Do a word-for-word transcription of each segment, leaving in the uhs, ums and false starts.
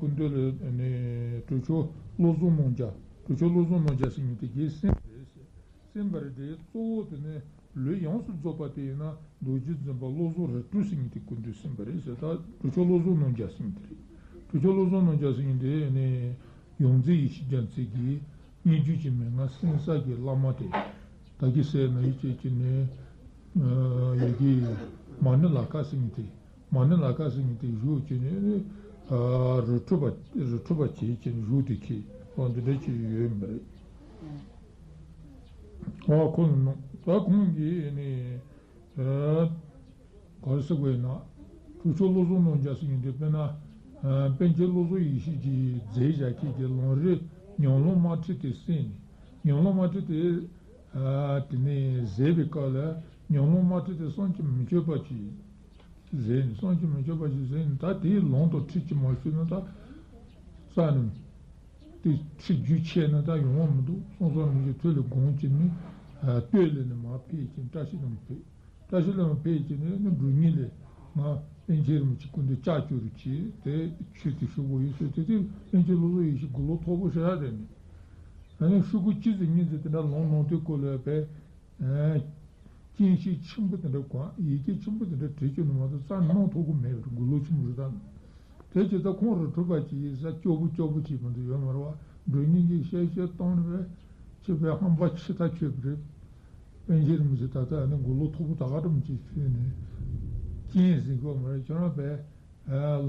སྐུ་མདུན་ལ་ནི་གྲུབ་མཆོག་བློ་བཟང་རྣམ་རྒྱལ། གྲུབ་མཆོག་བློ་བཟང་རྣམ་རྒྱལ་ཟེར་མཁན་དེ་གའི་སེམས་རེད་ཟེར། སེམས་པ་རེད་དེ་གཙོ་བོ་དེ་ནི་ལུས་ཡོངས་སུ་རྫོགས་པ་དེ་ཡིན་ན་རྡོ་རྗེ་འཛིན་པ་བློ་བཟང་རིག་གྲོལ་ཟེར་མཁན་དེ་སྐུ་མདུན་སེམས་པ་རེད་ཟེར། ད་གྲུབ་མཆོག་བློ་བཟང་རྣམ་རྒྱལ་ཟེར་མཁན་དེ་རེད། གྲུབ་མཆོག་བློ་བཟང་རྣམ་རྒྱལ་ཟེར་མཁན་དེ་ནི་ཡོངས་འཛིན་ཡེ་ཤེས་རྒྱ་མཚོ་གིས་སྙན་བརྒྱུད་ཀྱི་མན་ངག་གསན་ས་གི་བླ་མ་དེ། ད་གི་སེ་ན་ཡི་ཅེ་ཅི་ནས་ཡི་གེ་མ་ཎི་ལ་ཁ་ཟེར་མཁན་དེ། མ་ཎི་ལ་ཁ་ཟེར་མཁན་དེ་བཞུགས་ཀྱི་ནས་རི་ཁྲོད་པ་རི་ཁྲོད་པ་བྱེད་ཀྱི་ནས་བཞུགས་དེ་ཁྱེད་ཨོ་འདི་འདྲ་ཅིག་ཡོད་མ་རེད། ཨོ་ཁོང་ནང་ད་ཁོང་གིས་ནས་ག་རེ་ཟེར་དགོས་ཡིན་ན། གྲུབ་མཆོག་བློ་བཟང་རྣམ་རྒྱལ་ཟེར་མཁན་དེ་དཔེར་ན་པཎ་ཆེན་བློ་བཟང་ཡེ་ཤེས་ཀྱིས་མཛད་བཞག་ཁྱེད་ཀྱི་ལམ་རིམ་ཉམས་ལེན་དམར་ཁྲིད་དེ་གསན་ནས་ཉམས་ལེན་དམར་ཁྲིད་དེ། དེ་ནས་བཟས་པའི་སྐབས་ལ་ཉམས་ལེན་དམར་ཁྲིད་དེ་བསམ་གྱིས་མི་ཁྱབ་པ་ཅིག་བཟས་ནས་བསམ་གྱིས་མི་ཁྱབ་པ་ཅིག་བཟས་ནས་ད་དེའི་ལམ་དང་ཁྲིད་ཅིག་མ་ཞུས་ན་ད་རྩ་ནས་དེ་ཁྲིད་རྒྱུ་ཆད་ན་ད་ཡོང་བ་མི་འདུག་བསམ་བསམ་རིན་པོ་ཆེ་ཐུགས་ལ་དགོངས་ཀྱིས་ནི་སྟོད་ལས་ནས་མར་ཕེབས་ཀྱིན་བཀྲ་ཤིས་ལྷུན་པོ་ཕེབས། བཀྲ་ཤིས་ལྷུན་པོ་ཕེབས་ཀྱིན་ནི་མགྲོན་གཉེར་ལས་ང་པཎ་ཆེན་རིན་པོ་ཆེ་སྐུ་མདུན་ལྕགས་ཀྱུ་རུ་བྱས་ཏེ་ཆོས་དེ་ཞུ་དགོས་ཡོད་ཟེར་དེ་དུས་པཎ་ཆེན་བློ་བཟང་ཡེ་ཤེས་མགུ་ལོག་མཐོ་པོ་ཞེ་དྲག་རེད་ནས། ཨ་ནི་ཤོག་གུ་གཅིག་ཙམ་གཉིས་ཙམ་དེ་འདྲ་ལོང་ལོང་དུས་སྐོར་ལ་བས། རྐྱེན་ཤས་ཆེན་པོ་དེ་འདྲ་གང་ཡི་གེ་ཆེན་པོ་དེ་འདྲ་བྲིས་བཅུག་ནས་མ་གཏོགས་རྩ་ནས་གནང་ཐུབ་ཀྱི་མེད་པར་མགུ་ལོག་ཆེན་པོ་རེད་ད། དེ་ཇི་ལྟར་ཁོང་རུ་གྲུབ་པ་ཅིག་ཡིན་ས་སྐྱོ་པོ་སྐྱོ་པོ་ཅིག་མ་གཏོགས་ཡོད་མ་རེད་བ། མགྲོན་གཉེར་གྱིས་བཤད་བཤད་གཏོང་ནས་བས་ཁྱེད་པའི་ཧམ་པ་ཆེ་ཐག་ཆོད་པ་རེད། པཎ་ཆེན་རིན་པོ་ཆེ་ད་ལྟ་ནི་མགུ་ལོག་མཐོ་པོ་ད་ག་འདྲ་མོ་ཅིག་ཕུལ་ནས་རྐྱེན་ཟིན་གོ་མ་རེད་ཁྱོད་རང་པས།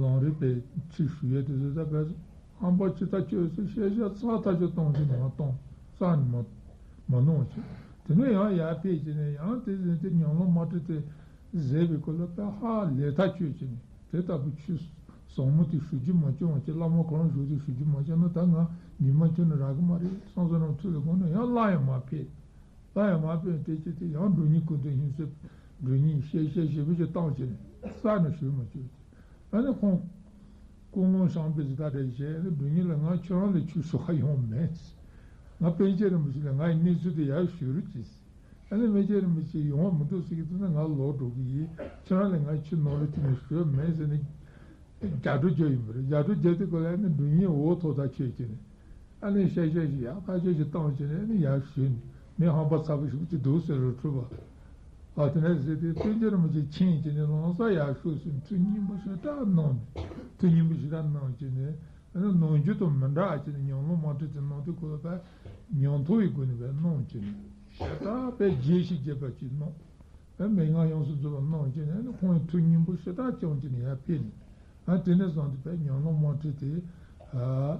ལམ་རིམ་པའི་ཁྲིད་ཞུ་ཡས་དེ་ཚོ་ད་བས་ཧམ་པ་ཅི་ལྟར་སྐྱོ་ཟེར་བཤད་བཤད་ཚ་ཐག་ཆོད་གཏོང་གི་མ་གཏོང་རྩ་ནས་མ་མ་གནང་བ་བྱས། དེ་ནས་ཡང་ཡར་ཕེབས་བྱས་ནས་ཡང་དེ་ཟིན་ཏེ་ཉམས་ལེན་དམར་ཁྲིད་དེ་བཟས་པའི་སྐོར་ལ་དཔེ་ཧ་ལས་ཐག་ཆོད་བྱས་ནས་དེ་ལྟ་བུ་ཆོས་ཟབ་མོ་དེ་ཞུ་རྒྱུ་མ་བྱུང་བ་བྱས། བླ་མ་ཁོ་རང་བཞུགས་དུས་ཞུ་རྒྱུ་མ་བྱུང་ན་ད་ང་ཉི་མ་ཁྱོན་ནས་རག་གི་མ་རེད་བསམ་བསམ་རང་ཐུགས་ལ་དགོངས་ནས་ཡང་སླར་ཡང་མར་ཕེབས། སླར་ཡང་མར་ཕེབས་དེ་ཅི་དེ་ཡང་མགྲོན་གཉེར་སྐུ་མདུན་ཡིན་ཟེར་མགྲོན་གཉེར་བཤད་བཤད་ཞེ་པོ་ཅིག་བཏང་བྱས་ནས་རྩ་ནས་ཞུ་མ་བཅུག་ཨ་ནི་ཁོང་ཀུན་སློང་བཤམས་པའི་ཟི་ད་རེ་བྱས་ནས་མགྲོན་གཉེར་ལ་ང་ཁྱོད་རང་ལས་ཆོས་ཞུ་ག་ཡོང་མེད། ང་པཎ་ཆེན་རིན་པོ་ཆེ་ལ་ངའི་གནས་ཚུལ་དེ་ཡར་ཞུ་རོགས་གྱིས། ཨ་ནི་པཎ་ཆེན་རིན་པོ་ཆེ་ཡོང་བ་མི་འདུག་ཟེར་གྱི་འདུག་ན་ང་ལོག་འགྲོ་གི་ཡིན། ཁྱོད་རང་ལས་ང་ཆོས་ནང་ལ་ཐུག་ནས་ཞུ་མེད་ཟེར་ནས་རྒྱ་སྒྲོག་རྒྱག་ཡིན་པ་རེད། རྒྱ་སྒྲོག་རྒྱག་དུས་སྐབས་ལ་ཨ་ནི་མགྲོན་གཉེར་འོ་ཐོག་ཐག་ཆོད་ཀྱི་ནས། ཨ་ནི་ཤ་ཤ་ཞིག་ཡག་ཐག་ཆོད་ཞིག་བཏང་བྱས་ནས་ཨ་ནི་ཡར་ཞུས་ནས་མི་ཧམ་པ་ཚ་པོ་ཞིག་ཅིག་འདུག་ཟེར་རུ་འཁྲུལ་པ། ཨ་དེ་ནས་ཟེར་དུས་པཎ་ཆེན་རིན་པོ་ཆེ་མཁྱེན་བྱས་ནས་ལམ་སང་ཡར་ཤོག་ཟེར་ཐུགས་མཉེས་པོ་ཞེ་དྲག་གནང་ནས་ཐུགས་མཉེས་པོ་ཞེ་དྲག་གནང་བྱས་ནས་ཨ་ནི་ནམ་རྒྱུན་དང་མི་འདྲ་བ་བྱས་ནས་ཉམས་ལེན་དམར་ཁྲིད་དེ་གནང་དུས་ཁོ་ལ་ཕར་ཉམས་རྟོགས་ཡི་སྒོ་ནས་ཕར་གནང་བྱས་ནས་ཞེ་དྲག་པའི་རྒྱས་ཤིག་རྒྱས་པ་ཅིག་གནང་། ཨ་མན་ངག་ཡོངས་སུ་རྫོགས་པ་གནང་བྱས་ནས་ཨ་ནི་ཁོང་ཡི་ཐུགས་མཉེས་པོ་ཞེ་དྲག་བྱུང་བྱས་ནས་ཡར་ཕེབས་ནས་ཨ་དེ་ནས་བཟུང་སྟེ་ཕར་ཉམས་ལེན་དམར་ཁྲིད་དེ་ཨ་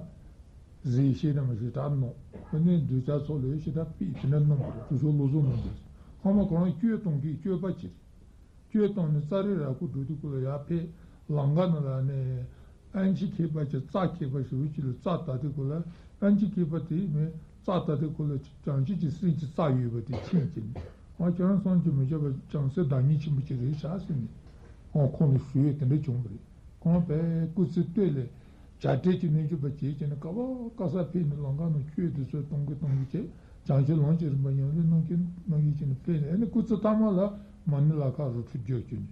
ཟས་བཤད་ནས་མ་ཞེ་དྲག་གནང་། ཨ་ནི་གདུལ་བྱ་ཚོ་ལ་ཞེ་དྲག་ཕུལ་དེ་འདྲ་གནང་བ་རེད། གྲུབ་མཆོག་བློ་བཟང་རྣམ་རྒྱལ་ཚང་མ་ཁོ་རང་སྐྱོན་གཏོང་མཁན་སྐྱོན་པ་ཅིག་རེད། སྐྱོན་བཏང་ནས་ཙཱ་རི་ར་ཁུ་འགྲོ་དུས་སྐོར་ལ་ཡར་ཕེབས། ལམ་ཁ་ནང་ལ་ནས་ཨན་ཆི་མཁས་པ་ཅིག་རྩྭ་མཁས་པ་ཞེ་པོ་ཅིག་ལ་རྩྭ་བཏབ་དུས་སྐོར་ལ་ཨན་ཆི་མཁས་པ་དེས་མི་རྩྭ་བཏབ་དུས་སྐོར་ལ་བྱང་ཆུབ་ཀྱི་སེམས་ཀྱི་རྩྭ་ཡོད་པ་དེ་མཁྱེན་གྱིས་ནས་ཨ་ཁྱོད་རང་བསམ་གྱིས་མི་ཁྱབ་པ་བྱང་སེམས་བདག་ཉིད་ཆེན་པོ་ཅིག་རེད་ཤག་ཟེར་ནས་ཨ་ཁོང་ལ་ཞུས་ཡས་དེ་འདྲ་བྱུང་བ་རེད། ཁོང་པས་སྐུ་ཚེ་སྟོད་ལས་བྱ་བྲལ་གྱི་རྣལ་འབྱོར་པ་བྱས་བྱས་ནས་ག་པ་ག་ས་ཕེབས་ནས་ལམ་ཁ་ནང་ཆོས་དེ་ཚོ་གཏོང་གི་གཏོང་གི་བྱས། བྱང་ཆུབ་ལམ་གྱི་རིམ་པ་ཉམས་ལེན་གནང་གི་གནང་གི་བྱས་ནས་ཕེབས་ནས་ཨ་ནི་སྐུ་ཚེ་མཐའ་མ་ལ་མ་ཎི་ལ་ཁ་རུ་ཁྲིད་རྒྱུ་བྱས་ནས་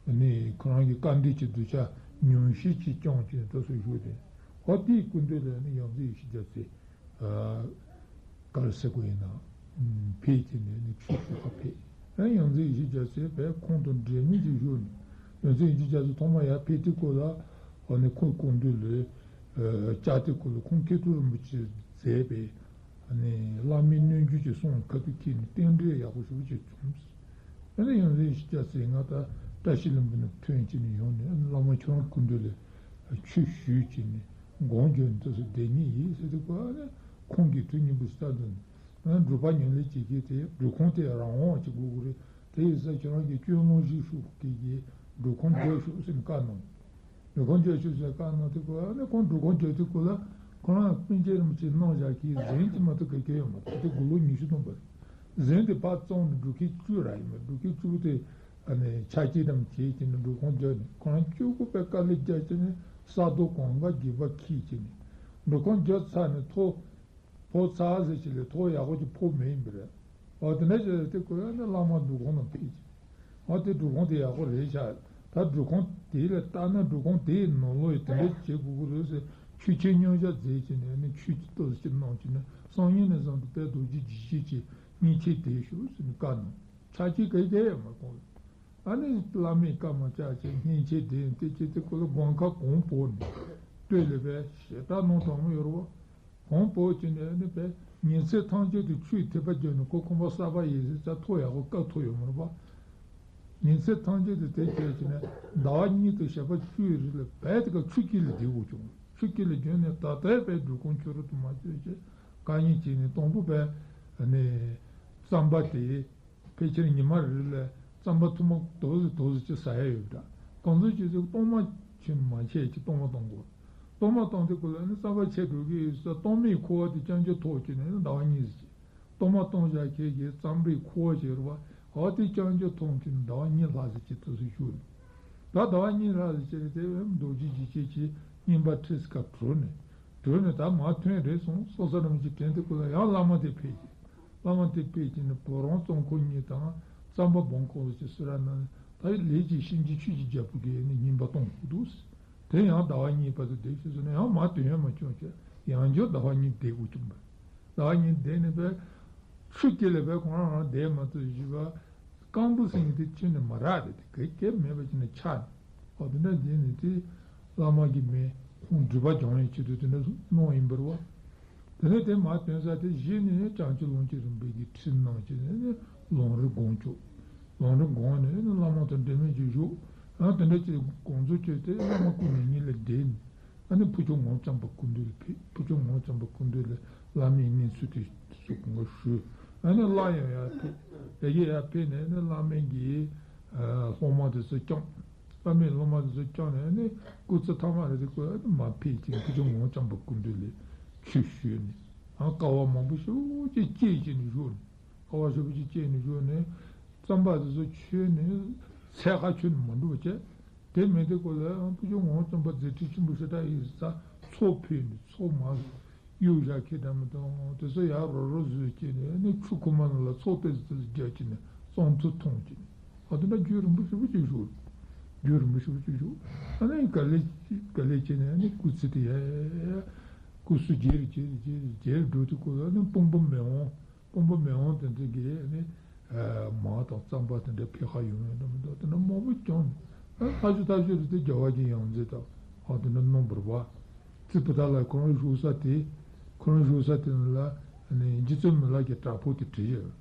ཨ་ནི་ཁོ་རང་གི་དཀའ་འདྲེན་གྱི་གདུལ་བྱ་ཉུང་ཤས་ཅིག་བསྐྱངས་བྱས་ནས་དེ་ཚོ་བཞུགས་ཏེ་ཧོ་དེའི་སྐུ་མདུན་ལ་ཨ་ནི་ཡོངས་འཛིན་ཡེ་ཤེས་རྒྱ་མཚོས། ག་རེ་ཟེར་དགོས་ཡིན་ན། ཕེབས་ཀྱི་ནས་ནི་ཆོས་ཞུ་ག་ཕེབས། ཡང་ཡོངས་འཛིན་ཡེ་ཤེས་རྒྱ་མཚོས་བས་ཁོང་དང་འབྲེལ་མོལ་ཅིག་ཞུས་ནས་ཡོངས་འཛིན་ཡེ་ཤེས་རྒྱ་མཚོ་ཐོག་མ་ཡར་ཕེབས་དུས་སྐོར་ལ་ཨ་ནི་ཁོང་སྐུ་མདུན་ལ་བཅར་དུས་སྐོར་ལ་ཁོང་མཁས་གྲུབ་རིན་པོ་ཆེ་མཛད་པའི་ཨ་ནི་བླ་མའི་རྣལ་འབྱོར་གྱི་གསུང་ཁ་ཐུག་ཁྱེར་ནས་རྟེན་འབྲེལ་ཡག་པོ་ཞེ་པོ་ཅིག་བྱུང་། ཨ་ནི་ཡོངས་འཛིན་ཡེ་ཤེས་རྒྱ་མཚོས་ང་ད་བཀྲ་ཤིས་ལྷུན་པོ་ནས་ཐོན་བྱས་ནས་ཡོང་ནས་ཨ་ནི་བླ་མ་ཁྱོད་རང་སྐུ་མདུན་ལ་ཆོས་ཞུས་བྱས་ནས་དགོངས་བརྒྱབ་ནས་དེ་ཚོ་བསྡད་ངེས་ཡིན་ཟེར་དུས་སྐོར་ཨ་ནི་ཁོང་གིས་ཐུགས་མཉེས་པོ་ཞེ་དྲག་འདུག་ང་འབྲུག་པ་ཉམས་ལེན་བྱེད་མཁན་དེ་སྒྲུབ་ཁང་དེ་རང་དབང་ཅིག་དགོས་ཀྱི་རེད། དེ་ཡིན་ཙང་ཁྱེད་རང་གིས་སྐྱོན་ལོང་ཞིག་ཤོག་གི་གི་སྒྲུབ་ཁང་རྒྱག་ཤོག་ཟེར་ནས་བཀའ་གནང་། སྒྲུབ་ཁང་རྒྱག་ཤོག་ཟེར་བཀའ་གནང་དུས་སྐོར་ཨ་ནི་ཁོང་སྒྲུབ་ཁང་རྒྱག་དུས་སྐོར་ལ་ཁོ་རང་པཎ་ཆེན་རིན་པོ་ཆེས་གནང་བཞག་གི་གཟན་གྱི་མ་གཏོགས་ག་གེ་ཡོད་མ་རེད། དེ་དགུང་ལོ་ཉི་ཤུ་ཐམ་པ་རེད། གཟན་དེ་ཕར་བཙོངས་ནས་སྒྲུབ་ཁང་བཅུ་རག་ཡིན་པ་སྒྲུབ་ཁང་བཅུ་དེ་ཨ་ནི་ཆ་རྐྱེན་རྣམས་བྱས་བྱས་ནས་སྒྲུབ་ཁང་རྒྱག་ནས་ཁོ་རང་གཅིག་པུ་པའི་དཀའ་ལས་རྒྱག་བྱས་ནས་ས་རྡོ་གང་ག་རྒྱས་པ་འཁྱེར་བྱས་ནས་སྒྲུབ་ཁང་རྒྱག་ཚར་ནས་ཐོ། ཕོ་ཚ་ཟེར་ཅིག་ལས་ཐོ་ཡག་པོ་ཅིག་ཕོ་མེད་ཡིན་པ་རེད། འོ་དེ་འདྲ་ཅིག་རེད་དེ་ཁོ་ཡང་ནི་བླ་མ་སྒྲུབ་ཁང་ནང་ཕེབས་ཀྱི། འོ་དེ་སྒྲུབ་ཁང་དེ་ཡག་པོ་རེད་ཤག་ད་སྒྲུབ་ཁང་དེ་ལ་བལྟས་ན་སྒྲུབ་ཁང་དེའི་ནང་ལོགས་ཡི་དེ་འདྲ་བྱེད་དགོས་ཀྱི་རེད་ཟེར། ཆོས་ཁྱིམ་མཉམ་བཞག་མཛད་ཀྱི་ནས་ནི་ཆོས་ཀྱི་ལྟ་ཞིབ་གནང་གྱི་ནས་སང་ཉིན་ནས་བཟུང་སྟེ་དཔལ་རྡོ་རྗེ་འཇིགས་བྱེད་ཀྱི་བསྙེན་ཆེན་དེ་ཞུ་ཟེར་ནས་བཀའ་གནང་། ཕྱག་ཕྱིད་ག་གེ་ཡང་མ་གཏོང་། ཨ་ནི་བླ་མས་བཀའ་མ་བཅག་ཅིག་བསྙེན་ཆེན་དེ་ཡིན་དེ་ཅི་དེ་ཁོ་ལ་དགོན་ཁག་གང་བོ་ནས་སྟོད་ལས་པའི་ཞེ་དྲག་གནང་གྲོང་མོ་ཡོད་རེད་བ། གང་བོ་ཅིག་ནས་ཨ་ནི་པའི་ཉིན་མཚན་ཐམས་ཅད་དུ་ཆོས་ཐེག་པ་བརྒྱུད་ནས་ཁོ་ཁང་པ་གསར་པ་ཡིན་ཟེར་ཙང་ཐོ་ཡག་པོ་བཀའ་ཐོ་ཡོད་མ་རེད་བ། ཉིན་མཚན་ཐམས་ཅད་དུ་དེ་བྱས་ཀྱི་ནས་ཟླ་བ་གཉིས་དང་ཞག་པ་བཅུའི་རིང་ལ་བལ་དེ་ག་ཆུ་དཀྱིལ་ལ་བསྡད་དགོས་བྱུང་། ཆུ་དཀྱིལ་ལ་བསྡད་ནས་ད་ལྟའི་པའི་སྒྲུབ་ཁང་ཆུ་རུ་དུ་མ་བཅོས་བྱས་བཀའ་ཉན་བྱས་ནས་དང་པོ་པའི་ཨ་ནི་རྩམ་པ་དེ། ཕལ་ཆེར་ཉི་མ་རེ་ལ་རྩམ་པ་ཐུར་མ་དོ་ཟིག་དོ་ཟིག་ཅིག་ཟ་ཡ་ཡོད་འདྲ། གང་ཟག་ཅིག་ཟིག་གཏོར་མ་ཆུ་མ་ཆད་ཀྱི་གཏོར་མ་གཏོང་དགོས། གཏོར་མ་གཏོང་དུས་སྐབས་ལ་ནི་རྩམ་པ་ཆད་འགྲོ་གི་ཡོད་ས། གཏོར་མའི་ཁུ་བ་དེ་རྐྱང་རྐྱང་ཐོགས་ཀྱི་ནས་ཟླ་བ་གཉིས་ཟིག་ཅིག་གཏོར་མ་གཏོང་བཞག་ཁྱེད་ཀྱི་རྩམ་པའི་ཁུ་བ་ཞིག་རེད་བ། འོ་དེ་རྐྱང་རྐྱང་ཐོགས་ཀྱི་ནས་ཟླ་བ་གཉིས་ལྷག་ཟིག་ཅིག་དུས་སུ་བཞུགས་ནས། ད་ཟླ་བ་གཉིས་ལྷག་ཟིག་ཅིག་རེད་དེ་རྡོ་རྗེ་འཇིགས་བྱེད་ཀྱི་བསྙེན་པ་ཁྲིད་ཀ་གྲོལ་ནས། གྲོལ་ནས་ད་མར་ཐོན་རེད་སོང་། སོ་སོ་རང་གི་དྲན་དུ་ཁོ་ལ་ཡང་བླ་མ་དེ་ཕེབས་ཀྱི། བླ་མ་དེ་ཕེབས་ཀྱི་ནི་བུ་རོང་ཙོང་ཁོ་གཉིས་དང་རྩམ་པ་སྦོམ་ཁོ་ཚོ་ཅིག་སུ་ར་ན་ད་ལས་ཀྱི་གཤིན་རྗེ་ཆོས་ཀྱི་རྒྱལ་པོ་གིས་ནི་བསྙེན་པ་གཏོང་དགོས་འདུག་དེ་ཡང་ཟླ་བ་གཉིས་བར་དུ་བསྡད་ཤེས་སོང་ན་ཡང་མར་དོན་ཡང་མ་བྱུང་བྱས་ཡང་བསྐྱར་ཟླ་བ་གཉིས་བསྡད་དགོས་བྱུང་བས། ཟླ་བ་གཉིས་བསྡད་ནས་བས་ཆུ་དཀྱིལ་ལ་བས་ཁོ་རང་རང་བསྡད་མ་ཐུབ་བཞི་བ། རྐང་བུ་ཟིན་དེ་ཁྱོན་ནས་མ་རག་རེད་དེ་གེ་གེ་མེད་པ་ཅིག་ནས་ཆགས་ནས། ཨོ་དེ་འདྲ་བྱས་ནས་དེ་བླ་མ་གིས་མེད་ཁོང་སྒྲུབ་པ་སྦྱང་ཡའི་ཆེད་དུ་དེ་འདྲ་གནང་ཡིན་པ་རེད་བ། དེ་ནས་དེ་མར་ཐོན་ས་དེ་གཞི་ནས་བྱང་ཆུབ་ལམ་གྱི་རིམ་པའི་གི་ཁྲིད་གནང་བྱས་ནས་ནི་ལམ་རིམ་སྒོམ་བཅུག་ལམ་རིམ་སྒོམ་ནས་ནི་བླ་མ་དང་འབྲལ་མེད་ཀྱི་བཞུགས། ཡང་དེ་འདྲ་བྱས་དགོངས་རྫོགས་བྱས་ཏེ་བླ་མ་སྐུ་མྱ་ངན་ལས་འདས་ནས། ཨ་ནི་ཕུར་ལྕོག་ངོ་བརྩམས་པ་སྐུ་མདུན་ལ་ཕེབས། ཕུར་ལྕོག་ངོ་བརྩམས་པ་སྐུ་མདུན་ལ་བླ་མའི་གནས་ཚུལ་དེ་ཚོ་སྐུ་ངོ་ཞུས། ཨ་ནི་སླར་ཡང་ཡར་ཕེབས། ཡར་གྱི་ཡར་ཕེབས་ནས་ནི་བླ་མའི་གི་སློབ་མ་དེ་ཚོ་བསྐྱངས། བླ་མའི་སློབ་མ་དེ་ཚོ་བསྐྱངས་ནས་ནི་སྐུ་ཚེ་མཐའ་མ་རེ་དེ་ཀོ་ཨ་ནི་མར་ཕེབས་ཀྱིན་ཕུར་ལྕོག་ངོ་བརྩམས་པ་སྐུ་མདུན་ལ་ཆོས་ཞུས་ནས། ཨ་དཀའ་བ་མང་པོ་ཞེ་པོ་ཅིག་སྤྱད་བྱས་ནས་བཞུགས་ནས། དཀའ་བ་ཞེ་པོ་ཅིག་སྤྱད་ནས་བཞུགས་ནས། རྩམ་པ་དེ་ཚོ་མཆོད་ནས་ཚད་ཁ་ཆོད་ནས་མ་འགྲོ་བ་བྱས། དེ་མིན་དེ་ཀོ་ལ་ཡང་ཕུར་ལྕོག་ངོ་བརྩམས་པ་མཛད་འཕྲིན་ཆེན་པོ་ཞེ་དྲག་ཡིན་ས་ཚོགས་ཕུལ་ནས་ཚོགས་མ་གཡུག་བཞག་ཁྱེད་འདྲ་མི་འདུག་དེ་ཚོ་ཡར་རོ་རོ་བཟོས་བྱས་ནས་ནི་ཆུ་ཁོལ་མ་ནང་ལ་ཚོགས་ཏོག་ཙམ་རྒྱག་བྱས་ནས་གཙང་ཐུ་འཐུང་བྱས་ནས། ཨ་དེ་འདྲ་རྒྱུན་རིང་པོ་ཞེ་པོ་ཅིག་བཞུགས། རྒྱུན་རིང་པོ་ཞེ་པོ་ཅིག་བཞུགས། ཨ་ནི་ག་ལེ་ག་ལེ་བྱས་ནས་ནི་སྐུ་ཚེ་དེ་ཡར་སྐུ་གཟུགས་རྒྱས་རུ་རྒྱས་རུ་རྒྱས་རུ་རྒྱས་རུ་འགྲོ་དུས་ཀོ་ལ་ནི་དཔུང་པ་མི་འོང་། དཔུང་པ་མི་འོང་དེ་འདྲ་གི་ནི་མར་དང་རྩམ་པ་དེ་འདྲ་ཕལ་ཆེར་ཡོང་ཡོང་འདྲ་མི་འདུག་དེ་འདྲ་མང་པོ་བྱུང་། ཨ་ཐག་ཆོད་ཐག་ཆོད་རེད་དེ་རྒྱལ་བ་གི་ཡང་རྩེ་དང་ཨ་དེ་འདྲ་གནང་བར་བ། རྩེ་བུ་ཐག་ལ་ཁོ་རང་བཞུགས་ས་དེ། ཁོ་རང་བཞུགས་ས་དེ་ལ་ནི་རྗེ་བཙུན་མི་ལ་གི་བྲག་ཕུག་དེ་བྲིས་ཡོད།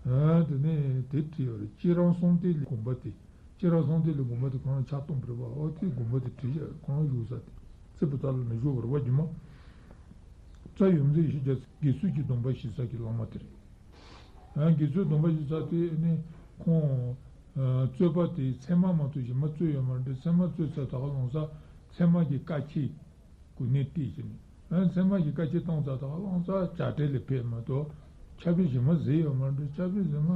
ཨ་དེ་ནས་དེ་བྲིས་ཡོད་རེད། སྐྱེས་རབས་གསང་བསྟོད་ལས་དགོན་པ་དེ། སྐྱེས་རབས་གསང་བསྟོད་ལས་དགོན་པ་དེ་ཁོ་རང་ཕྱག་སྟོང་པ་རེད་བ། ཨོ་དེ་དགོན་པ་དེ་བྲིས་ཡོད་རེད། ཁོ་རང་བཞུགས་ས་དེ། རྩེ་བུ་ཐག་ལ་ནི་བཞུགས་པ་རེད་བ་རྒྱུ་མ། རྩ་ཡོངས་འཛིན་ཡེ་ཤེས་རྒྱལ་མཚན་དགེ་ཚུལ་གྱི་སྡོམ་པ་བཞེས་ས་གི་བླ་མ་དེ་རེད། ཡང་དགེ་ཚུལ་སྡོམ་པ་ཞིག་ཚར་དུས་ནི་ཁོང་རྩོད་པ་དེ་ཚད་མ་མ་གཏོགས་གཞན་མ་རྩོད་ཡོད་མ་རེད། ཚད་མ་རྩོད་ཚར་ད་ག་ལོང་ས་ཚད་མ་གི་བཀའ་ཆད་གོ་གནས་བཏེགས་ཀྱི་ནི། ཡང་ཚད་མ་གི་བཀའ་ཆད་བཏང་ཚར་ད་ག་ལོང་ས་བྱ་བྲལ་ལ་ཕེབས་མ་གཏོགས་ཕྱག་དཔེ་གཞན་མ་གཟིགས་ཡོད་མ་རེད། ཕྱག་དཔེ་གཞན་མ་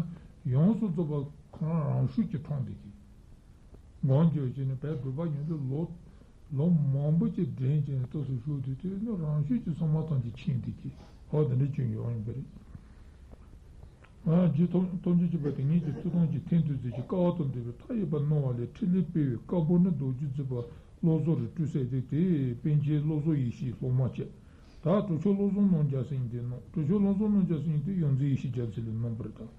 ཡོངས་སུ་རྫོགས་པ་ཁོ་རང་རང་ཤུགས་ཀྱིས་འཁྲུངས་བསྡད་ཀྱི། སྒོམ་རྒྱག་བྱས་ནས་བས་སྒྲུབ་པ་ཉན་དུ་ལོ་ལོ་མང་པོ་ཅིག་འདྲེན་བྱས་ནས་ལྟོས་སུ་བཞུགས་དུས་དུས་ནི་རང་ཤུགས་ཀྱིས་སོ་མ་ཐམས་ཅད་ཕྱིན་བསྡད་ཀྱི་འོ་དེ་འདྲ་བྱུང་ཡོང་ཡིན་པ་རེད། ཨ་རྗེ་ཐོབ་ཐོབ་བྱུང་ཆེན་པོ་དེ་ཉིད་ཀྱི་ཐུགས་དམ་གྱི་རྟེན་དུ་མཛད་ཅིང་དཀའ་བ་དང་ལྡན་པའི་མཐའ་ཡས་པ་གནང་བ་ལས་ཕྲིན་ལས་སྤེལ་བའི་བཀའ་འབུམ་ནི་རྡོ་རྗེ་བརྒྱུད་པ་བློ་བཟང་རི་སྤྲུལ་ཟེར་ཏེ་དེ་པཎ་ཆེན་བློ་བཟང་ཡེ་ཤེས་སློབ་མ་བྱས། ད་གྲུབ་ཆེན་བློ་བཟང་རྣམ་རྒྱལ་ཟེར་མཁན་དེ་གནང་། གྲུབ་ཆེན་བློ་བཟང་རྣམ་རྒྱལ་ཟེར་མཁན་དེ་ཡོངས་འཛིན་ཡེ་ཤེས་རྒྱལ་མཚན་ལས་གནང་བ་རེད་ད།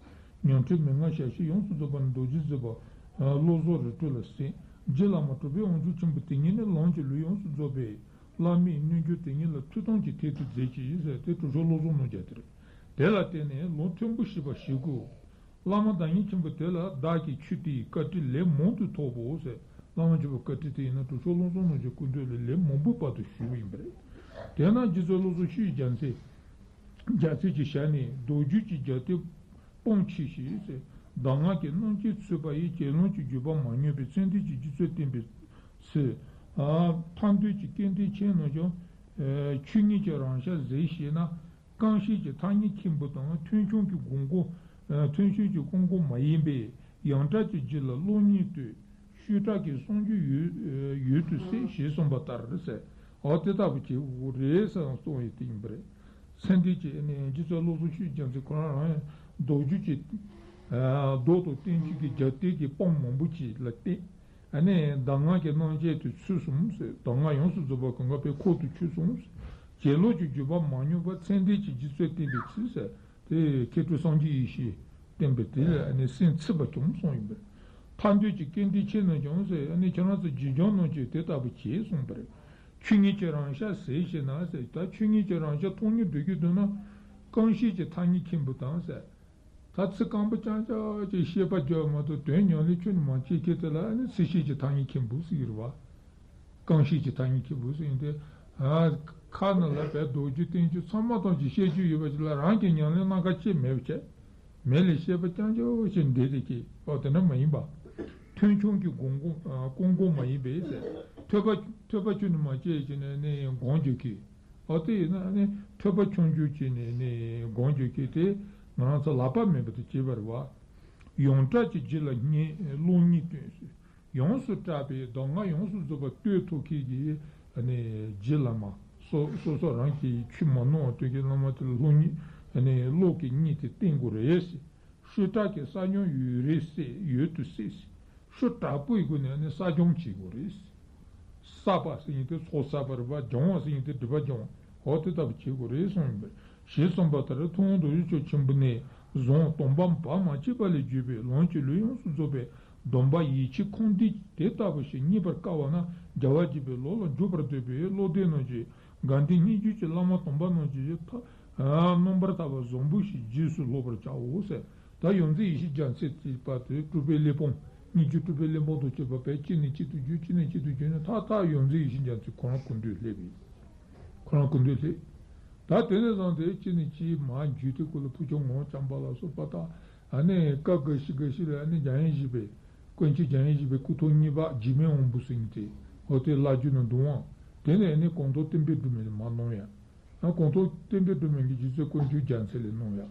ཉང་ཁྲི་མན་ངག་ཞལ་ཤེས་ཡོངས་སུ་རྫོགས་པ་ནི་རྡོ་རྗེ་བརྒྱུད་པ་བློ་བཟང་རི་སྤྲུལ་ལ་གསན། རྗེ་བླ་མ་གྲུབ་པའི་དབང་ཕྱུག་ཆེན་པོ་དེ་ཉིད་ནི་ལམ་གྱི་ལུས་ཡོངས་སུ་རྫོགས་པའི་བླ་མའི་རྣལ་འབྱོར་དེ་ཉིད་ལ་ཐུགས་དམ་གྱི་རྟེན་དུ་མཛད་ཅིང་ཟེར་ཏེ་གྲུབ་ཆེན་བློ་བཟང་རྣམ་རྒྱལ་དེ་རེད། དེ་ལ་བརྟེན་ནས་ལམ་མཐོན་པོ་ཞེས་པ་ཞིག་གོ། བླ་མ་བདག་ཉིད་ཆེན་པོ་དེ་ལ་བདག་གིས་ཆོས་དེའི་བཀའ་དྲིན་ལན་མང་དུ་ཐོབ་བོ་ཟེར། བླ་མ་ཆེན་པོའི་བཀའ་དྲིན་དེ་ཡིན་ན་གྲུབ་ཆེན་བློ་བཟང་རྣམ་རྒྱལ་སྐུ་མདུན་ལ་ལན་མང་པོའི་བར་དུ་ཞུས་པ་ཡིན་པ་རེད། དེས་ན་རྗེ་བཙུན་བློ་བཟང་ཆོས་ཀྱི་རྒྱལ་མཚན། རྒྱལ་མཚན་གྱི་ཞལ་ནས་མདོ་རྒྱུད་ཀྱི་རྒྱབ་རྟེན་སྤང་ཕྱིར་ཞེས་ཟེར། གདམས་ངག་གི་རྣམ་དཔྱོད་ཚུད་པ་ཡིས་དགེ་སློང་གི་བརྒྱུད་པ་མ་ཉམས་པའི་ཚད་ལྡན་གྱི་སྒྱུ་རྩལ་བསྟན་པའི་ཚུལ། ཐར་འདོད་ཀྱི་སྐལ་ལྡན་ཁྱེད་རྣམས་ཀྱང་ཆོས་ཉིད་ཀྱི་རང་ཞལ་གཟིགས་ཤེས་ན། རྐང་ཤེས་ཀྱི་ཐ་སྙད་མཁན་པོ་དང་མཐོང་ཆུང་གི་དགོངས་མཁོ། མཐོང་ཆུང་གི་དགོངས་མཁོ་མ་ཡིན་པས་ཡང་དག་གི་རྒྱུད་ལ་བློ་ཉིད་ལྟོས། ཤུགས་དྲག་གི་གསུང་རྒྱུ་ཡོད་ཡོད་དུ་སྲིད་ཞེས་གསུངས་པ་ལྟར་ཟེར། འོ་དེ་ལྟ་བུ་བྱེད་དགོས་རེད་ཟེར་ཡང་གསུངས་ཡོད་དེ་ཡིན་པ་རེད། ཚད་ལྡན་གྱི་ཨ་ནི་རྗེ་བཙུན་བློ་བཟང་ཆོས་ཀྱི་རྒྱལ་མཚན་ཁོ་རང་རང་ཡང་མདོ་རྒྱུད་ཀྱི་མདོ་དང་བསྟན་བཅོས་ཀྱི་རྒྱབ་རྟེན་གྱི་སྤང་མང་པོ་ཅིག་ལ་བརྟེན། ཨ་ནི་གདམས་ངག་གི་རྣམ་བཤད་དེ་ཚུད་སོང་ཟེར། གདམས་ངག་ཡོངས་སུ་རྫོགས་པ་གང་ག་པའི་ཁོག་ཏུ་ཆུད་སོང་ཟེར། བྱིན་རླབས་ཀྱི་བརྒྱུད་པ་མ་ཉམས་པར་མཚན་ལྡན་གྱི་རྗེ་བཙུན་བསྟན་པའི་ཚུལ་ཟེར། དེ་མཁས་གྲུབ་སངས་རྒྱས་ཡེ་ཤེས་བསྟན་པའི་དེ་ལ་ཨ་ནི་སེམས་ཚིམ་པ་བྱུང་གསུངས་ཡིན་པས། ཐར་འདོད་ཀྱི་སྐལ་ལྡན་ཁྱེད་རྣམས་ཀྱང་ཟེར། ཨ་ནི་ཁྱེད་རང་ཚོ་རྗེས་འཇོག་རྣམས་ཀྱིས་དེ་ལྟ་བུ་བྱེད་གསུངས་པ་རེད། ཆོས་ཉིད་ཀྱི་རང་ཤར་ཟེར་ཞེ་ན་ཟེར། ད་ཆོས་ཉིད་ཀྱི་རང་ཤར་མཐོང་སྙིང་འདོད་ཀྱི་འདུག་ན། རྐང་བཞི་གྱི་ཐ་སྙད་མཁན་པོ་དང་ཟེར། ད་ཚིག་སྐམ་པོ་རྐྱང་རྐྱང་ཅིག་བཤད་པ་རྒྱག་མ་གཏོགས་དོན་ཉམས་ལེན་ཁྱོན་ནས་མ་བྱེད་མཁན་དེ་ལ་ནི་ཚིག་བཤད་ཀྱི་ཐ་སྙད་མཁན་པོ་ཟེར་གྱི་རེད་བ། རྐང་བཞི་གྱི་ཐ་སྙད་མཁན་པོ་ཟེར་ཡིན་ཏེ། ཨ། ཁ་ནང་ལ་བའི་རྡོ་རྗེ་བསྟན་བཅོས་ཚང་མ་ཐམས་ཅད་བཤད་རྒྱུ་ཡོད་པ་ཞིག་ལ་རང་གི་ཉམས་ལེན་གནང་ཁ་ཅིག་མེད་པ་བྱས། མེད་ལས་བཤད་པ་རྐྱང་རྐྱང་ཞིག་འདྲེས་ཏེ་སྐྱེས་པ་དེ་འདྲ་མ་ཡིན་པ། ཐོས་བྱུང་གི་སྒོམ་སྒོམ་ཨ། སྐོང་སྒོམ་མ་ཡིན་པས་ཟེར། ཐོས་པ་ཐོས་པ་ཁྱོན་ནས་མ་བྱས་ཀྱི་ནས་ནི་སྒོམ་རྒྱག་མཁན། འོ་དེ་ཡིན་ན་ནི་ཐོས་པ་ཆུང་ཆུང་བྱས་ནས་ནི་སྒོམ་རྒྱག་མཁན་དེ་ང་རང་ཚོ་ལག་པ་མེད་པ་དེ་བྱེད་པ་རེད་བ། ཡོངས་གྲགས་ཀྱི་རྒྱུད་ལ་སྙན་གློག་བརྙན་སྟོན་ཟེར། ཡོངས་སུ་གྲགས་པའི་གདམས་ངག་ཡོངས་སུ་རྫོགས་པ་སྟོན་ཐུབ་མཁན་གྱི་ནི་རྗེ་བླ་མ། སོ་སོ་སོ་རང་གིས་ཆོས་མ་ནོར་བ་སྟོན་མཁན་བླ་མ་དེ་ལ་སློབ་གཉེར་ནི་གློག་གི་བརྙན་དེ་བསྟན་དགོས་རེད་ཟེར། ཤུགས་དྲག་གི་ས་སྦྱོང་ཡོད་རེད་ཟེར། ཡོད་དུ་ཟེར། ཤུགས་དྲག་པོའི་སྒོ་ནས་ནི་ས་སྦྱོང་བྱེད་དགོས་རེད། བསགས་པ་ཟེར་མཁན་དེ་ཚོགས་བསགས་པ་རེད་པ། སྦྱོང་བ་ཟེར་མཁན་དེ་སྒྲིབ་པ་སྦྱོང་བ། འོ་དེ་ལྟ་བུ་བྱེད་དགོས་རེད་གསུངས་ཡིན་པས། ཞེས་གསུངས་པ་ལྟར་ཐུབ་དབང་རྡོ་རྗེ་འཆང་ཆེན་པོ་ནས་བཟུང་སྡོམ་པ་བར་མ་ཆད་པ་ལས་བརྒྱུད་པའི་ལམ་གྱི་ལུས་ཡོངས་སུ་རྫོགས་པའི་སྡོམ་པ་ཡིད་ཆེས་ཁུངས་ལྡན་དེ་ལྟ་བུ་ཞིག་རྙེད་པར་དཀའ་བ་ན་རྒྱལ་བ་དགྱེས་པའི་ལུགས་ལ་འཇུག་པར་འདོད་པའི་བློ་ལྡན་རྣམས་ཀྱིས་དགའ་ལྡན་སྙན་བརྒྱུད་ཀྱི་བླ་མ་དམ་པ་རྣམས་ཀྱི་ཐ་རྣམ་པར་ཐར་པ་བཟང་པོ་ཞིག་རྗེས་སུ་བསླབ་པར་བྱའོ་ཟེར། ད་ཡོངས་འཛིན་ཡེ་ཤེས་རྒྱལ་མཚན་དེ་པ་དེ་སྤྲུལ་པའི་གླེགས་བམ། སྙན་བརྒྱུད་སྤྲུལ་པའི་གླེགས་བམ་དང་བཅས་པ་བས་གཅིག་ནས་གཅིག་ཏུ་བརྒྱུད། གཅིག་ནས་གཅིག་ཏུ་བརྒྱུད་ནས་ད་ལྟ་ཡོངས་འཛིན་ཡེ་ཤེས་རྒྱལ་མཚན་ཁོ་རང་སྐུ་མདུན་སླེབས་ཡིན། ཁོ་རང་སྐུ་མདུན་སླེབས། ད་དེ་ནས་བཟུང་སྟེ་གཅིག་ནས་གཅིག་མར་བརྒྱུད་དེ་ཁོ་ལ་ཕུར་ལྕོག་ངོར་བཅངས་པ་ལ་སོགས་པ་དང་། ཨ་ནི་སྐབས་འགའ་ཞིག་འགའ་ཞིག་ལ་ཨ་ནི་འཇམ་དབྱངས་བཞི་པའི། དཀོན་མཆོག་འཇམ་དབྱངས་བཞི་པའི་སྐུ་ཐོག་གཉིས་པ་འཇིགས་མེད་དབང་པོ་ཟེར་མཁན་དེ། འོ་དེ་བླ་བརྒྱུད་ནང་འདུལ་དབང་། དེ་ནས་ཨ་ནི་གོང་ཐོག་བསྟན་པའི་སྒྲོན་མེ་ལ་མར་གནང་ཡ། ཨ། གོང་ཐོག་བསྟན་པའི་སྒྲོན་མེ་གི་རྗེ་བཙུན་དཀོན་མཆོག་རྒྱལ་མཚན་ལས་གནང་ཡ།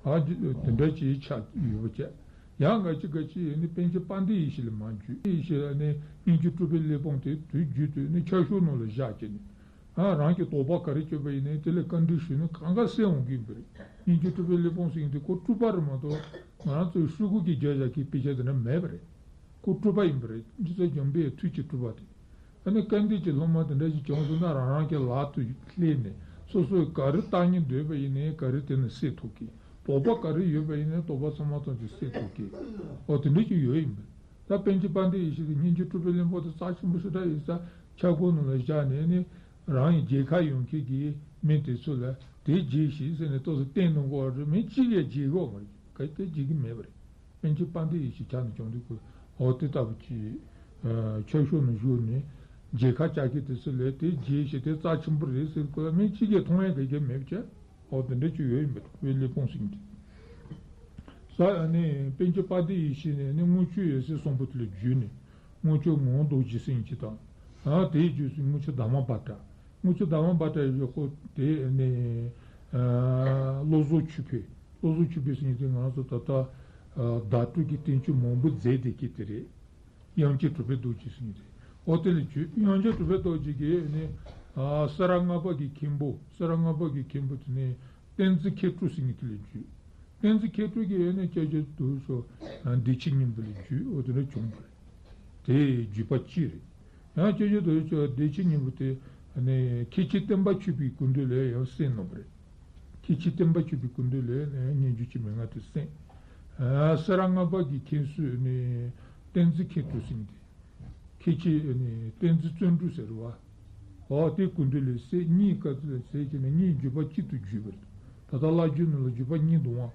ཨ། དེ་འདྲ་ཅིག་ཆགས་ཡོད་པ་བྱས། ཡང་འགའ་ཅིག་འགའ་ཅིག་ཡིན་ནི་པཎ་ཆེན་དཔལ་ལྡན་ཡེ་ཤེས་ལ་མར་བརྒྱུད། ཡེ་ཤེས་ལ་ནི་སྙན་བརྒྱུད་སྤྲུལ་པའི་གླེགས་བམ་དེ་དུས་རྒྱུན་དུ་ནི་ཆ་ཤོག་ནང་ལ་བཞག་བྱས་ནས། ཨ། རང་གི་དོགས་པ་ག་རེ་བརྗོད་པ་ཡིན་ནའི་དེ་ལ་བཀའ་འདྲི་ཞུས་ན་གང་ག་གསལ་འོང་གི་ཡིན་པ་རེད། སྙན་བརྒྱུད་སྤྲུལ་པའི་གླེགས་བམ་ཟེར་མཁན་དེ་ཁོ་སྤྲུལ་པ་རེད་མ་གཏོགས་ང་རང་ཚོའི་ཧྲིལ་པོ་གི་རྒྱབ་བཞག་གི་དཔེ་ཆ་དེ་འདྲ་མེད་པ་རེད། ཁོ་སྤྲུལ་པ་ཡིན་པ་རེད། རྗེ་བཙུན་འཇམ་དཔལ་ཐུགས་ཀྱི་སྤྲུལ་པ་དེ། ཨ་ནི་སྐལ་ལྡན་གྱི་སློབ་མ་དེ་འདྲ་ཞིག་བྱུང་སོང་ན་རང་རང་གི་ལག་ཏུ་སླེབས་ནས་སོ་སོས་ག་རེ་བལྟ་སྙིང་འདོད་པ་ཡིན་ནའི་ག་རེ་དེ་ནི་སེལ་ཐུབ་གི། དོགས་པ་ག་རེ་ཡོད་པ་ཡིན་ནའི་དོགས་པ་ཚང་མ་ཐམས་ཅད་སེལ་ཐུབ་གི། འོ་དེ་འདྲ་ཞིག་ཡོད་ཡིན་པས། ད་པཎ་ཆེན་དཔལ་ལྡན་ཡེ་ཤེས་དེ་སྙན་བརྒྱུད་སྤྲུལ་པའི་གླེགས་བམ་དེ་རྩ་ཆེན་པོ་ཞེ་དྲག་ཡིན་ཙང་ཆ་སྒོ་ནང་ལ་བཞག་ནས་ནི་རང་ཡི་མཇལ་ཁ་ཡོང་མཁན་གྱི་མི་དེ་ཚོ་ལ་དེ་མཇལ་ཞིག་ཟེར་ནས་ཏོག་ཙམ་བསྟན་གནང་དགོས་པ་རེད། མི་གཅིག་ཡང་མཇལ་གི་ཡོད་མ་རེད། གལ་ཏེ་མཇལ་གི་མེད་པ་རེད། པཎ་ཆེན་དཔལ་ལྡན་ཡེ་ཤེས་ཆ་ནས་བྱུང་དུས་ཁོས་འོ་དེ་ལྟ་བུ་ཅིག་ཆ་ཤོག་ནང་བཞག་ནས་མཇལ་ཁ་བཅར་མཁན་དེ་ཚོ་ལ་དེ་མཇལ་ཞིག་དེ་རྩ་ཆེན་པོ་རེད་ཟེར་ཁོ་ལ་མི་གཅིག་ཀྱང་མཐོང་ཡ་ག་གེ་མེད་པ་བྱས། འོ་དེ་འདྲ་ཅིག་ཡོད་ཡིན་པས། སྤྲུལ་པའི་གླེགས་བམ་ཟེར་མཁན་དེ། ས་ཨ་ནི་པཎ་ཆེན་དཔལ་ལྡན་ཡེ་ཤེས་ནས་ནི་དངུལ་ཆུ་འོད་ཟེར་གསུམ་པོ་དེ་ལ་བརྒྱུད་ནས་དངུལ་ཆུ་ངག་དབང་རྡོ་རྗེ་ཟེར་མཁན་ཅིག་དང་། ཨ་དེའི་རྗེས་སུ་དངུལ་ཆུ་དྷརྨ་བྷ་ཏྲ། དངུལ་ཆུ་དྷརྨ་བྷ་ཏྲ་ཡི་ཁོ་དེ་ནི་ཨ་བློ་བཟང་ཆོས་འཕེལ། བློ་བཟང་ཆོས་འཕེལ་ཟེར་མཁན་དེ་ང་ཚོ་ད་ལྟ་ཨ་བརྡ་སྤྲོད་ཀྱི་བསྟན་བཅོས་མང་པོ་མཛད་བསྡད་མཁན་དེ་རེད། དབྱངས་ཅན་གྲུབ་པའི་རྡོ་རྗེ་ཟེར་མཁན་དེ། འོ་དེ་ལ་བརྒྱུད། དབྱངས་ཅན་གྲུབ་པའི་རྡོ་རྗེ་གིས་ནི་ཨ་སེ་ར་ལྔ་པ་གི་མཁན་པོ། སེ་ར་ལྔ་པ་གི་མཁན་པོ་དེ་ནི་བསྟན་འཛིན་མཁས་གྲུབ་ཟེར་མཁན་དེ་ལ་བརྒྱུད། བསྟན་འཛིན་མཁས་གྲུབ་ཀྱིས་ནི་སྐྱབས་རྗེ་རྡོ་རྗེ་འཆང་བདེ་ཆེན་སྙིང་པོ་ལ་བརྒྱུད། འོ་དེ་འདྲ་བྱུང་བ་རེད། དེ་བརྒྱུད་པ་གཅིག་རེད། ཡང་སྐྱབས་རྗེ་རྡོ་རྗེ་འཆང་བདེ་ཆེན་སྙིང་པོ་དེ་ནི་མཁན་ཆེན་བསྟན་པ་ཆོས་འཕེལ་གྱི་སྐུ་མདུན་ལ་ཡང་གསན་གནང་བ་རེད། མཁན་ཆེན་བསྟན་པ་ཆོས་འཕེལ་གྱི་སྐུ་མདུན་ལ་ཡང་སྙན་བརྒྱུད་ཀྱི་མན་ངག་དེ་གསན། ཨ་སེ་ར་ལྔ་པ་གི་མཁན་ཟུར་ནི་བསྟན་འཛིན་མཁས་གྲུབ་ཟེར་མཁན་དེ། མཁན་ཆེན་ནི་བསྟན་འཛིན་བརྩོན་འགྲུས་ཟེར་བ། འོ་དེ་སྐུ་མདུན་ལ་གསན། གཉིས་ཀ་ལ་གསན་བྱས་ནས་གཉིས་བརྒྱུད་པ་གཅིག་ཏུ་བརྒྱུད་པ་རེད། ད་ལྟ་བླ་བརྒྱུད་ནང་ལ་བརྒྱུད་པ་གཉིས་འདུག་ཨང་།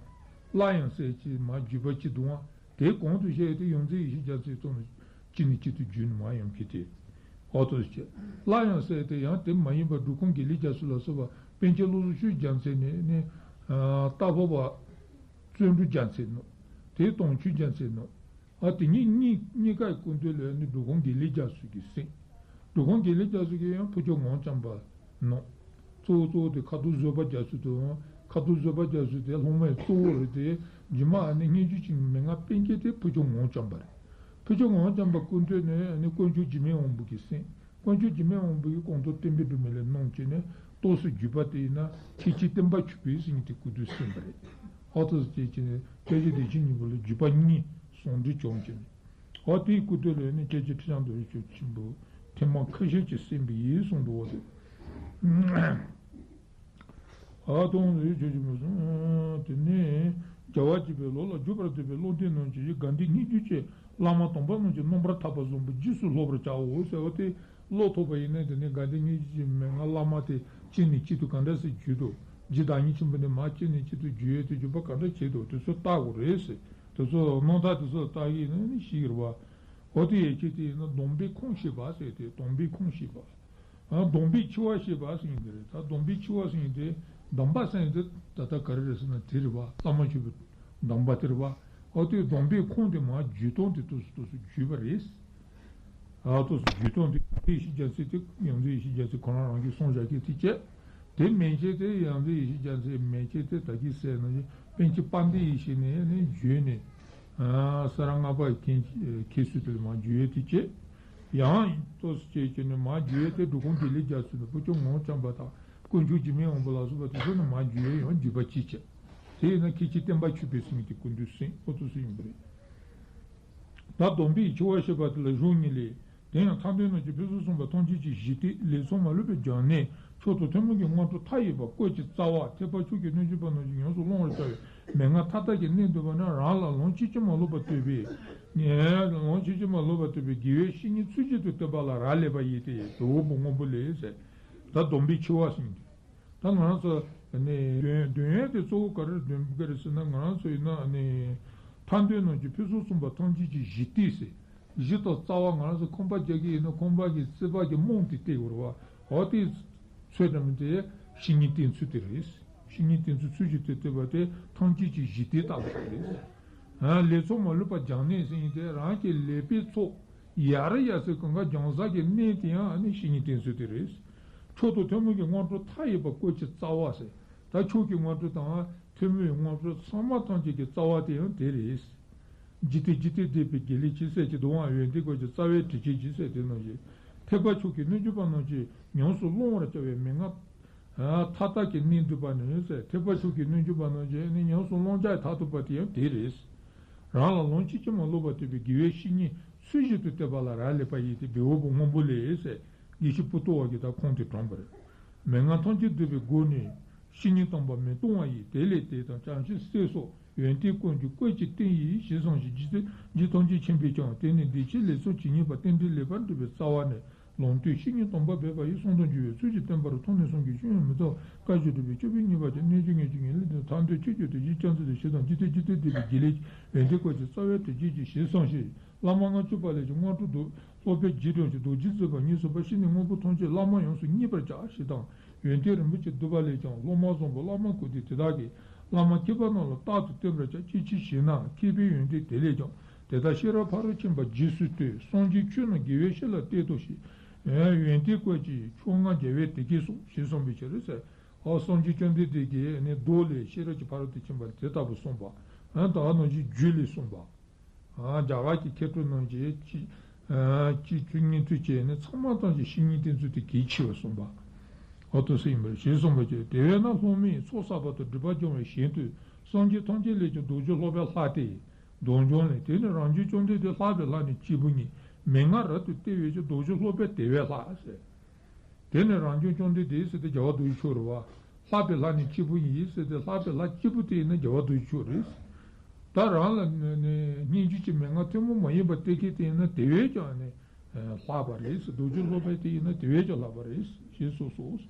སླར་ཡང་གསན་བྱས་མར་བརྒྱུད་པ་གཅིག་འདུག་ཨང་། དེ་གོང་དུ་བཤད་དེ་ཡོངས་འཛིན་ཡེ་ཤེས་རྒྱལ་མཚན་ཐོག་ནས་གཅིག་ནས་གཅིག་ཏུ་བརྒྱུད་ནས་མར་ཡོང་མཁན་དེ། འོ་དེ་བྱས། སླར་ཡང་གསན་དེ་ཡང་དེ་མ་ཡིན་པར་འབྲུག་ཁུངས་དགེ་ལེགས་རྒྱ་མཚོ་ལ་སོགས་པ་པཎ་ཆེན་བློ་བཟང་ཆོས་རྒྱལ་མཚན་ནས་ནི་ཨ་རྟ་ཕོ་པ་བརྩོན་འགྲུས་རྒྱལ་མཚན་ནོ། དེ་དྭངས་ཆོས་རྒྱལ་མཚན་ནོ། ཨ་དེ་གཉིས་གཉིས་གཉིས་ཀའི་སྐུ་མདུན་ལ་ནི་འབྲུག་ཁུངས་དགེ་ལེགས་རྒྱ་མཚོ་གིས་གསན། འབྲུག་ཁུངས་དགེ་ལེགས་རྒྱ་མཚོ་གིས་ཡང་ཕུར་ལྕོག་ངག་དབང་བྱམས་པ་ནོ། གཙོ་བོ་གཙོ་བོ་དེ་ཁ་དོག་བཟོད་པ་རྒྱ་མཚོ་དང་། ཁ་དོག་བཟོད་པ་རྒྱ་མཚོ་དེ་སློབ་མའི་གཙོ་བོ་རེད་དེ། རྗེས་མ་ཨ་ནི་སྙན་བརྒྱུད་ཀྱི་མན་ངག་སྤེལ་མཁན་དེ་ཕུར་ལྕོག་ངག་དབང་བྱམས་པ་རེད། ཕུར་ལྕོག་ངག་དབང་བྱམས་པ་སྐུ་མདུན་ནས་ཨ་ནི་དཀོན་མཆོག་འཇིགས་མེད་དབང་པོ་གིས་གསན། དཀོན་མཆོག་འཇིགས་མེད་དབང་པོ་ཡིས་གོང་ཐོག་བསྟན་པའི་སྒྲོན་མེ་ལས་གནང་བྱས་ནས་ཏོག་ཙམ་བརྒྱུད་པ་དེ་ཡིན་ན་མཁན་ཆེན་བསྟན་པ་ཆོས་འཕེལ་ཟེར་མཁན་དེ་སྐུ་མདུན་གསན་པ་རེད། ཨ་ཏོག་ཙམ་བྱས་བྱས་ནས་སྐྱབས་རྗེ་བདེ་ཆེན་སྙིང་པོ་ལ་བརྒྱུད་པ་གཉིས་ཟུང་འབྲེལ་བྱུང་བྱས་ནས། འོ་དེའི་སྐུ་དོན་ལས་ནི་ཁྱེད་ཀྱི་ཁྲི་བྱང་དུ་རི་ཆོས་ཆེན་པོ་ཐེངས་མ་ཁ་ཤས་ཀྱིས་གསན་པ་ཡིན་གསུངས་འདུག་འོ་དེ། ཨ་དང་རི་ཆོས་ཆེན་པོ་གསུངས། དེ་ནས་རྒྱལ་བ་དགྱེས་པའི་ལོ་ལ་བརྒྱུད་པར་འདོད་པའི་བློ་ལྡན་རྣམས་ཀྱིས་དགའ་ལྡན་སྙན་བརྒྱུད་ཀྱི་བླ་མ་དམ་པ་རྣམས་ཀྱི་རྣམ་པར་ཐར་པ་བཟང་པོ་རྗེས་སུ་སློབ་པར་བྱའོ་ཟེར་བ་དེ། བློ་ཐོག་པ་ཡིན་ན་དེ་ནས་དགའ་ལྡན་སྙན་བརྒྱུད་ཀྱི་མན་ངག་བླ་མ་དེ་གཅིག་ནས་གཅིག་ཏུ་ག་འདྲ་སེ་བརྒྱུད་དོ། རྗེ་བདག་ཉིད་ཆེན་པོ་ནས་མར་གཅིག་ནས་གཅིག་ཏུ་བརྒྱུད་ཡས་དེ་བརྒྱུད་པ་ག་འདྲ་བྱེད་དོ། དེ་ཚོ་བལྟ་དགོས་རེད་ཟེར། དེ་ཚོ་སྣང་ཐག་དེ་ཚོ་བལྟ་གི་ཡིན་ན་ནི་ཤེས་ཀྱི་རེད་བ། འོ་དེ་ཡས་ཁྱེད་དེ་ཡིན་ན་སྡོམ་པའི་ཁུངས་ཤེས་པ་ཟེར་ཏེ། སྡོམ་པའི་ཁུངས་ཤེས་པ། ཨ་སྡོམ་པའི་ཆེ་བ་ཤེས་པ་ཟེར་ཡིན་དེ་རེད། ད་སྡོམ་པའི་ཆེ་བ་ཟེར་ཡིན་དེ། སྡོམ་པ་ཟེར་ཡིན་དེ་ད་ལྟ་ག་རེ་རེད་ཟེར་ན་དེ་རེད་བ། བླ་མ་མཆོད་པའི་སྡོམ་པ་དེ་རེད་བ། འོ་དེ་སྡོམ་པའི་ཁུངས་དེ་མར་བརྒྱུད་སྟངས་དེ་ཏོག་ཙམ་ཏོག་ཙམ་བརྒྱུད་པ་རེད། ཨ་ཏོག་ཙམ་བརྒྱུད་སྟངས་དེ་ཡེ་ཤེས་རྒྱལ་མཚན་དེ་ཡང་རྩེ་ཡེ་ཤེས་རྒྱལ་མཚན་ཁོ་རང་རང་གིས་གསུངས་བཞག་མཁན་དེ་བྱས། དེ་མན་ཆད་དེ་ཡང་རྩེ་ཡེ་ཤེས་རྒྱལ་མཚན་མན་ཆད་དེ་ད་གིན་ཟེར་ནང་བཞིན་པཎ་ཆེན་དཔལ་ལྡན་ཡེ་ཤེས་ནས་ནི་བརྒྱུད་ནས། ཨ་ས་ར་ལྔ་པ་མཁན་མཁན་ཟུར་དེ་ལ་མར་བརྒྱུད་ཡས་དེ་བྱས། ཡང་ཏོག་ཙམ་བྱས་བྱས་ནས་མར་བརྒྱུད་ཡས་དེ་འབྲི་གུང་དགེ་ལེགས་རྒྱ་མཚོ་ནས་བུ་ཆུང་ངག་དབང་བྱམས་པ་དང་དཀོན་མཆོག་འཇིགས་མེད་དབང་པོ་ལ་སོགས་པ་དེ་ཚོ་ནས་མར་བརྒྱུད་ཡས་ཡང་བརྒྱུད་པ་གཅིག་བྱས། དེ་ཡིན་ན་མཁན་ཆེན་བསྟན་པ་ཆོས་འཕེལ་ཟེར་མཁན་དེ་སྐུ་མདུན་གསན། ཨོ་ཏོག་ཙམ་ཡིན་པ་རེད། ད་སྡོམ་པའི་ཆེ་བ་བཤད་པ་དེ་ལ་གཞུང་གཉིས་ལས། དེ་ཡང་ཐར་འདོད་རྣམས་ཀྱི་ཕུན་སུམ་ཚོགས་པ་ཐམས་ཅད་ཀྱི་གཞི་སྟེ། ལེགས་ཚོགས་མ་ལུས་པའི་སྦྱང་གནས། མཆོག་ཏུ་ཐུན་མོང་གི་སྔོན་འགྲོ་མཐའ་ཡས་པ་བཀོད་ཀྱི་རྩ་བ། ཐེག་པ་མཆོག་གི་སྣོད་བཅུད་པ་རྣམས་ཀྱིས་ཉམས་སུ་བླང་བར་བྱ་བའི་མན་ངག་མཐའ་དག་གི་གནད་འདུས་པ་ནི། རང་ལ་ལོངས་སྤྱོད་ཀྱིས་མ་ལོག་པར་འདོད་པའི། ལོངས་སྤྱོད་ཀྱིས་མ་ལོག་པར་འདོད་པའི་དགེ་བའི་བཤེས་གཉེན་ཚུལ་བཞིན་དུ་བསྟེན་པ་ལ་རག་ལས་པ་ཡིན་ཏེ། དོ་བོ་བུ་སྔོན་པོ་ལས་ཟེར། ད་སྡོམ་པའི་ཆེ་བ་ཟེར་གྱི་འདུག་ད་ང་རང་ཚོ་ནི་འདོན་འདོན་ཡས་དེ་གཙོ་བོ་ག་རེར་འདོན་གི་རེད་ཟེར་ན། ང་རང་ཚོ་ཡིན་ན་ནི་ཐར་འདོད་རྣམས་ཀྱི་ཕུན་སུམ་ཚོགས་པ་ཐམས་ཅད་ཀྱི་གཞི་སྟེ་ཟེར། གཞི་དང་རྩ་བ། ང་རང་ཚོ་ཁང་པ་རྒྱག་གི་ཡིན་ན་ཁང་པ་གི་རྩིག་པ་གི་རྨང་དེ་བལྟ་དགོས་རེད་བ། འོ་དེ་ཚོད་དམ་དེ་བཤེས་གཉེན་བསྟེན་ཚུལ་དེ་རེད། བཤེས་གཉེན་བསྟེན་ཚུལ་ཚུལ་བཞིན་དུ་བསྟེན་པ་དེ་ཐམས་ཅད་ཀྱི་གཞི་སྟེ་ལྟ་བུ་ཞིག་རེད། ཨ་ལེགས་ཚོགས་མ་ལུས་པ་སྦྱང་གནས་ཟེར་མཁན་དེ་རང་གི་ལེགས་པའི་ཚོགས་ཡར་ཡར་སེ་གང་ག་སྦྱང་ས་གི་གནས་དེ་ཡང་ཨ་ནི་བཤེས་གཉེན་བསྟེན་ཚུལ་དེ་རེད། མཆོག་ཏུ་ཐུན་མོང་གི་སྔོན་འགྲོ་མཐའ་ཡས་པ་བཀོད་ཀྱི་རྩ་བ་ཟེར། ད་མཆོག་གི་སྔོན་འགྲོ་དང་ཐུན་མོང་སྔོན་འགྲོ་ཚང་མ་ཐམས་ཅད་ཀྱི་རྩ་བ་དེ་ཡང་དེ་རེད། འཇིག་རྟེན་འཇིག་རྟེན་འདས་པའི་དགེ་ལེགས་ཅན་ཟེར་གྱི་འདུག་ཨང་། ཡོན་ཏན་བཀོད་ཀྱི་རྩ་བའི་དྲི་ཆབ་ཀྱི་ཟེར་དེ་ནང་བཞིན། ཐེག་པ་མཆོག་གི་སྣོད་བཅུད་པ་རྣམས་ཀྱིས་ཉམས་སུ་བླང་བར་བྱ་བའི་མན་ངག་མཐའ་དག་གི་གནད་འདུས་པ་ནི་ཟེར། ཐེག་པ་མཆོག་གི་སྣོད་བཅུད་པ་རྣམས་ཀྱིས་ནི་ཉམས་སུ་བླང་བྱ་མཐར་ཐུག་པ་དེ་ཡང་དེ་རེད། རང་ལ་ལོངས་སྤྱོད་ཀྱིས་མ་ལོག་པར་འདོད་པའི་དགེ་བའི་བཤེས་གཉེན་ཚུལ་བཞིན་དུ་བསྟེན་པ་ལ་རག་ལས་པ་ཡིན་ཏེ། བེའུ་བུ་སྔོན་པོ་ལས་ཟེར། དགེ་བཤེས་པོ་ཏོ་བ་གིས་ད་ཁུངས་དེ་དྲངས་པ་རེད། མན་ངག་ཐམས་ཅད་འདུས་པའི་སྒོ་ནས་བཤེས་གཉེན་དམ་པ་མི་གཏོང་བ་ཡིས། དེ་ལས་དེ་དང་བྱང་ཆུབ་སེམས་སོགས་ཡོན་ཏན་ཀུན་གྱི་བཀོད་ཀྱི་རྟེན་ཡིན་ཞེས་གསུངས་ཤིང་། རྗེ་རྗེ་ཐམས་ཅད་མཁྱེན་པས་ཀྱང་དེ་ནི་འདི་ཕྱིར་ལེགས་ཚོགས་ཇི་སྙེད་པ་རྟེན་འབྲེལ་ལེགས་པར་འགྲུབ་པའི་རྩ་བ་ནི། ལོངས་སྤྱོད་བཤེས་གཉེན་དམ་པ་འབད་པ་ཡིས། གསུང་དང་སྦྱོར་བའི་ཚུལ་གྱིས་བསྟན་པར་མཐོང་ནས་གསུང་གི་སྐྱོན་ཡང་མི་མཐོང་བར་བཀའ་བཞིན་སྒྲུབ་པའི་སྤྱོད་པས་མཉེས་པར་བྱ། གནོད་བྱེད་ངན་བྱེད་ངན་ལས་འདས་ཐར་འདོད་ཆོས་སྤྱོད་དེ་བཞིན་སྐྱོང་ཚུལ་དང་། ཞི་བདེ་ཇི་ལྟར་འདོད་པའི་དགེ་ལེགས་ཡོན་ཏན་བཀོད་ཀྱི་རྩ་བའི་དྲི་ཆབ་ཀྱིས་ཞེས་གསུངས་ཤིང་། བླ་མ་ལྔ་མཆོད་པ་ལས་ཀྱང་སྔོན་འགྲོ་སློབ་དཔོན་རྗེས་དྲན་ཞིང་རྡོ་རྗེ་བརྩེགས་པ་གཉིས་གསུངས་པ། བཤེས་གཉེན་དངོས་པོ་ཐམས་ཅད་བླ་མ་ཡོངས་སུ་མཉེས་པར་བྱ་ཞེས་དང་། ཡོན་ཏན་རིན་པོ་ཆེ་བསྡུ་བ་ལས་ཀྱང་སློབ་མ་བཟང་པོ་བླ་མ་གུས་འདུད་དེ་དག་གིས་བླ་མ་མཁས་པ་རྣམས་ལ་རྟག་ཏུ་བསྟེན་པར་བྱ། ཅི་ཕྱིར་ཞེ་ན། མཁས་པའི་ཡོན་ཏན་དེ་ལས་ཀྱང་དེ་དག་ཤེས་རབ་ཕ་རོལ་ཕྱིན་པ་རྗེས་སུ་ལྟོས། སངས་རྒྱས་ཆོས་རྣམས་དགེ་བའི་བཤེས་ལ་གཏད་དོ་ཞེས། ཡོན་ཏན་བཀོད་ཀྱི་ཕྱོགས་སྔ་རྒྱལ་བས་དེ་སྐད་གསུངས་ཞེས་གསུངས་པའི་ཕྱིར་ཟེར། ཨ་སངས་རྒྱས་བཅོམ་ལྡན་འདས་ཀྱིས་ནི་མདོ་ལས་ཤེས་རབ་ཀྱི་ཕ་རོལ་ཏུ་ཕྱིན་པ་དེ་ལྟ་བུ་གསུངས་པ། ཨ་ད་ནང་བཞིན་རྒྱུད་ལས་གསུངས་པ། ཨ་རྒྱ་གར་གྱི་མཁས་གྲུབ་རྣམས་ཀྱིས་ཅི་ཨ་ཅི་ཚུལ་ཉན་ཐོས་བྱས་ནས་ཚང་མ་ཐམས་ཅད་བཤེས་གཉེན་བསྟེན་ཚུལ་དེ་གལ་ཆེ་བར་གསུངས་པ། འོ་དོ་སེ་ཡིན་པར་ཞེས་གསུངས་པ་བཅས། དེ་བས་ན་སློབ་མས་ཚོགས་བསགས་པ་དང་སྒྲིབ་པ་སྦྱོང་བའི་ཞིང་དུ་སངས་རྒྱས་ཐམས་ཅད་ལས་ཀྱང་རྡོ་རྗེ་སློབ་པའི་ལྷ་སྟེ། རྡོ་འཇོམས་ལས། དེ་ནི་རང་བྱུང་བཅོམ་ལྡན་འདས་ལྷག་པའི་ལྷ་ནི་གཅིག་པུ་ཉིད། མན་ངག་རབ་ཏུ་བསྟན་པས་ཀྱང་རྡོ་རྗེ་སློབ་པའི་དེ་བས་ལྷག་ཟེར། དེ་ནི་རང་བྱུང་བཅོམ་ལྡན་འདས་ཟེར་ཏེ་རྒྱལ་བ་རྡོ་རྗེ་འཆང་རེད་བ། ལྷག་པའི་ལྷ་ནི་གཅིག་པུ་ཡིན་ཟེར་ཏེ་ལྷག་པའི་ལྷ་གཅིག་པུ་དེ་ཡིན་ན་རྒྱལ་བ་རྡོ་རྗེ་འཆང་རེད། ད་རང་ལ་ནི་ནི་སྙན་བརྒྱུད་ཀྱི་མན་ངག་ཐུན་མོང་མ་ཡིན་པ་སྟེར་མཁན་དེ་ཡིན་ན་དེ་བས་ཀྱང་ནི་ལྷག་པ་རེད། རྡོ་རྗེ་སློབ་པ་དེ་ཡིན་ན་དེ་བས་ཀྱང་ལྷག་པ་རེད་ཞེས་གསུངས་སོ།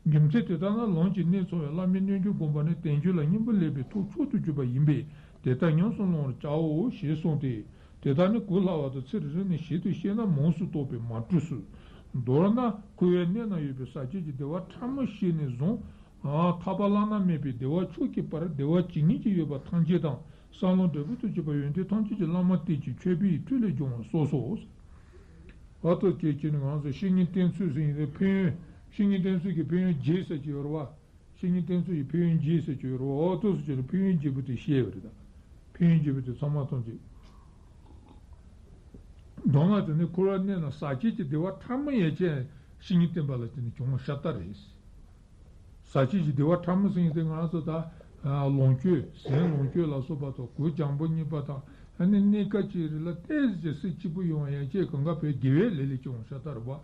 རྒྱུ་མཚན་དེ་ལྟར་ན་ལམ་གྱི་གནད་ཚང་བའི་བླ་མའི་རྣལ་འབྱོར་སྒོམ་པ་ནི་དལ་འབྱོར་ལ་སྙིང་པོ་ལེགས་པའི་ཐབས་མཆོག་ཏུ་གྱུར་པ་ཡིན་པས་དེ་ལྟར་ཉམས་སུ་བླང་བར་བྱའོ་ཞེས་གསུངས་ཏེ། དེ་དག་ནི་གོ་སླ་བ་དང་ཚིག་རེ་རེ་ནས་ཞིབ་ཏུ་བཤད་ན་མང་སུ་རྟོགས་པས་མ་གྲུབ་སོ། མདོར་ན་འཁོར་བའི་གནས་ན་ཡོད་པའི་ཟག་བཅས་ཀྱི་བདེ་བ་ཕྲ་མོ་ཞིག་ནས་བཟུང་། ཐར་པ་བླ་ན་མེད་པའི་བདེ་བ་མཆོག་གི་བར་བདེ་བ་ཇི་སྙེད་ཅིག་ཡོད་པ་ཐམས་ཅད་དང་། བསམ་ལམ་འབྲས་བུ་དང་བཅས་པ་ཡོན་ཏན་ཐམས་ཅད་ཀྱི་བླ་མ་བསྟེན་ཅིང་མཆོད་པའི་མཐུ་ལས་སྦྱོང་བ་སོགས་སོ། འོ་དོ་སྐད་ཅིག་ནི་ང་ཚོ་བཤེས་གཉེན་བསྟེན་ཚུལ་ཟེར་ཡིན་ཏེ་ཕན་ཡོན། བཤེས་གཉེན་བསྟེན་ཚུལ་གྱི་ཕན་ཡོན་བརྒྱད་ཟེར་གྱི་ཡོད་རེད་བ། བཤེས་གཉེན་བསྟེན་ཚུལ་གྱི་ཕན་ཡོན་བརྒྱད་ཟེར་གྱི་ཡོད་རེད་བ། འོ་དོ་ཟེར་གྱི་ནི་ཕན་ཡོན་བརྒྱད་པོ་དེ་བཤད་པ་རེད་ད། ཕན་ཡོན་བརྒྱད་པོ་དེ་ཚང་མ་ཐམས་ཅད། མདོར་ན་དེ་ནི་འཁོར་བའི་གནས་ན་ཟག་བཅས་ཀྱི་བདེ་བ་ཕྲ་མོ་ཡན་ཆད་བཤེས་གཉེན་བསྟེན་པ་ལ་བརྟེན་ནས་བྱུང་བ་ཤ་སྟག་རེད། ཟག་བཅས་ཀྱི་བདེ་བ་ཕྲ་མོ་ཟེར་མཁན་དེ་ང་ཚོ་ད་ལོངས་སྤྱོད་ཟས་ལོངས་སྤྱོད་ལ་སོགས་པ་དང་གོས་ལྗང་པོ་རྙིང་པ་དང་ ཨ་ནི་གནས་སྐབས་ཅིག་རེ་ལ་ཏོག་ཙམ་སེམས་སྐྱིད་པོ་ཡོང་ཡ་ཅེས་གང་ག་བོད་དགེ་བའི་ལས་ལས་བྱུང་ཤ་སྟག་རེད་བ།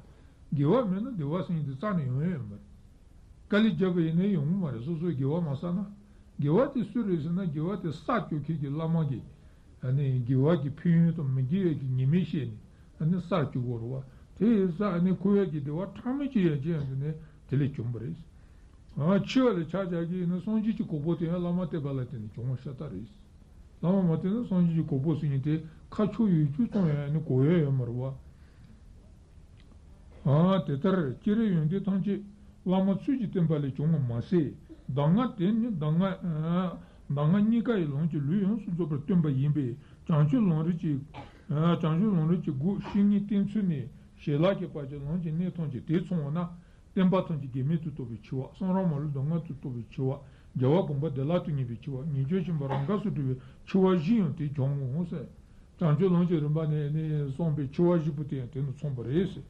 དགེ་བ་མེད་ན་བདེ་བ་ཟེར་མཁན་དེ་རྩ་ནས་ཡོང་ཡ་ཡོད་མ་རེད། དཀའ་ལས་བརྒྱབ་པ་ཡིན་ན་ཡོང་གི་མ་རེད། སོ་སོས་དགེ་བ་མ་བསགས་ན། དགེ་བ་དེ་སུ་རེད་ཟེར་ན། དགེ་བ་དེ་བསགས་བཅུག་མཁན་གྱི་བླ་མ་གིས། ཨ་ནི་དགེ་བ་གི་ཕན་ཡོན་དང་མི་དགེ་བའི་གི་ཉེས་དམིགས་བཤད་ནས། ཨ་ནི་བསགས་བཅུག་གི་ཡོད་རེད་བ། དེ་ཡིན་ཙང་ཨ་ནི་འཁོར་བའི་གི་བདེ་བ་ཕྲ་མོ་ཅིག་ཡང་ཅི་ཡང་དེ་ནས་དེ་ལས་བྱུང་བ་རེད། ཨ། འཆི་བ་ལ་ཆ་བཞག་གི་ཡིན་ན་སངས་རྒྱས་ཀྱི་གོ་འཕང་དེ་ཡང་བླ་མ་བསྟེན་པ་ལ་བརྟེན་ནས་བྱུང་བ་ཤ་སྟག་རེད། བླ་མ་མ་བསྟེན་ན་སངས་རྒྱས་ཀྱི་གོ་འཕང་ཟེར་མཁན་དེ་ཁ་ཕྱོགས་ཡོད་རྒྱུ་ཙམ་ཡང་ནི་གོ་ཡ་ཡོད་མ་རེད་བ། ཨ། དེ་ལྟར་སྤྱིར་ཡོན་ཏན་ཐམས་ཅད་བླ་མ་ཚུལ་གྱིས་བསྟེན་པ་ལས་བྱུང་བ་མ་ཟད། གདམས་ངག་དེ་ནི་གདམས་ངག་ཨ། གདམས་ངག་གཉིས་ཀ་ཡི་ལམ་གྱི་ལུས་ཡོངས་སུ་རྫོགས་པར་སྟོན་པ་ཡིན་པས། བྱང་ཆུབ་ལམ་རིམ་གྱི། ཨ། བྱང་ཆུབ་ལམ་རིམ་གྱི་སྒོ་བཤེས་གཉེན་བསྟེན་ཚུལ་ནས་ཞལ་ལག་གི་བར་གྱི་ལམ་གྱི་གནད་ཐམས་ཅད་དེས་མཚོན་པ་ན། བསྟན་པ་ཐམས་ཅད་གེགས་མེད་དུ་རྟོགས་པའི་འཆི་བ། གསུང་རབ་མ་ལུས་གདམས་ངག་ཏུ་རྟོགས་པའི་འཆི་བ། རྒྱལ་བ་དགོངས་པ་བདེ་བླག་ཏུ་ངེས་པའི་འཆི་བ། ཉེས་སྤྱོད་ཆེན་པོ་རང་འགགས་སུ་བསྒྲིལ་བའི་འཆི་བ་བཞི་ཡང་དེས་འཇོམས་ངོ་ཟེར། བྱང་ཆུབ་ལམ་གྱི་རིམ་པ་ནས་ནི་གསུངས་པའི་འཆི་བ་བཞི་པོ་དེ་ཡང་དེ་ནི་མཚུངས་པ་རེད་ཟེར།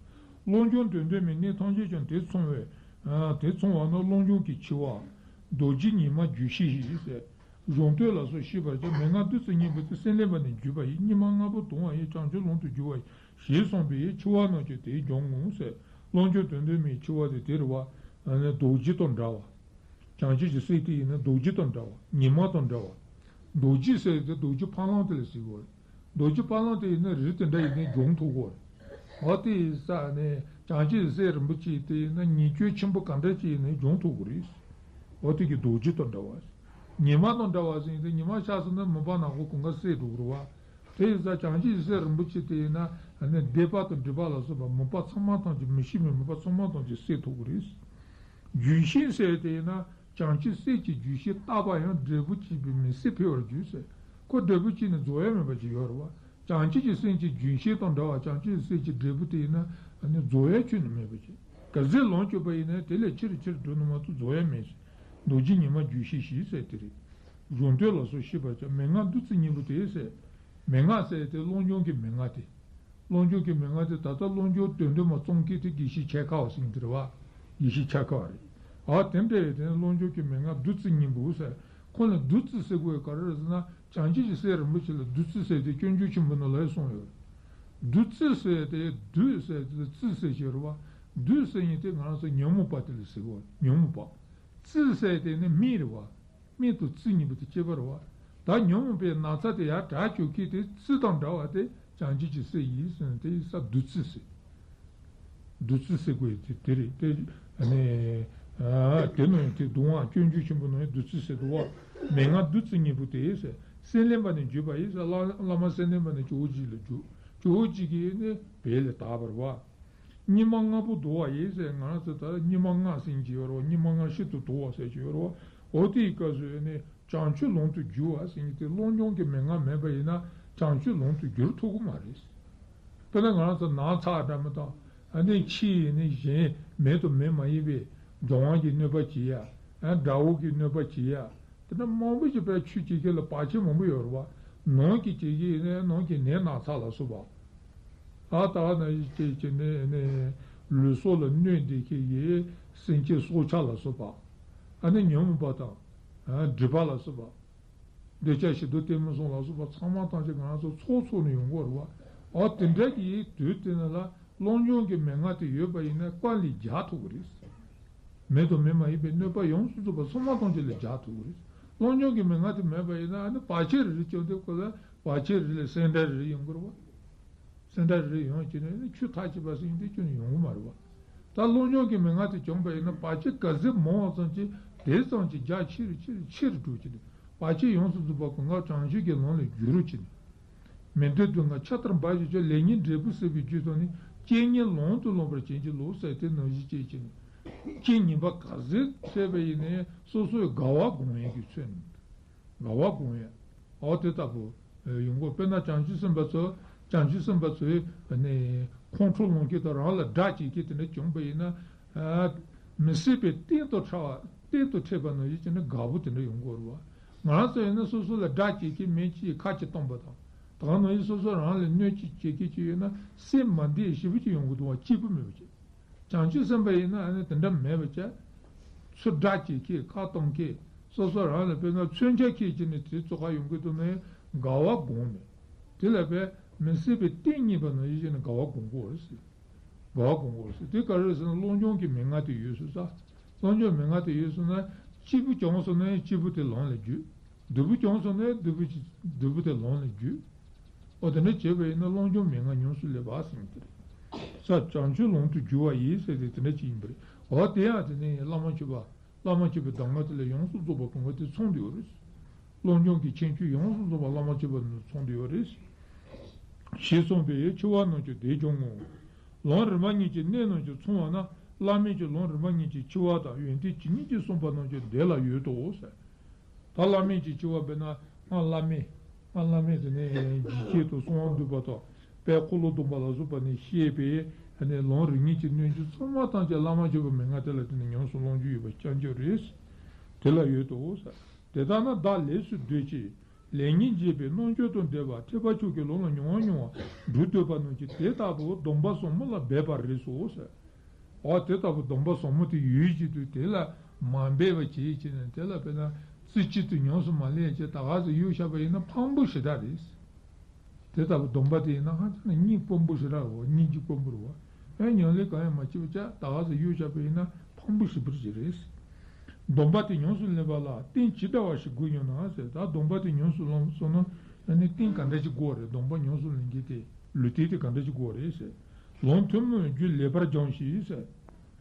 བློ་འཇོམས་དོན་དོན་མའི་གནད་ཐམས་ཅད་ཀྱང་དེ་མཚུངས་པས། ཨ། དེ་མཚུངས་པ་ན་བློ་འཇོམས་ཀྱི་འཆི་བ། རྡོ་རྗེ་ཉི་མ་རྒྱུད་བཤད་ཟེར། གཞུང་དོན་ལ་སོགས་ཤེས་པར་བྱ། མན་ངག་བདུད་རྩི་སྙིང་པོ་སྟེ། སེམས་ལེན་པ་ནི་བརྒྱུད་པ་ཡིས། སྙིགས་མ་ལྔ་པོ་དོར་བ་ཡིས། བྱང་ཆུབ་ལམ་དུ་བསྒྱུར་བ་ཡིས། ཞེས་གསུངས་པས་འཆི་བ་རྣམས་ཀྱང་དེས་འཇོམས་ངོ་ཟེར། བློ་འཇོམས་དོན་དོན་མའི་འཆི་བ་དེ་དེ་རེད་བ། ཨ་ནི་རྡོ་རྗེ་དང་འདྲ་བ། བྱང་ཆུབ་ཀྱི་སེམས་དེ་ཡིན་ན་རྡོ་རྗེ་དང་འདྲ་བ། ཉི་མ་དང་འདྲ་བ། རྡོ་རྗེ་ཟེར་དེ་རྡོ་རྗེ་ཕ་ལམ་དེ་ལ་ཟེར་གོ། རྡོ་རྗེ་ཕ་ལམ་དེ་ཡིན་ན་རི་དེ་འདྲ་ཡིན་ན་འཇོམས་ཐུབ་གོ། འོ་དེ་ཡིན་ཙང་ནས་བྱང་ཆུབ་སེམས་རིན་པོ་ཆེ་དེ་ཡིན་ན་ཉེས་སྤྱོད་ཆེན་པོ་ག་འདྲ་ཅིག་ཡིན་ན་འཇོམས་ཐུབ་གོ་རེད། འོ་དེ་གི་རྡོ་རྗེ་དང་འདྲ་བ། ཉི་མ་དང་འདྲ་བ་ཟེར་ཡིན་ཏེ་ཉི་མ་ཤར་སོང་ན་མུན་པ་ནག་པོ་གང་ག་སེལ་འགྲོ་གི་རེད་བ། དེ་ཡིན་ཙང་བྱང་ཆུབ་སེམས་རིན་པོ་ཆེ་དེ་ཡིན་ན་ནི་སྡིག་པ་དང་སྒྲིབ་པ་ལ་སོགས་པ་མུན་པ་ཚང་མ་ཐམས་ཅད་མི་ཤེས་པའི་མུན་པ་ཚང་མ་ཐམས་ཅད་སེལ་ཐུབ་ཀྱི་རེད། རྒྱུད་བཤད་ཟེར་དེ་ཡིན་ན་བྱང་ཆུབ་སེམས་ཀྱི་རྒྱུད་བཤད། བརྟགས་པ་ཡང་འབྲས་བུ་སྐྱེས་པའི་མི་ཚེ་འཕེལ་བར་འགྱུར་ཟེར། ཁོ་འབྲས་བུ་སྐྱེས་ནས་རྫོགས་ཡ་མེད་པ་ཅིག་ཡོད་རེད་བ། བྱང་ཆུབ་ཀྱི་སེམས་ཀྱི་རྒྱུད་བཤད་དང་འདྲ་བ། བྱང་ཆུབ་ཀྱི་སེམས་ཀྱི་འབྲས་བུ་དེ་ཡིན་ན་ནི་རྫོགས་ཡ་ཁྱོན་ནས་མེད་པ་ཅིག་ག་ཚོད་ལོངས་སྤྱོད་པ་ཡིན་ན་དེ་ལས་ཆེ་རུ་ཆེ་རུ་འགྲོ་ནི་མ་གཏོགས་རྫོགས་ཡ་མེད་ཟེར། རྡོ་རྗེ་ཉི་མ་རྒྱུད་བཤད་ཟེར་དེ་རེད། གཞུང་དོན་ལ་སོགས་ཤེས་པར་བྱ། མན་ངག་བདུད་རྩི་སྙིང་པོ་སྟེ་ཟེར། མན་ངག་ཟེར་དེ་བློ་སྦྱོང་གི་མན་ངག་སྟེ། བློ་སྦྱོང་གི་མན་ངག་དེ་ད་ལྟ་བློ་སྦྱོང་དོན་དོན་མ་རྩོམ་མཁན་དེ་དགེ་བཤེས་འཆད་ཁ་བ་ཟེར་མཁན་དེ་རེད་བ། དགེ་བཤེས་འཆད་ཁ་བ་རེད། ཨ་དེ་འདྲ་བའི་དེ་ནི་བློ་སྦྱོང་གི་མན་ངག་བདུད་རྩི་སྙིང་པོ་ཟེར། ཁོ་ལ་བདུད་རྩི་ཟེར་དགོས་ག་རེ་རེད་ཟེར་ན། བྱང་ཆུབ་ཀྱི་སེམས་རིན་པོ་ཆེ་ལ་བདུད་རྩི་ཟེར་ཏེ་སྤྱོད་འཇུག་ཆེན་པོ་ནང་ལ་གསུངས་ཡོད། བདུད་རྩི་ཟེར་ཏེ་བདུད་ཟེར་ཏེ་རྩི་ཟེར་གྱི་རེད་བ། བདུད་ཟེར་མཁན་དེ་ང་རང་ཚོ་ཉོན་མོངས་པ་དེ་ལ་ཟེར་བ། ཉོན་མོངས་པ། རྩི་ཟེར་དེ་ནི་སྨན་རེད་བ། སྨན་དང་རྩི་གཉིས་པོ་དེ་གཅིག་པ་རེད་བ། ད་ཉོན་མོངས་པའི་ན་ཚ་དེ་ཡར་དྲག་བཅུག་མཁན་དེ་རྩི་དང་འདྲ་བ་དེ་བྱང་ཆུབ་ཀྱི་སེམས་ཡིན་ཟེར་ནས་དེ་ཡིན་ཙང་བདུད་རྩི་ཟེར། བདུད་རྩི་ཟེར་དགོས་དེ་དེ་རེད་དེ། ཨ་ནི། ཨ་དེ་ནང་ཡང་དེ་སྡུག་བསྔལ་སྤྱོད་འཇུག་ཆེན་པོ་ནང་ཡང་བདུད་རྩི་ཟེར་འདུག་བ། མན་ངག་བདུད་རྩི་སྙིང་པོ་སྟེ་ཟེར། སེམས་ལེན་པ་ནི་བརྒྱུད་པ་ཡིས་ཟེར། བླ་བླ་མ་སེམས་ལེན་པ་ནི་ཇོ་བོ་རྗེ་ལ་བརྒྱུད། ཇོ་བོ་རྗེ་གིས་ནི་བོད་ལ་དར་བ་རེད་བ། སྙིགས་མ་ལྔ་པོ་དོར་བ་ཡིས་ཟེར། ང་རང་ཚོ་ད་སྙིགས་མ་ལྔ་ཟེར་གྱི་ཡོད་རེད་བ། སྙིགས་མ་ལྔ་ཤིན་ཏུ་དོར་བ་ཟེར་གྱི་ཡོད་རེད་བ། འོ་དེའི་སྐབས་སུ་ནི། བྱང་ཆུབ་ལམ་དུ་བསྒྱུར་བ་ཟེར་མཁན་དེ་བློ་སྦྱོང་གི་མན་ངག་མེད་པ་ཡིན་ན་བྱང་ཆུབ་ལམ་དུ་བསྒྱུར་ཐུབ་ཀྱི་མ་རེད། དཔེར་ན་ང་རང་ཚོ་ནགས་ཚལ་འདྲ་མི་དང་། ཨ་ནི་ཕྱི་ཡི་ནི་གཞན་མི་དང་མི་མ་ཡིན་པའི་སྦྱོང་བ་གི་གནོད་པ་བྱེད་ཡ། ཨ་དགྲ་བོ་གི་གནོད་པ་བྱེད་ཡ། དེ་འདྲ་མང་པོ་ཞིག་པའི་ཆོས་བྱེད་མཁན་ལ་བར་ཆད་མང་པོ་ཡོད་རེད་བ། ནང་གི་བྱེད་མཁན་ཡིན་ན་ནང་གི་ནད་ན་ཚ་ལ་སོགས་པ། ཨ་ད་ནི་ཅིག་ཅིག་ནི་ནི་ལུས་སྲོག་ལ་གནོད་འདི་ཁེ་ཡི་སེམས་ཅན་སྲོག་ཆགས་ལ་སོགས་པ། ཨ་ནི་ཉོན་མོངས་པ་དང་། ཨ་སྒྲིབ་པ་ལ་སོགས་པ། འདོད་ཆགས་ཞེ་སྡང་གཏི་མུག་གསུམ་ལ་སོགས་པ་ཚང་མ་ཐམས་ཅད་ང་རང་ཚོ་ཚོགས་ཚོགས་ནས་ཡོང་གི་ཡོད་རེད་བ། ཨ་དེ་འདྲ་གི་དུས་དེ་ནི་ལ་བློ་སྦྱོང་གི་མན་ངག་དེ་ཡོད་པ་ཡིན་ན་ཀུན་ལས་རྒྱག་ཐུབ་ཀྱི་རེད། མི་དང་མི་མ་ཡིན་པའི་གནོད་པ་ཡོངས་སུ་རྫོགས་པ་ཚང་མ་ཐམས་ཅད་ལས་རྒྱག་ཐུབ་ཀྱི་རེད། བློ་སྦྱོང་གི་མན་ངག་དེ་མེད་པ་ཡིན་ན་ཨ་ནི་བར་ཆད་རེ་རེ་བྱུང་དུས་ཁོ་ལ་བར་ཆད་རེ་ལས་སེམས་ཁྲལ་རེ་རེ་ཡོང་གི་རེད་བ། སེམས་ཁྲལ་རེ་རེ་ཡོང་བྱས་ནས་ཨ་ནི་ཆུ་ཐག་ཆོད་པ་ཟེར་མཁན་དེ་ཁྱོན་ནས་ཡོང་གི་མ་རེད་བ། ད་བློ་སྦྱོང་གི་མན་ངག་དེ་བྱུང་པ་ཡིན་ན་བར་ཆད་ག་ཚོད་མང་བ་ཙམ་གྱིས་དེ་ཙམ་གྱིས་རྒྱ་ཆེ་རུ་ཆེ་རུ་ཆེ་རུ་འགྲོ་བྱས་ནས་བར་ཆད་ཡོངས་སུ་རྫོགས་པ་གང་ག་བྱང་ཆུབ་ཀྱི་ལམ་ལ་བསྒྱུར་རོགས་བྱས་ནས། མི་འདོད་སྡུག་བསྔལ་ཇི་ལྟར་འབའ་ཞིག་སྤྱོད། ལེགས་ཉེས་འབྲས་བུ་སྲིད་པའི་རྒྱུ་དང་ནི། རྐྱེན་ངན་ལམ་དུ་བསླང་བར་བྱིན་གྱིས་རློབས་ཟེར་དེ་ནང་བཞིན་བྱས་བྱས་ནས། རྐྱེན་ངན་པ་ག་ཚོད་འཕྲད་པ་ཡིན་ནའི་སོ་སོའི་དགའ་བ་སྒོམ་ཡས་ཀྱི་ཚུལ་ནི། དགའ་བ་སྒོམ་ཡས། འོ་དེ་ལྟ་བུ་ཡོང་གི། དཔེར་ན་བྱང་ཆུབ་སེམས་དཔའ་ཚོ། བྱང་ཆུབ་སེམས་དཔའ་ཚོའི་ནི་ཁོང་ཁྲོ་ལངས་མཁན་དང་རང་ལ་དགྲ་བྱེད་མཁན་དེ་འདྲ་བྱུང་པ་ཡིན་ན། མི་སྲིད་པའི་གཏན་དུ་ཕྲ་བ་གཏན་དུ་འཕྲད་པ་ནང་བཞིན་བྱས་ནས་དགའ་པོ་དེ་འདྲ་ཡོང་གི་ཡོད་རེད་བ། ང་རང་ཚོ་ཡིན་ན་སོ་སོ་ལ་དགྲ་བྱེད་མཁན་མི་གཅིག་ཁ་གཅིག་གཏོང་པ་དང་། དེ་ག་ནང་བཞིན་སོ་སོ་རང་ལ་གནོད་བྱེད་བྱེད་མཁན་གཅིག་ཡོད་ན་སེམས་མ་བདེ་ཞེ་པོ་ཅིག་ཡོང་གི་འདུག་བ། སྐྱིད་པོ་མེད་པ་ཅིག་བྱང་ཆུབ་སེམས་དཔའ་ཡིན་ན་ཨ་ནི་དེ་འདྲ་མེད་པ་བྱས། ཚུར་དགྲ་བྱེད་མཁན་ཁ་གཏོང་མཁན། སོ་སོ་རང་ལ་དཔེར་ན་མཚོན་ཆ་འཁྱེར་བྱས་ནས་དེ་ཚོ་ཁ་ཡོང་གི་འདུག་ན་དགའ་བ་སྒོམ་ནས། དེ་ལ་བས་མི་སྲིད་པའི་གཏིང་རྙེད་པ་ནང་བཞིན་བྱས་ནས་དགའ་བ་སྒོམ་དགོས་རེད་ཟེར། དགའ་བ་སྒོམ་དགོས་རེད་ཟེར། དེ་ག་རེ་རེད་ཟེར་ན་བློ་སྦྱོང་གི་མན་ངག་དེ་ཡོད་སོང་ཙང་། བློ་སྦྱོང་མན་ངག་དེ་ཡོད་སོང་ན། སྐྱིད་པོ་བྱུང་སོང་ན་སྐྱིད་པོ་དེ་ལོངས་ལ་འགྱུར། སྡུག་པོ་བྱུང་སོང་ན་སྡུག་པོ་སྡུག་པོ་དེ་ལོངས་ལ་འགྱུར། འོ་དེ་འདྲ་བྱས་པ་ཡིན་ན་བློ་སྦྱོང་མན་ངག་ཉམས་སུ་ལེན་པ་ཟེར་གྱི་རེད། ས་བྱང་ཆུབ་ལམ་དུ་བསྒྱུར་བ་ཡིས་ཟེར་ཏེ་དེ་འདྲ་ཅིག་ཡིན་པ་རེད། འོ་དེ་ཡང་དེ་ནི་བླ་མ་མཆོད་པ། བླ་མ་མཆོད་པའི་གདམས་ངག་དེ་ལ་ཡོངས་སུ་རྫོགས་པ་གོང་མ་དེ་ཚང་བསྡད་ཡོད་རེད། བློ་སྦྱོང་གི་ཁྱད་ཆོས་ཡོངས་སུ་རྫོགས་པ་བླ་མ་མཆོད་པ་ནང་ཚང་བསྡད་ཡོད་རེད། ཞེས་གསུངས་པས་འཆི་བ་རྣམས་ཀྱང་བདེ་འབྱུང་ངོ་། ལམ་རིམ་པ་གཉིས་ཀྱི་གནད་རྣམས་ཀྱང་མཚུངས་པ་ན། བླ་མེད་ཀྱི་ལམ་རིམ་པ་གཉིས་ཀྱི་འཆི་བ་དང་ཡོན་ཏན་ཇི་སྙེད་ཅིག་གསུངས་པ་རྣམས་ཀྱང་དེ་ལ་ཡོད་དོ་ཟེར། ད་བླ་མེད་ཀྱི་འཆི་བ་དཔེར་ན་སྔར་བླ་མེད། སྔར་བླ་མེད་དེ་ནས་འཇིགས་བྱེད་དང་གསང་བ་འདུས་པ་དང་དཔལ་འཁོར་ལོ་སྡོམ་པ་ལ་སོགས་པ་ནས་བཤད་པའི་ནས་ལམ་རིམ་གཉིས་ཀྱི་སྣོད་བཅུད་ཚང་མ་ཐམས་ཅད་བླ་མ་མཆོད་པའི་མན་ངག་དེ་ལ་བརྟེན་ནས་ཉམས་སུ་བླང་རྒྱུ་ཡོད་པ་རྐྱང་རྐྱང་རེད། དེ་ལ་ཡོད་དོ་ཟེར། དེ་ལྟར་ན་བདག་ལས་སུ་འདོད་ཅིང་ལས་ངན་བྱེད་པའི་རྣམ་འགྱུར་དང་ལྡན་པ་ཐེག་པ་མཆོག་གི་ལམ་ལ་མྱུར་བ་མྱུར་བར་འགྲོ་འདོད་པ་རྣམས་ཀྱིས་དེ་ལྟ་བུ་སྡོམ་པ་ཟབ་མོ་ལ་འབད་པར་རིགས་སོ་ཟེར། འོ་དེ་ལྟ་བུ་སྡོམ་པ་ཟབ་མོ་དེ་ཡོད་བཞིན་དུ་དེ་ལ་མ་འབད་པ་བྱེད་ཅེས་ནས་དེ་ལ་དཔེར་ན་རྩེ་གཅིག་ཏུ་ཉམས་སུ་མ་ལེན་ཅེས་ད་ག་ཟེ་གཡུག་བཞག་པ་ཡིན་ན་ཕངས་པོ་ཞེ་དྲག་རེད། དེ་ལྟ་བུ་སྡོམ་པ་དེ་ཡིན་ན་ཧ་ཅང་ནས་སྙིང་དཀོན་པོ་ཞེ་དྲག་རེད་བ། སྙིང་རྗེ་དཀོན་པོ་རེད་བ། ཨེ་ཉམས་ལེན་གང་ཡང་མ་བྱས་པ་ཅག་ད་ག་ཟེ་གཡུག་བཞག་པ་ཡིན་ན་ཕངས་པོ་ཞེ་པོ་ཅིག་རེད། སྡོམ་པ་དེ་ཉམས་སུ་ལེན་པ་ལ་རྟེན་ཇི་འདྲ་བ་ཞིག་དགོས་སྙམ་ན་ཟེར། ད་སྡོམ་པ་དེ་ཉམས་སུ་ལེན་སོང་ན་ཨ་ནི་རྟེན་ག་འདྲ་ཅིག་དགོས་རེད། སྡོམ་པ་ཉམས་སུ་ལེན་མཁན་དེ་ལུས་རྟེན་དེ་ག་འདྲ་ཅིག་དགོས་རེད་ཟེར། ལམ་ཐུན་མོང་རྒྱུད་ལེགས་པར་སྦྱངས་ཤིང་ཟེར།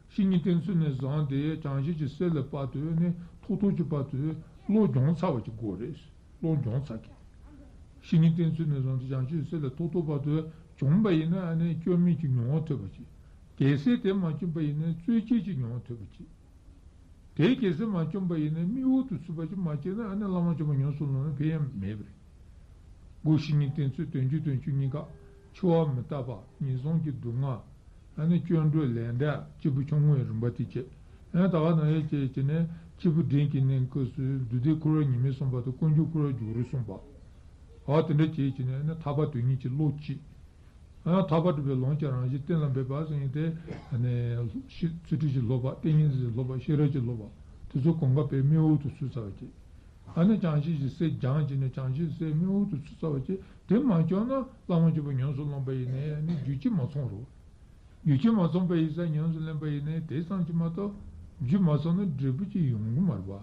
བཤེས་གཉེན་བསྟེན་ཚུལ་ནས་བཟུང་སྟེ་བྱང་ཆུབ་ཀྱི་སེམས་ལ་བར་དུ་ནི་ཐོག་ཐོག་གི་བར་དུ་བློ་སྦྱོང་ཚར་བ་ཅིག་དགོས་རེད། བློ་སྦྱོང་ཚར་གི། བཤེས་གཉེན་བསྟེན་ཚུལ་ནས་བཟུང་སྟེ་བྱང་ཆུབ་ཀྱི་སེམས་ལ་ཐོག་ཐོག་བར་དུ་བྱུང་བ་ཡིན་ན་ཨ་ནི་སྐྱོན་མེད་ཀྱི་མྱོང་བ་ཐོབ་པ་ཅིག། གལ་སྲིད་དེ་མ་བྱུང་བ་ཡིན་ན་རྩོད་གཅོད་ཀྱི་མྱོང་བ་ཐོབ་པ་ཅིག། དེའི་གལ་སྲིད་མ་བྱུང་བ་ཡིན་ན་དམིགས་ཡུལ་དུ་ཚུད་པ་ཅིག་མ་བྱས་ན་ཨ་ནི་བླ་མ་མཆོད་པ་ཉམས་སུ་ལེན་ན་ཕན་ཡང་མེད་པ་རེད། སྒོ་བཤེས་གཉེན་བསྟེན་ཚུལ་དོན་བརྒྱུད་དོན་བཅུ་གཉིས་ཀ། འཆི་བ་མི་རྟག་པ། ངན་སོང་གི་སྡུག་བསྔལ། ཨ་ནི་སྐྱབས་འགྲོ་ལས་འབྲས་སྐྱེས་བུ་ཆུང་ངུའི་རིམ་པ་དེ་བྱས། ཨ་ནི་ད་ག་ནང་བཞིན་བྱས་བྱས་ནས་སྐྱེས་བུ་འབྲིང་གི་གནས་སྐབས་སུ་བདུད་སྡེ་འཁོར་བའི་ཉེས་དམིགས་གསུངས་པ་དང་དཀོན་མཆོག་འཁོར་བའི་སྒྱུ་རུ་གསུངས་པ། ཨ་དེ་འདྲ་བྱས་བྱས་ནས་ཨ་ནི་ཐར་པ་དོན་གཉེར་གྱི་བློ་གཅིག། ཨ་ཐར་པ་སྒྲུབ་པའི་ལམ་གྱི་རང་བཞིན་གཏན་ལ་འབེབས་པ་ཟེར་མཁན་དེ་ཨ་ནི་ཤི་ཚུལ་ཁྲིམས་ཀྱི་སློབ་པ། ཏིང་ངེ་འཛིན་གྱི་སློབ་པ། ཤེས་རབ་ཀྱི་སློབ་པ་དེ་ཚོ་གང་ག་དཔེ་དམིགས་ཡུལ་དུ་ཚུད་ཚར་བ་བྱས། ཨ་ནི་བྱང་ཆུབ་ཀྱི་སེམས་སྦྱངས་བྱས་ནས་བྱང་ཆུབ་ཀྱི་སེམས་དམིགས་ཡུལ་དུ་ཚུད་ཚར་བ་བྱས། དེ་མ་བྱུང་ན་བླ་མ་མཆོད་པ་ཉམས་སུ་བླངས་པ་ཡིན་ནའི་ཨ་ནི་རྒྱུ་ཅིག་མ་ཚང་རུང་། རྒྱུ་ཅིག་མ་ཚང་པ་ཡིན་ཙང་ཉམས་སུ་ལེན་པ་ཡིན་ནའི་དེ་ཙམ་གྱིས་མ་གཏོགས་རྒྱུ་མ་ཚང་ན་འབྲས་བུ་ཅིག་ཡོང་གི་མ་རེད་པ།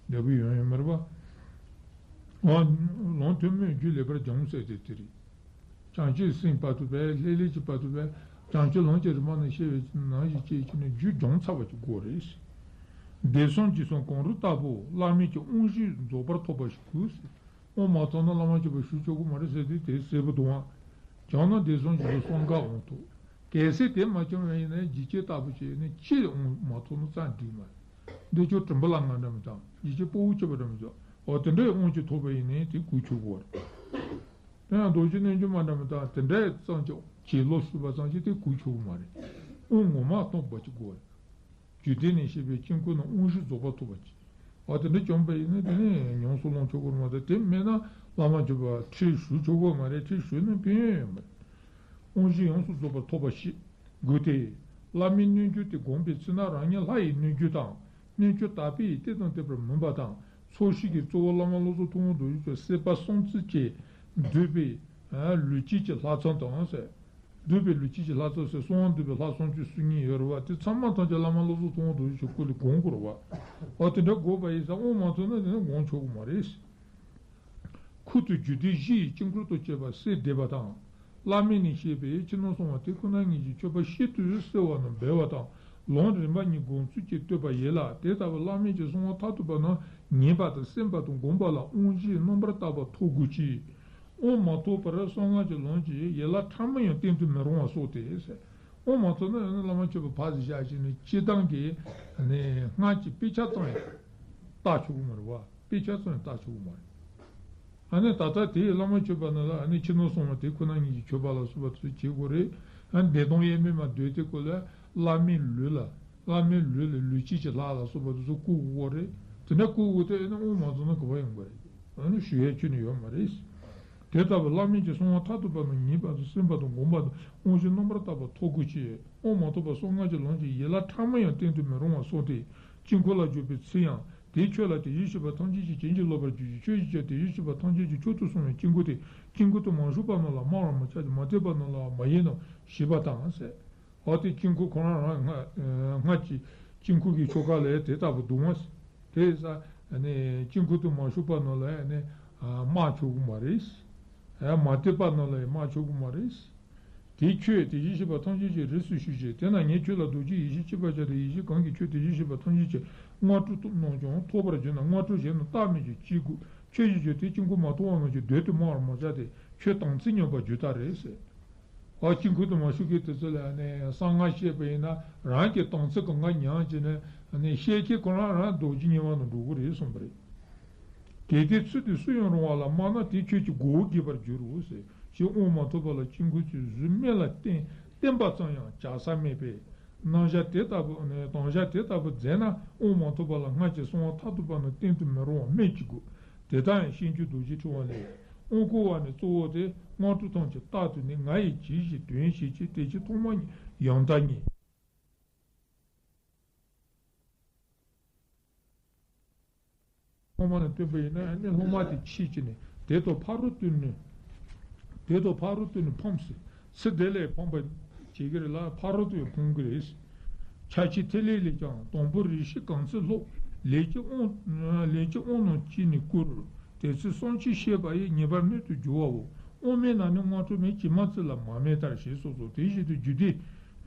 འབྲས་བུ་ཡོང་ཡོད་མ་རེད་པ། འོ་ལམ་ཐུན་མོང་རྒྱུད་ལེགས་པར་སྦྱངས་ཟེར་དེ་དེ་རེད། བྱང་ཆུབ་སེམས་བར་དུ་བས་ལྷོད་ལྷོད་ཀྱི་བར་དུ་བས་བྱང་ཆུབ་ལམ་གྱི་རིམ་པ་ནས་བཤད་པའི་ནང་བཞིན་བྱས་བྱས་ནས་རྒྱུ་སྦྱངས་ཚར་བ་ཅིག་དགོས་རེད། བདེ་གསུམ་འཇིགས་གསུམ་གང་རུང་ལྟ་བུ་བླ་མེད་ཀྱི་དབང་བཞི་རྫོགས་པར་ཐོབ་པ་ཞིག་དགོས། དབང་མ་ཐོབ་ན་བླ་མ་མཆོད་པ་ཞུ་ཆོག་གི་མ་རེད་ཟེར་དུས་དེ་གསལ་པོ་འདུག་ཨང་། བྱུང་ན་བདེ་གསུམ་འཇིགས་གསུམ་གསུམ་ཀ་དབང་ཐོབ། གལ་སྲིད་དེ་མ་བྱུང་བ་ཡིན་ན་འཇིགས་བྱེད་ལྟ་བུ་བྱས་ནས་ཅི་དབང་མ་ཐོབ་ན་རྩ་འགྲིག་མ་རེད། འདི་ཆོ་དྲིན་པ་ལ་ང་འདྲ་མི་དང་འཇིགས་བྱེད་དཔའ་བོ་སྐྱེས་པ་འདྲ་མི་དང་། འོ་དེ་འདྲའི་དབང་ཅིག་ཐོབ་པ་ཡིན་ནའི་དེ་གུས་ཆོག་གི་རེད། དེ་ཡང་རྡོ་རྗེ་རྣལ་འབྱོར་མ་འདྲ་མི་དང་དེ་འདྲའི་ཙམ་གྱི་བྱིན་རླབས་ཞུས་པ་ཙམ་གྱིས་དེ་གུས་ཆོག་གི་མ་རེད། དབང་ངོ་མ་ཐོབ་པ་ཅིག་དགོས་རེད། རྒྱུད་སྡེ་ནས་བཤད་པའི་དཀྱིལ་འཁོར་ནི་དབང་བཞི་རྫོགས་པ་ཐོབ་པ་ཅིག། འོ་དེ་འདྲ་བྱུང་བ་ཡིན་ན་དེ་ནས་ཉམས་སུ་བླང་ཆོག་གི་རེད་མ་གཏོགས་དེ་མེད་ན་བླ་མ་མཆོད་པ་ཁྲིད་ཞུ་ཆོག་གི་མ་རེད། ཁྲིད་ཞུས་ན་ཕན་ཡོན་ཡོད་མ་རེད། དབང་བཞི་ཡོངས་སུ་རྫོགས་པར་ཐོབ་པ་ཞིག་དགོས་ཏེ། བླ་མའི་རྣལ་འབྱོར་དེ་བསྒོམས་པའི་ཚེ་ན་རང་ཉིད་ལྷ་ཡི་རྣལ་འབྱོར་དང་། རྣལ་འབྱོར་དག་པས་དེ་དང་ལྡན་པར་མོས་པ་དང་། ཚོགས་ཞིང་གི་གཙོ་བོ་བླ་མ་བློ་བཟང་ཐུབ་དབང་རྡོ་རྗེ་མཆོག་སྲིད་པ་གསུམ་བརྩེགས་ཀྱིས་འདུས་པའི་ལུས་དཀྱིལ་གྱི་ལྷ་ཚངས་དང་ཟེར། འདུས་པའི་ལུས་དཀྱིལ་གྱི་ལྷ་ཚངས་ཟེར་གསང་བ་འདུས་པའི་ལྷ་སུམ་ཅུ་སོ་གཉིས་ཡོད་རེད་བ། དེ་ཚང་མ་ཐམས་ཅད་བླ་མ་བློ་བཟང་ཐུབ་དབང་རྡོ་རྗེ་མཆོག་སྐུ་ལ་བསྒོམ་དགོས་རེད་བ། འོ་དེ་འདྲ་དགོས་པ་ཡིན་ཙང་དབང་མ་ཐོབ་ན་དེ་ནི་བསྒོམ་ཆོག་གི་མ་རེད། ཁུར་དུ་རྒྱུད་སྡེ་བཞི་ཡི་དཀྱིལ་འཁོར་དུ་བཅས་པ་གསལ་བསྡད་པ་དང་། བླ་མེད་ནས་བཤད་པའི་ཕྱི་ནང་གསང་བ་དེ་ཁོ་ན་ཉིད་ཀྱི་མཆོད་པ་ཤིན་ཏུ་གསལ་བ་རྣམས་འབད་བ་དང་། ལམ་རིམ་པ་གཉིས་སྒོམ་ཚུལ་གྱི་བསྟོད་པ་ཡིན་ལ། དེ་ལྟ་བུ་བླ་མེད་ཀྱི་གསང་བ་མཐར་ཐུག་པ་རྣམས་ངེས་པ་དང་སེམས་པ་དང་སྒོམ་པ་ལ་དབང་བཞིའི་རྣམ་པར་དག་པ་ཐོབ་དགོས་ཀྱི། དབང་མ་ཐོབ་པར་གསང་སྔགས་ཀྱི་ལམ་གྱི་ཡན་ལག་ཕྲ་མོ་ཡང་བསྟེན་དུ་མི་རུང་བ་སོགས་ཏེ། དབང་མ་ཐོབ་ན་ཡང་ན་བླ་མ་མཆོད་པ་ཕར་ཙམ་བཞག་བྱས་ནས་སྤྱིར་བཏང་གི་སྔགས་ཀྱི་དཔེ་ཆ་ཙམ་ཡང་བལྟ་ཆོག་གི་མ་རེད་བ། དཔེ་ཆ་ཙམ་ཡང་བལྟ་ཆོག་གི་མ་རེད། ཨ་ནི་ད་ལྟ་དེའི་བླ་མ་མཆོད་པ་ནང་ལ་ཨ་ནི་ཕྱི་ནང་གསང་བ་དེ་ཁོ་ན་ཉིད་ཀྱི་མཆོད་པ་ལ་སོགས་པ་དེ་ཚོ་བྱེད་དགོས་རེད། ཨ་ནི་བདེ་སྟོང་དབྱེར་མེད་མ་འདོད་དེ་ཀོ་ལ་བླ་མའི་ལུས་ལ། བླ་མའི་ལུས་ལ་ལུས་དཀྱིལ་གྱི་ལྷ་ལ་སོགས་པ་དེ་ཚོ་བཀུག་དགོས་རེད། དེ་འདྲ་བཀུག་དགོས་དུས་ཨ་ནི་དབང་མ་ཐོབ་ན་ག་པར་ཡོང་གི་རེད། ཨ་ནི་ཞུ་ཡས་ཁྱོན་ནས་ཡོད་མ་རེད། དེ་ལྟ་བུ་བླ་མེད་ཀྱི་གསང་བ་མཐར་ཐུག་པ་རྣམས་ངེས་པ་དང་སེམས་པ་དང་སྒོམ་པ་དང་དབང་བཞིའི་རྣམ་པར་དག་པ་ཐོབ་དགོས་ཀྱི། དབང་མ་ཐོབ་པར་གསང་སྔགས་ཀྱི་ལམ་གྱི་ཡན་ལག་ཕྲ་མོ་ཡང་བསྟེན་དུ་མི་རུང་བ་སོགས་ཏེ། དཀྱིལ་འཁོར་ལ་འཇུག་པའི་ཚེ་ཡང་ དེས་ཁྱོད་ལ་དེ་བཞིན་གཤེགས་པ་ཐམས་ཅད་ཀྱིས་བྱིན་གྱིས་རློབ་པར་འགྱུར་ཞིང་། ཁྱོད་ཀྱིས་ཀྱང་དེ་བཞིན་གཤེགས་པ་ཐམས་ཅད་ཀྱི་མཆོག་ཏུ་གསུངས་པའི་དཀྱིལ་འཁོར་དེ་དཀྱིལ་འཁོར་དུ་མ་ཞུགས་པ་རྣམས་ལ་སྨྲ་བར་མི་བྱ་ཞིང་། མ་དད་པ་རྣམས་ལའང་མ་ཡིན་ནོ་ཞེས་པ་དང་ཟེར། འོ་དེ་དཀྱིལ་འཁོར་ཁོ་རང་རང་སྔ་སྔར་གྱི་དཀྱིལ་འཁོར་གྱི་ཆོ་ག་ལས་དེ་ལྟ་བུ་འདུག་མ་ཟེར། དེ་ཡིན་ཙང་ནི་དཀྱིལ་འཁོར་དུ་མ་ཞུགས་པ་རྣམས་ལ་ནི་སྨྲ་ཆོག་གི་མ་རེད། མ་དད་པ་རྣམས་ལ་ཡང་སྨྲ་ཆོག་གི་མ་རེད། དེས་ཁྱོད་དེ་བཞིན་གཤེགས་པ་ཐམས་ཅད་ཀྱི་རིགས་སུ་ཞུགས་ཤིག། དེ་ན་ངས་ཁྱོད་ལ་རྡོ་རྗེའི་ཡེ་ཤེས་སྐྱེད་པར་བྱ་སྟེ། ཡེ་ཤེས་གང་གིས་ཁྱོད་དེ་བཞིན་གཤེགས་པ་ཐམས་ཅད་ཀྱི་དངོས་གྲུབ་རྣམས་ཀྱང་ཐོབ་པར་འགྱུར་ན། དངོས་གྲུབ་གཞན་རྣམས་བརྟག་མིན་གྱི་ཅི་དགོས། ཁྱོད་ཀྱིས་ཀྱང་དེ་དཀྱིལ་འཁོར་མ་ཐོབ་པ་རྣམས་ཀྱི་དོན་དུ་སྨྲ་བར་མ་བྱ་སྟེ། ཁྱོད་དམ་ཚིག་ཉམས་པར་འགྱུར་ད་རེ་ཟེར། ཨ་དཀྱིལ་འཁོར་དུ་མ་ཞུགས་ཀྱི་དུས་ཚོད་ལ་ནི་གསང་སྔགས་བཤད་པ་ཡིན་ན་རང་གི་དམ་ཚིག་གང་ག་ཉམས་བྱས་ནས་ནི་བཤད་མཁན་ཁོ་རང་རང་རྡོ་རྗེ་ཉེ་བ་ན་འགྲོ་གི་རེད་གསུངས་པ་རེད། གལ་ཏེ་ཚུལ་དེ་སུ་ཡང་རུང་བ་ལ་སྨྲ་ན་དེས་ཁྱོད་ཀྱི་མགོ་བོ་འགས་པར་འགྱུར་རོ་ཟེར། ཞེས་དབང་མ་ཐོབ་པ་ལ་དཀྱིལ་འཁོར་གྱི་གཟུགས་སྨན་ལ་བསྟེན་བསྟེན་པ་ཙམ་ཡང་བྱ་ས་མེད་པས། རྣམ་གཞག་དེ་ལྟ་བུ་ནི་དམ་བཞག་དེ་ལྟ་བུ་མཛད་ན་དབང་མ་ཐོབ་པ་ལ་སྔར་གྱི་གསང་བ་མཐར་ཐུག་པ་རྣམས་བསྟན་དུ་མི་རུང་བ་སྨོས་ཅི་དགོས། དེ་ལྟར་ཡང་བཤད་རྒྱུད་རྡོ་རྗེ་ཕྲེང་བ་ལས། དབང་བསྐུར་བ་ནི་གཙོ་བོ་སྟེ། དངོས་གྲུབ་ཐམས་ཅད་རྟག་ཏུ་ནི། ང་ཡིས་ཇི་ཞིག་དོན་བྱེད་ཅིང་། དེ་ཕྱིར་ཐོག་མར་ཉིད་ཡང་དག་ཉིད། ཐོག་མ་ནས་བསྟན་པ་ཡིན་ན་ནི་སློབ་མ་དེ་ཆེད་ཀྱི་ནི་དེ་དང་ཕ་རོལ་ཏུ་ནི། དེ་དང་ཕ་རོལ་ཏུ་ནི་ཕམ་ཟེར། ཚེ་འདི་ལས་ཕམ་པ་བྱེད་ཀྱི་རེད་ལ་ཕ་རོལ་ཏུ་ཡང་ཕམ་གྱི་རེད། ཕྱག་ཕྱི་ཐིག་ལེ་ལས་ཀྱང་། དང་པོ་རེ་ཞིག་གང་ཚེ་སློབ། ལས་ཀྱི་དབང་ལས་ཀྱི་དབང་རྣམས་ཀྱིས་ནི་བསྐུལ། དེ་ཚེ་བསམ་ཅིང་བཤད་པ་ཡིས། ཉེས་པར་སྣོད་དུ་འགྱུར་བའོ། དབང་མེད་ན་ནི་དངོས་གྲུབ་མེད། བྱེ་མ་ཙི་ལ་མ་སྨད་ལྟར། ཞེས་སོགས་སོ། དེ་བཞིན་དུ་རྒྱུད་སྡེ།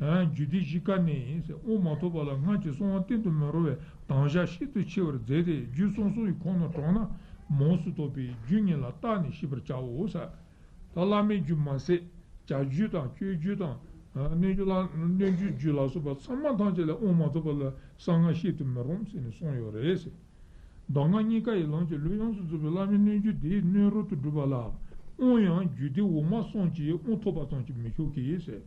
རྒྱུད་སྡེ་བཞི་ཀ་ནས་ཟེར། དབང་མ་ཐོབ་པ་ལ་སྔར་གྱི་གསང་བ་བསྟན་དུ་མི་རུང་བའི་དམ་བཞག་ཤིན་ཏུ་ཆེ་བར་མཛད་དེ། རྒྱུད་གསུམ་གསུམ་གྱི་ཁོངས་ན་གྲངས་ན་མང་སུ་གཏོགས་པས་རྒྱུད་ཉིད་ལ་བརྟགས་ནས་ཤེས་པར་བྱའོ་ཟེར། ད་བླ་མའི་རྒྱུད་མ་ཟད་བྱ་རྒྱུད་དང་སྤྱོད་རྒྱུད་དང་། སྣོད་བཅུད་ལ་སྣོད་བཅུད་རྒྱུད་ལ་སོགས་པ་ཚང་མ་ཐམས་ཅད་ལ་དབང་མ་ཐོབ་པ་ལ་གསང་སྔགས་བཤད་དུ་མི་རུང་ཟེར་ནས་གསུངས་ཡོད་རེད་ཟེར། གདམས་ངག་གཉིས་ཀ་ཡི་ལམ་གྱི་ལུས་ཡོངས་སུ་རྫོགས་པའི་བླ་མའི་སྣོད་བཅུད་དེའི་སྣོད་རོལ་དུ་སྒྲུབ་པ་ལ། དབང་ཡང་རྒྱུད་སྡེ་འོག་མ་གསུམ་གྱིས་དབང་ཐོབ་པ་ཙམ་གྱིས་མི་ཆོག་གི་ཟེར།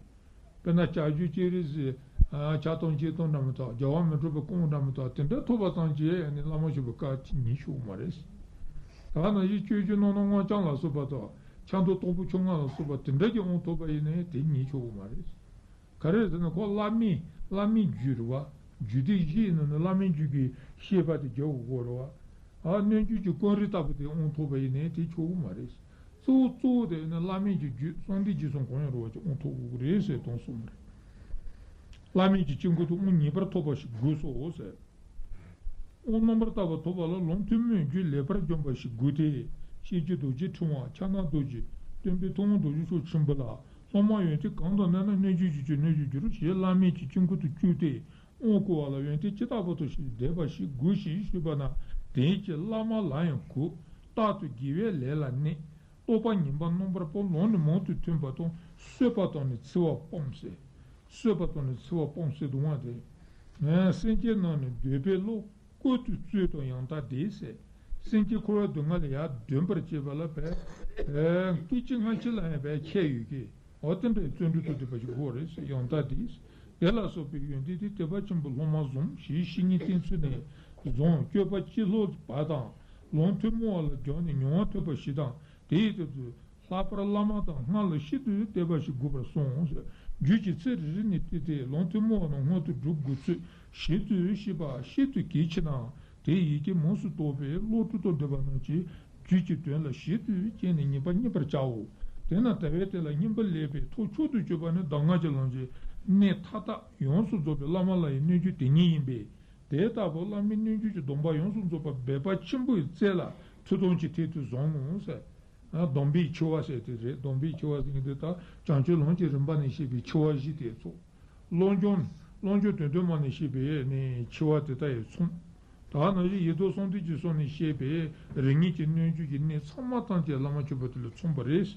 དཔེར་ན་བྱ་རྒྱུད་སྤྱན་རས་གཟིགས། བྱ་དང་བྱེད་དང་འདྲ་མི་འདུག་བྱ་བ་མི་འགྲུབ་པའི་སྐོར་འདྲ་མི་འདུག་དེ་འདྲ་ཐོབ་པ་ཙམ་གྱིས་ནི་བླ་མ་མཆོད་པའི་བཀའ་དེ་ཉན་ཆོག་གི་མ་རེད། ད་ནང་བཞིན་སྤྱོད་རྒྱུད་རྣམ་སྣང་སྔགས་འཆང་ལ་སོགས་པ་དང་། ཆགས་འདོད་རྟོག་པའི་ཕྱོགས་སྔ་ལ་སོགས་པ་དེ་འདྲ་གྱི་དབང་ཐོབ་པ་ཡིན་ནའི་དེ་ཉན་ཆོག་གི་མ་རེད། ག་རེ་ཟེར་ན་ཁོ་བླ་མའི་བླ་མའི་རྒྱུད་རེད་བ། རྒྱུད་སྡེ་བཞི་ཡི་ནང་ནས་བླ་མའི་རྒྱུད་ཀྱི་བཤད་པ་དེ་རྒྱག་དགོས་རེད་བ། ཨ་སྣོད་བཅུད་ཀྱི་ཀུན་རིག་ལྟ་བུ་དེ་དབང་ཐོབ་པ་ཡིན་ནའི་དེ་ཆོག་གི་མ་རེད། གཙོ་བོ་གཙོ་བོ་དེ་ནི་བླ་མའི་རྒྱུད་རྒྱུད་གསང་བདེ་རྒྱུད་གསུམ་གང་ཡང་རུང་བ་ཅིག་དབང་ཐོབ་དགོས་ཀྱི་རེད་ཟེར་དོན་གསུངས་པ་རེད། བླ་མའི་རྒྱུད་དཀྱིལ་འཁོར་དུ་དབང་ངེས་པར་ཐོབ་པ་ཞིག་དགོས་སོ་ཟེར། དབང་རྣམ་པར་དག་པ་ཐོབ་པ་ལ་ལུང་ཐུན་མོང་རྒྱུད་ལེགས་པར་སྦྱངས་པ་ཞིག་དགོས་ཏེ། བཤད་རྒྱུད་རྡོ་རྗེ་ཕྲེང་བ། ཕྱག་ན་རྡོ་རྗེ། སྟོན་པའི་ཐུབ་དབང་རྡོ་རྗེ་ཕྱོགས་ཆེན་པོ་ལ། སློབ་མ་ཡོན་ཏན་གང་དང་གནས་ན་སྣོད་བཅུད་ཀྱི་ཆོས་སྣོད་བཅུད་འགྱུར་ཞེས་བླ་མའི་རྒྱུད་དཀྱིལ་འཁོར་དུ་བཅུག་སྟེ། དབང་བསྐུར་བ་ལ་ཡོན་ཏན་ཇི་ལྟ་བུ་དང་ཞིག་ལྡན་པ་ཞིག་དགོས་ཞེས་ཞུས་པ་ན། དེང་གི་བླ་མ་ལ་ཡང་གུས། རྟག་ཏུ་དགེ་བའི་ལས་ལ་གནས། རྟོགས་པ་ཉན་པ་རྣམ་པར་སྤངས། ལམ་ནི་མང་དུ་ཐོན་པ་དང་། གསོད་པ་དང་ནི་འཚེ་བ་སྤངས་ཟེར། གསོད་པ་དང་ནི་འཚེ་བ་སྤངས་ཟེར་འདུག་བ་དེ། སེམས་ཅན་རྣམས་ནི་འདོད་པས་བསླུ། བཀོལ་དུ་སྩོལ་དང་ཡང་དག་བཟླས་ཟེར། སེམས་ཅན་འཁོར་བའི་སྡུག་བསྔལ་ལས་ཡར་འདོན་པར་བྱེད་པ་ལ་བས། སྐད་ཅིག་སྔ་ཕྱི་ལ་ཡང་བས་ཁྱད་ཡོད་ཀྱི། འོ་དེ་འདྲའི་བརྩོན་འགྲུས་དང་ལྡན་པ་ཞིག་དགོས་རེད་ཟེར། ཡང་དག་བཟླས། དེ་ལ་སོགས་པའི་ཡོན་ཏན་དེ་དད་པ་ཆེན་པོས་སློབ་མར་བཟུང་ཞེས་བཤེས་གཉེན་བསྟེན་ཚུལ་ནས་བཟུང་སྤྱོད་པ་ཅི་ལྷག་པ་དང་། ལམ་ཐུན་མོང་བ་ལ་སྦྱངས་ནས་མྱོང་བ་ཐོབ་པ་ཞིག་དང་། དེ་ཡི་དུས་སུ་ལྷག་པར་བླ་མ་དང་སྔགས་ལ་ཤིན་ཏུ་དད་པ་ཞིག་དགོས་པར་གསུངས། རྒྱུད་ཀྱི་ཚིག་རེ་རེ་ནས་བཏུས་ཏེ་ལམ་ཐུན་མོང་བ་རྣམས་སྔོན་དུ་སྒྲུབ་དགོས་ཚུལ་ཞིབ་ཏུ་ཤེས་པ་ཤིན་ཏུ་གལ་ཆེ་ནའང་། དེ་ཡི་གེ་མངས་སུ་བསྟོད་པའི་བློ་གྲོས་དང་ལྡན་པ་རྣམས་ཀྱིས་རྒྱུད་ཀྱི་དོན་ལ་ཞིབ་ཏུ་དཔྱད་ནས་ངེས་པ་རྙེད་པར་བྱའོ། དེས་ན་དལ་བའི་དེད་ལ་སྙིང་པོ་ལེགས་པའི་ཐབས་མཆོག་ཏུ་གྱུར་པ་ནི་གདམས་ངག་གི་ལམ་གྱི་གནད་མཐའ་དག་ཡོངས་སུ་རྫོགས་པའི་བླ་མ་ལ་ཡི་སྣོད་བཅུད་དེ་ཉིད་ཡིན་པས། དེ་ལྟ་བུ་བླ་མའི་སྣོད་བཅུད་ཀྱི་སྡོམ་པ་ཡོངས་སུ་རྫོགས་པ་འབད་པ་ཆེན་པོའི་རྩལ་ལ་ཐུགས་དམ་གྱི་ཐད་དུ་བཟུང་ངོ་ཟེར། སྡོམ་པའི་འཆི་བ་ཟེར་དེ་རེད། སྡོམ་པའི་འཆི་བ་ཟེར་མཁན་དེ་ད་བྱང་ཆུབ་ལམ་གྱི་རིམ་པ་ནས་བཤད་པའི་འཆི་བ་བཞི་དེ་ཚོ། བློ་སྦྱོང་། བློ་སྦྱོང་དོན་དུ་མ་ནས་བཤད་པའི་ནི་འཆི་བ་དེ་དག་ཡང་མཚུངས། ད་ནང་བཞིན་ཡེ་ཤེས་གསང་བདེ་རྒྱུད་གསུམ་ནས་བཤད་པའི་རིམ་གཉིས་ཀྱི་སྣོད་བཅུད་ཀྱི་གནད་ཚང་མ་ཐམས་ཅད་བླ་མ་མཆོད་པ་དེ་ལ་མཚུངས་པ་རེད།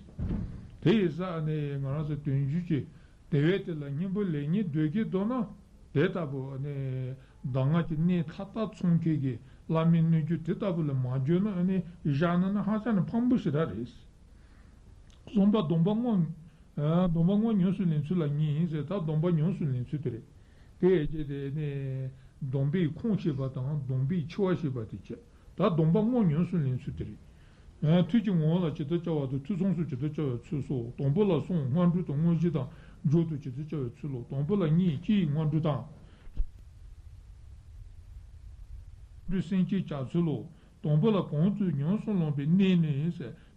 དེ་ཡིན་ཙང་ནི་ང་རང་ཚོ་དོན་བརྒྱུད་ཀྱི་དལ་བའི་དེད་ལ་སྙིང་པོ་ལེགས་ཉིད་འདོད་ཀྱི་འདུག་ན། དེ་ལྟ་བུ་ནི་གདམས་ངག་གི་གནད་མཐའ་དག་ཚང་མཁན་གྱི་བླ་མའི་སྣོད་བཅུད་དེ་ལྟ་བུ་ལ་མ་འཇུག་ན་ནི་བཞག་ན་ནི་ཧ་ཅང་ནི་ཕངས་པོ་ཞེ་དྲག་རེད། གསུམ་པ་སྡོམ་པ་དངོས། སྡོམ་པ་དངོས་ཉམས་སུ་ལེན་ཚུལ་ལ་གཉིས་ཡིན་ཟེར། ད་སྡོམ་པ་ཉམས་སུ་ལེན་ཚུལ་དེ་རེད། དེ་ཡི་རྗེས་དེ་ནི་སྡོམ་པའི་ཁུངས་བཤད་པ་དང་སྡོམ་པའི་འཆི་བ་བཤད་པ་དེ་བྱས། ད་སྡོམ་པ་དངོས་ཉམས་སུ་ལེན་ཚུལ་དེ་རེད། ཐུགས་ཀྱི་ངོ་བོ་ལ་ཇི་ལྟར་བྱ་བ་དང་ཐུགས་ཚང་སུ་ཇི་ལྟར་བྱ་བའི་ཚུལ་སོགས། དང་པོ་ལ་གསུང་སྔགས་འབྲུ་དང་དངོས་གཞི་དང་མཇུག་ཏུ་ཇི་ལྟར་བྱ་བའི་ཚུལ་ལོ། དང་པོ་ལ་གཉིས། སྤྱི་ཡི་སྔགས་འབྲུ་དང་། འབྲས་སེམས་ཅན་བྱ་ཚུལ་ལོ། དང་པོ་ལ་གོང་དུ་ཉམས་སུ་བླངས་པའི་གནད་ནི།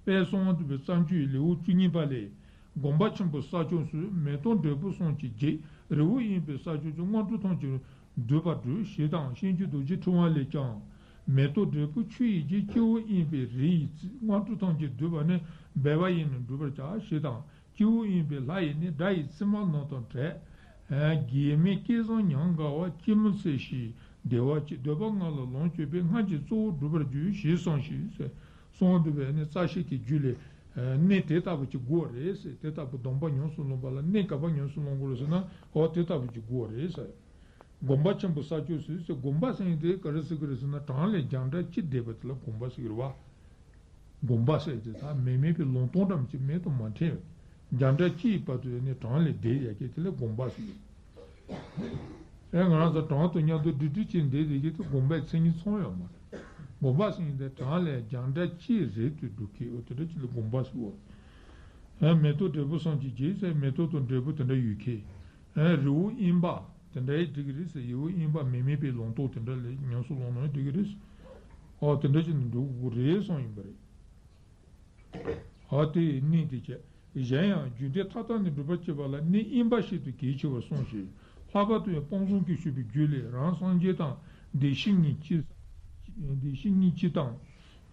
དཔལ་གསང་བ་འདུས་པའི་རྩ་འཇུག་ལེའུ་བཅུ་གཉིས་པ་ལས། སྒོམ་པ་ཆེན་པོ་ས་སྐྱོང་སོགས་མེ་ཏོག་འབྲས་བུ་གསུམ་གྱི་རྒྱུད་རི་བོ་དབེན་པའི་ས་སྐྱོང་ཆེན་དངོས་གྲུབ་ཐམས་ཅད་བསྡུས་པར་འདོད་ཞེས་དང་། ཤིང་བཅུ་རྡོ་རྗེ་ཕྲེང་བ་ལས་ཀྱང་། མེ་ཏོག་འབྲས་བུ་ཆུ་ཡི་རྒྱུད་སྤྱི་བོ་དབེན་པའི་རི་ཡི་རྩེ་དངོས་གྲུབ་ཐམས་ཅད་བསྡུས་པ་ནི་སྦས་པ་ཡིས་ནི་འགྲུབ་པར་བྱ་ཞེས་དང་། སྤྱི་བོ་དབེན་པའི་ལྷ་ཡི་ནི་སྒྲ་ཡི་ཚིགས་མ་རྣམས་དང་བྲལ། གེགས་མེད་སྐལ་བཟང་ཉམས་དགའ་བ། སྐྱེད་མོས་ཚལ་ཞིང་བདེ་བ་སྐྱེ། འདོད་པ་ལྔ་ལ་ལོངས་སྤྱོད་པའི། སྔར་གྱི་གཙོ་བོ་འགྲུབ་པར་འགྱུར་ཞེས་གསུངས་ཤིང་། གསང་བ་འདུས་པའི་ནི་རྩ་ཤེ་གི་རྒྱུད་ལས་གནད་དེ་ལྟ་བུ་ཅིག་དགོས་རེད་ཟེར། དེ་ལྟ་བུ་སྡོམ་པ་ཉམས་སུ་བླངས་པ་ལ་གནད་ག་པར་ཉམས་སུ་བླང་དགོས་རེད་ཟེར་ན། འོ་དེ་ལྟ་བུ་ཅིག་དགོས་རེད་ཟེར། སྒོམ་པ་ཆེན་པོ་ས་སྐྱོང་སོགས་ཟེར། སྒོམ་པ་ཟེར་མཁན་དེ་ག་རེ་ཟེར་གི་རེད་ཟེར་ན། གྲངས་ལས་རྒྱང་གྲགས་ཅི་འདས་པ་དེ་ལ་སྒོམ་པ་ཟེར་གི་རེད་བ། སྒོམ་པ་ཟེར་དེ་ད་མི་དམིགས་པའི་ལུང་སྟོང་འདྲ་མི་ཅིག་མེད་དུ་མ་ཕྲད། རྒྱང་གྲགས་ཅིའི་བར་དུ་ནི་གྲངས་ལས་འདས་ཡ་གི་དེ་ལ་སྒོམ་པ་ཟེར། ཨེ་ང་རང་ཚོ་གྲངས་དང་མཉམ་དུ་སྒྲིག་སྒྲིག་བྱས་འདས་དེ་གི་དེ་སྒོམ་པའི་མཚན་ཉིད་ཚང་ཡོད་མ་རེད། སྒོམ་པ་ཟེར་མཁན་དེ་གྲངས་ལས་རྒྱང་གྲགས་ཅིའི་རིང་དུ་འགྲོ་མཁན། འོ་དེ་འདྲ་ཅིག་ལ་སྒོམ་པ་ཟེར་བ། ཨེ་མེ་ཏོག་འབྲས་བུ་གསུམ་གྱི་རྒྱུད་ཟེར། མེ་ཏོག་དང་འབྲས་བུ་དེ་འདྲ་ཡོད་མཁན། ཨེ་རི་བོ་དབེན་པ་དེ་འདྲ་ཡི་འགྲིག་གི་རེད་ཟེར། རི་བོ་དབེན་པ་མི་དམིགས་པའི་ལུང་སྟོང་དེ་འདྲ་ལ་ཉམས་སུ་བླངས་ན་འགྲིག་གི་རེད། ཨོ་དེ་འདྲ་ཅིག་ནི་འགྲོ་དགོས་རེད་གསུངས་ཡིན་པ་རེད། ཨོ་དེ་ཡི་གནད་དེ་བྱས། གཞན་ཡང་རྒྱུ་འབྲས་མཐའ་དག་ནི་སྒྲུབ་པར་བྱེད་པ་ལ་གནད་དབེན་པ་ཤིན་ཏུ་གལ་ཆེ་བར་གསུངས་ཤིང་། ལྷག་པར་དུ་ཡང་དཔང་བཟང་གིས་ཞུས་པའི་རྒྱུད་ལས། རང་སངས་རྒྱས་དང་བདེ་གཤེགས་ཉིད་སྤྱི། བདེ་གཤེགས་ཉིད་སྤྱི་དང་།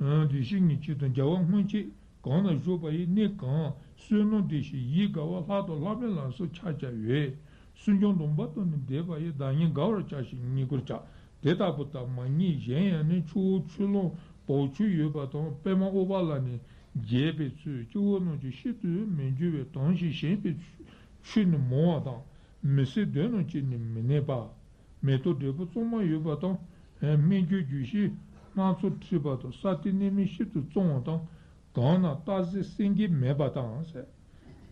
བདེ་གཤེགས་ཉིད་སྤྱི་དང་རྒྱལ་བ་སྔོན་ཆད་གང་ན་བཞུགས་པ་ཡི། གནས་གང་བསོད་ནམས་ལྡན་ཞིང་ཡིད་དགའ་བ། ལྷ་དང་ལྷ་མིན་ལ་སོགས་ཕྱག་བྱ་བའི། སེམས་ཅན་སྡོམ་པ་དང་ནི་ལྡན་པ་ཡི། བདག་ཉིད་དགའ་བར་བྱ་ཞིང་མཉེས་པར་བྱ། དེ་ལྟ་བུ་དག་མ་རྙེད་གཞན་ཡང་ནི། ཆུ་བོ་ཆུ་ཀླུང་བབ་ཆུ་ཡོད་པ་དང་། པདྨ་ཨུཏྤ་ལ་ནི་རྒྱས་པའི་ཚུལ། སྤྱི་བོ་རྣམས་ཀྱི་ཤིན་ཏུ་མི་འགྱུར་བའི། དྭངས་ཤིང་ཞིམ་པའི་ཆུ་ནི་མང་བ་དང་། མི་ཟད་འདོད་རྣམས་ཀྱིས་ནི་མི་གནས་པ། མེ་ཏོག་འབྲས་བུ་གཙང་མ་ཡོད་པ་དང་། སྨན་གྱི་རྒྱུ་ཞིང་སྣ་ཚོགས་འཁྲིས་པ་དང་། ས་སྟེང་གནས་མིན་ཤིན་ཏུ་གཙང་བ་དང་། གང་ན་རྟག་གཟིགས་སེང་གེ་མེད་པ་དང་།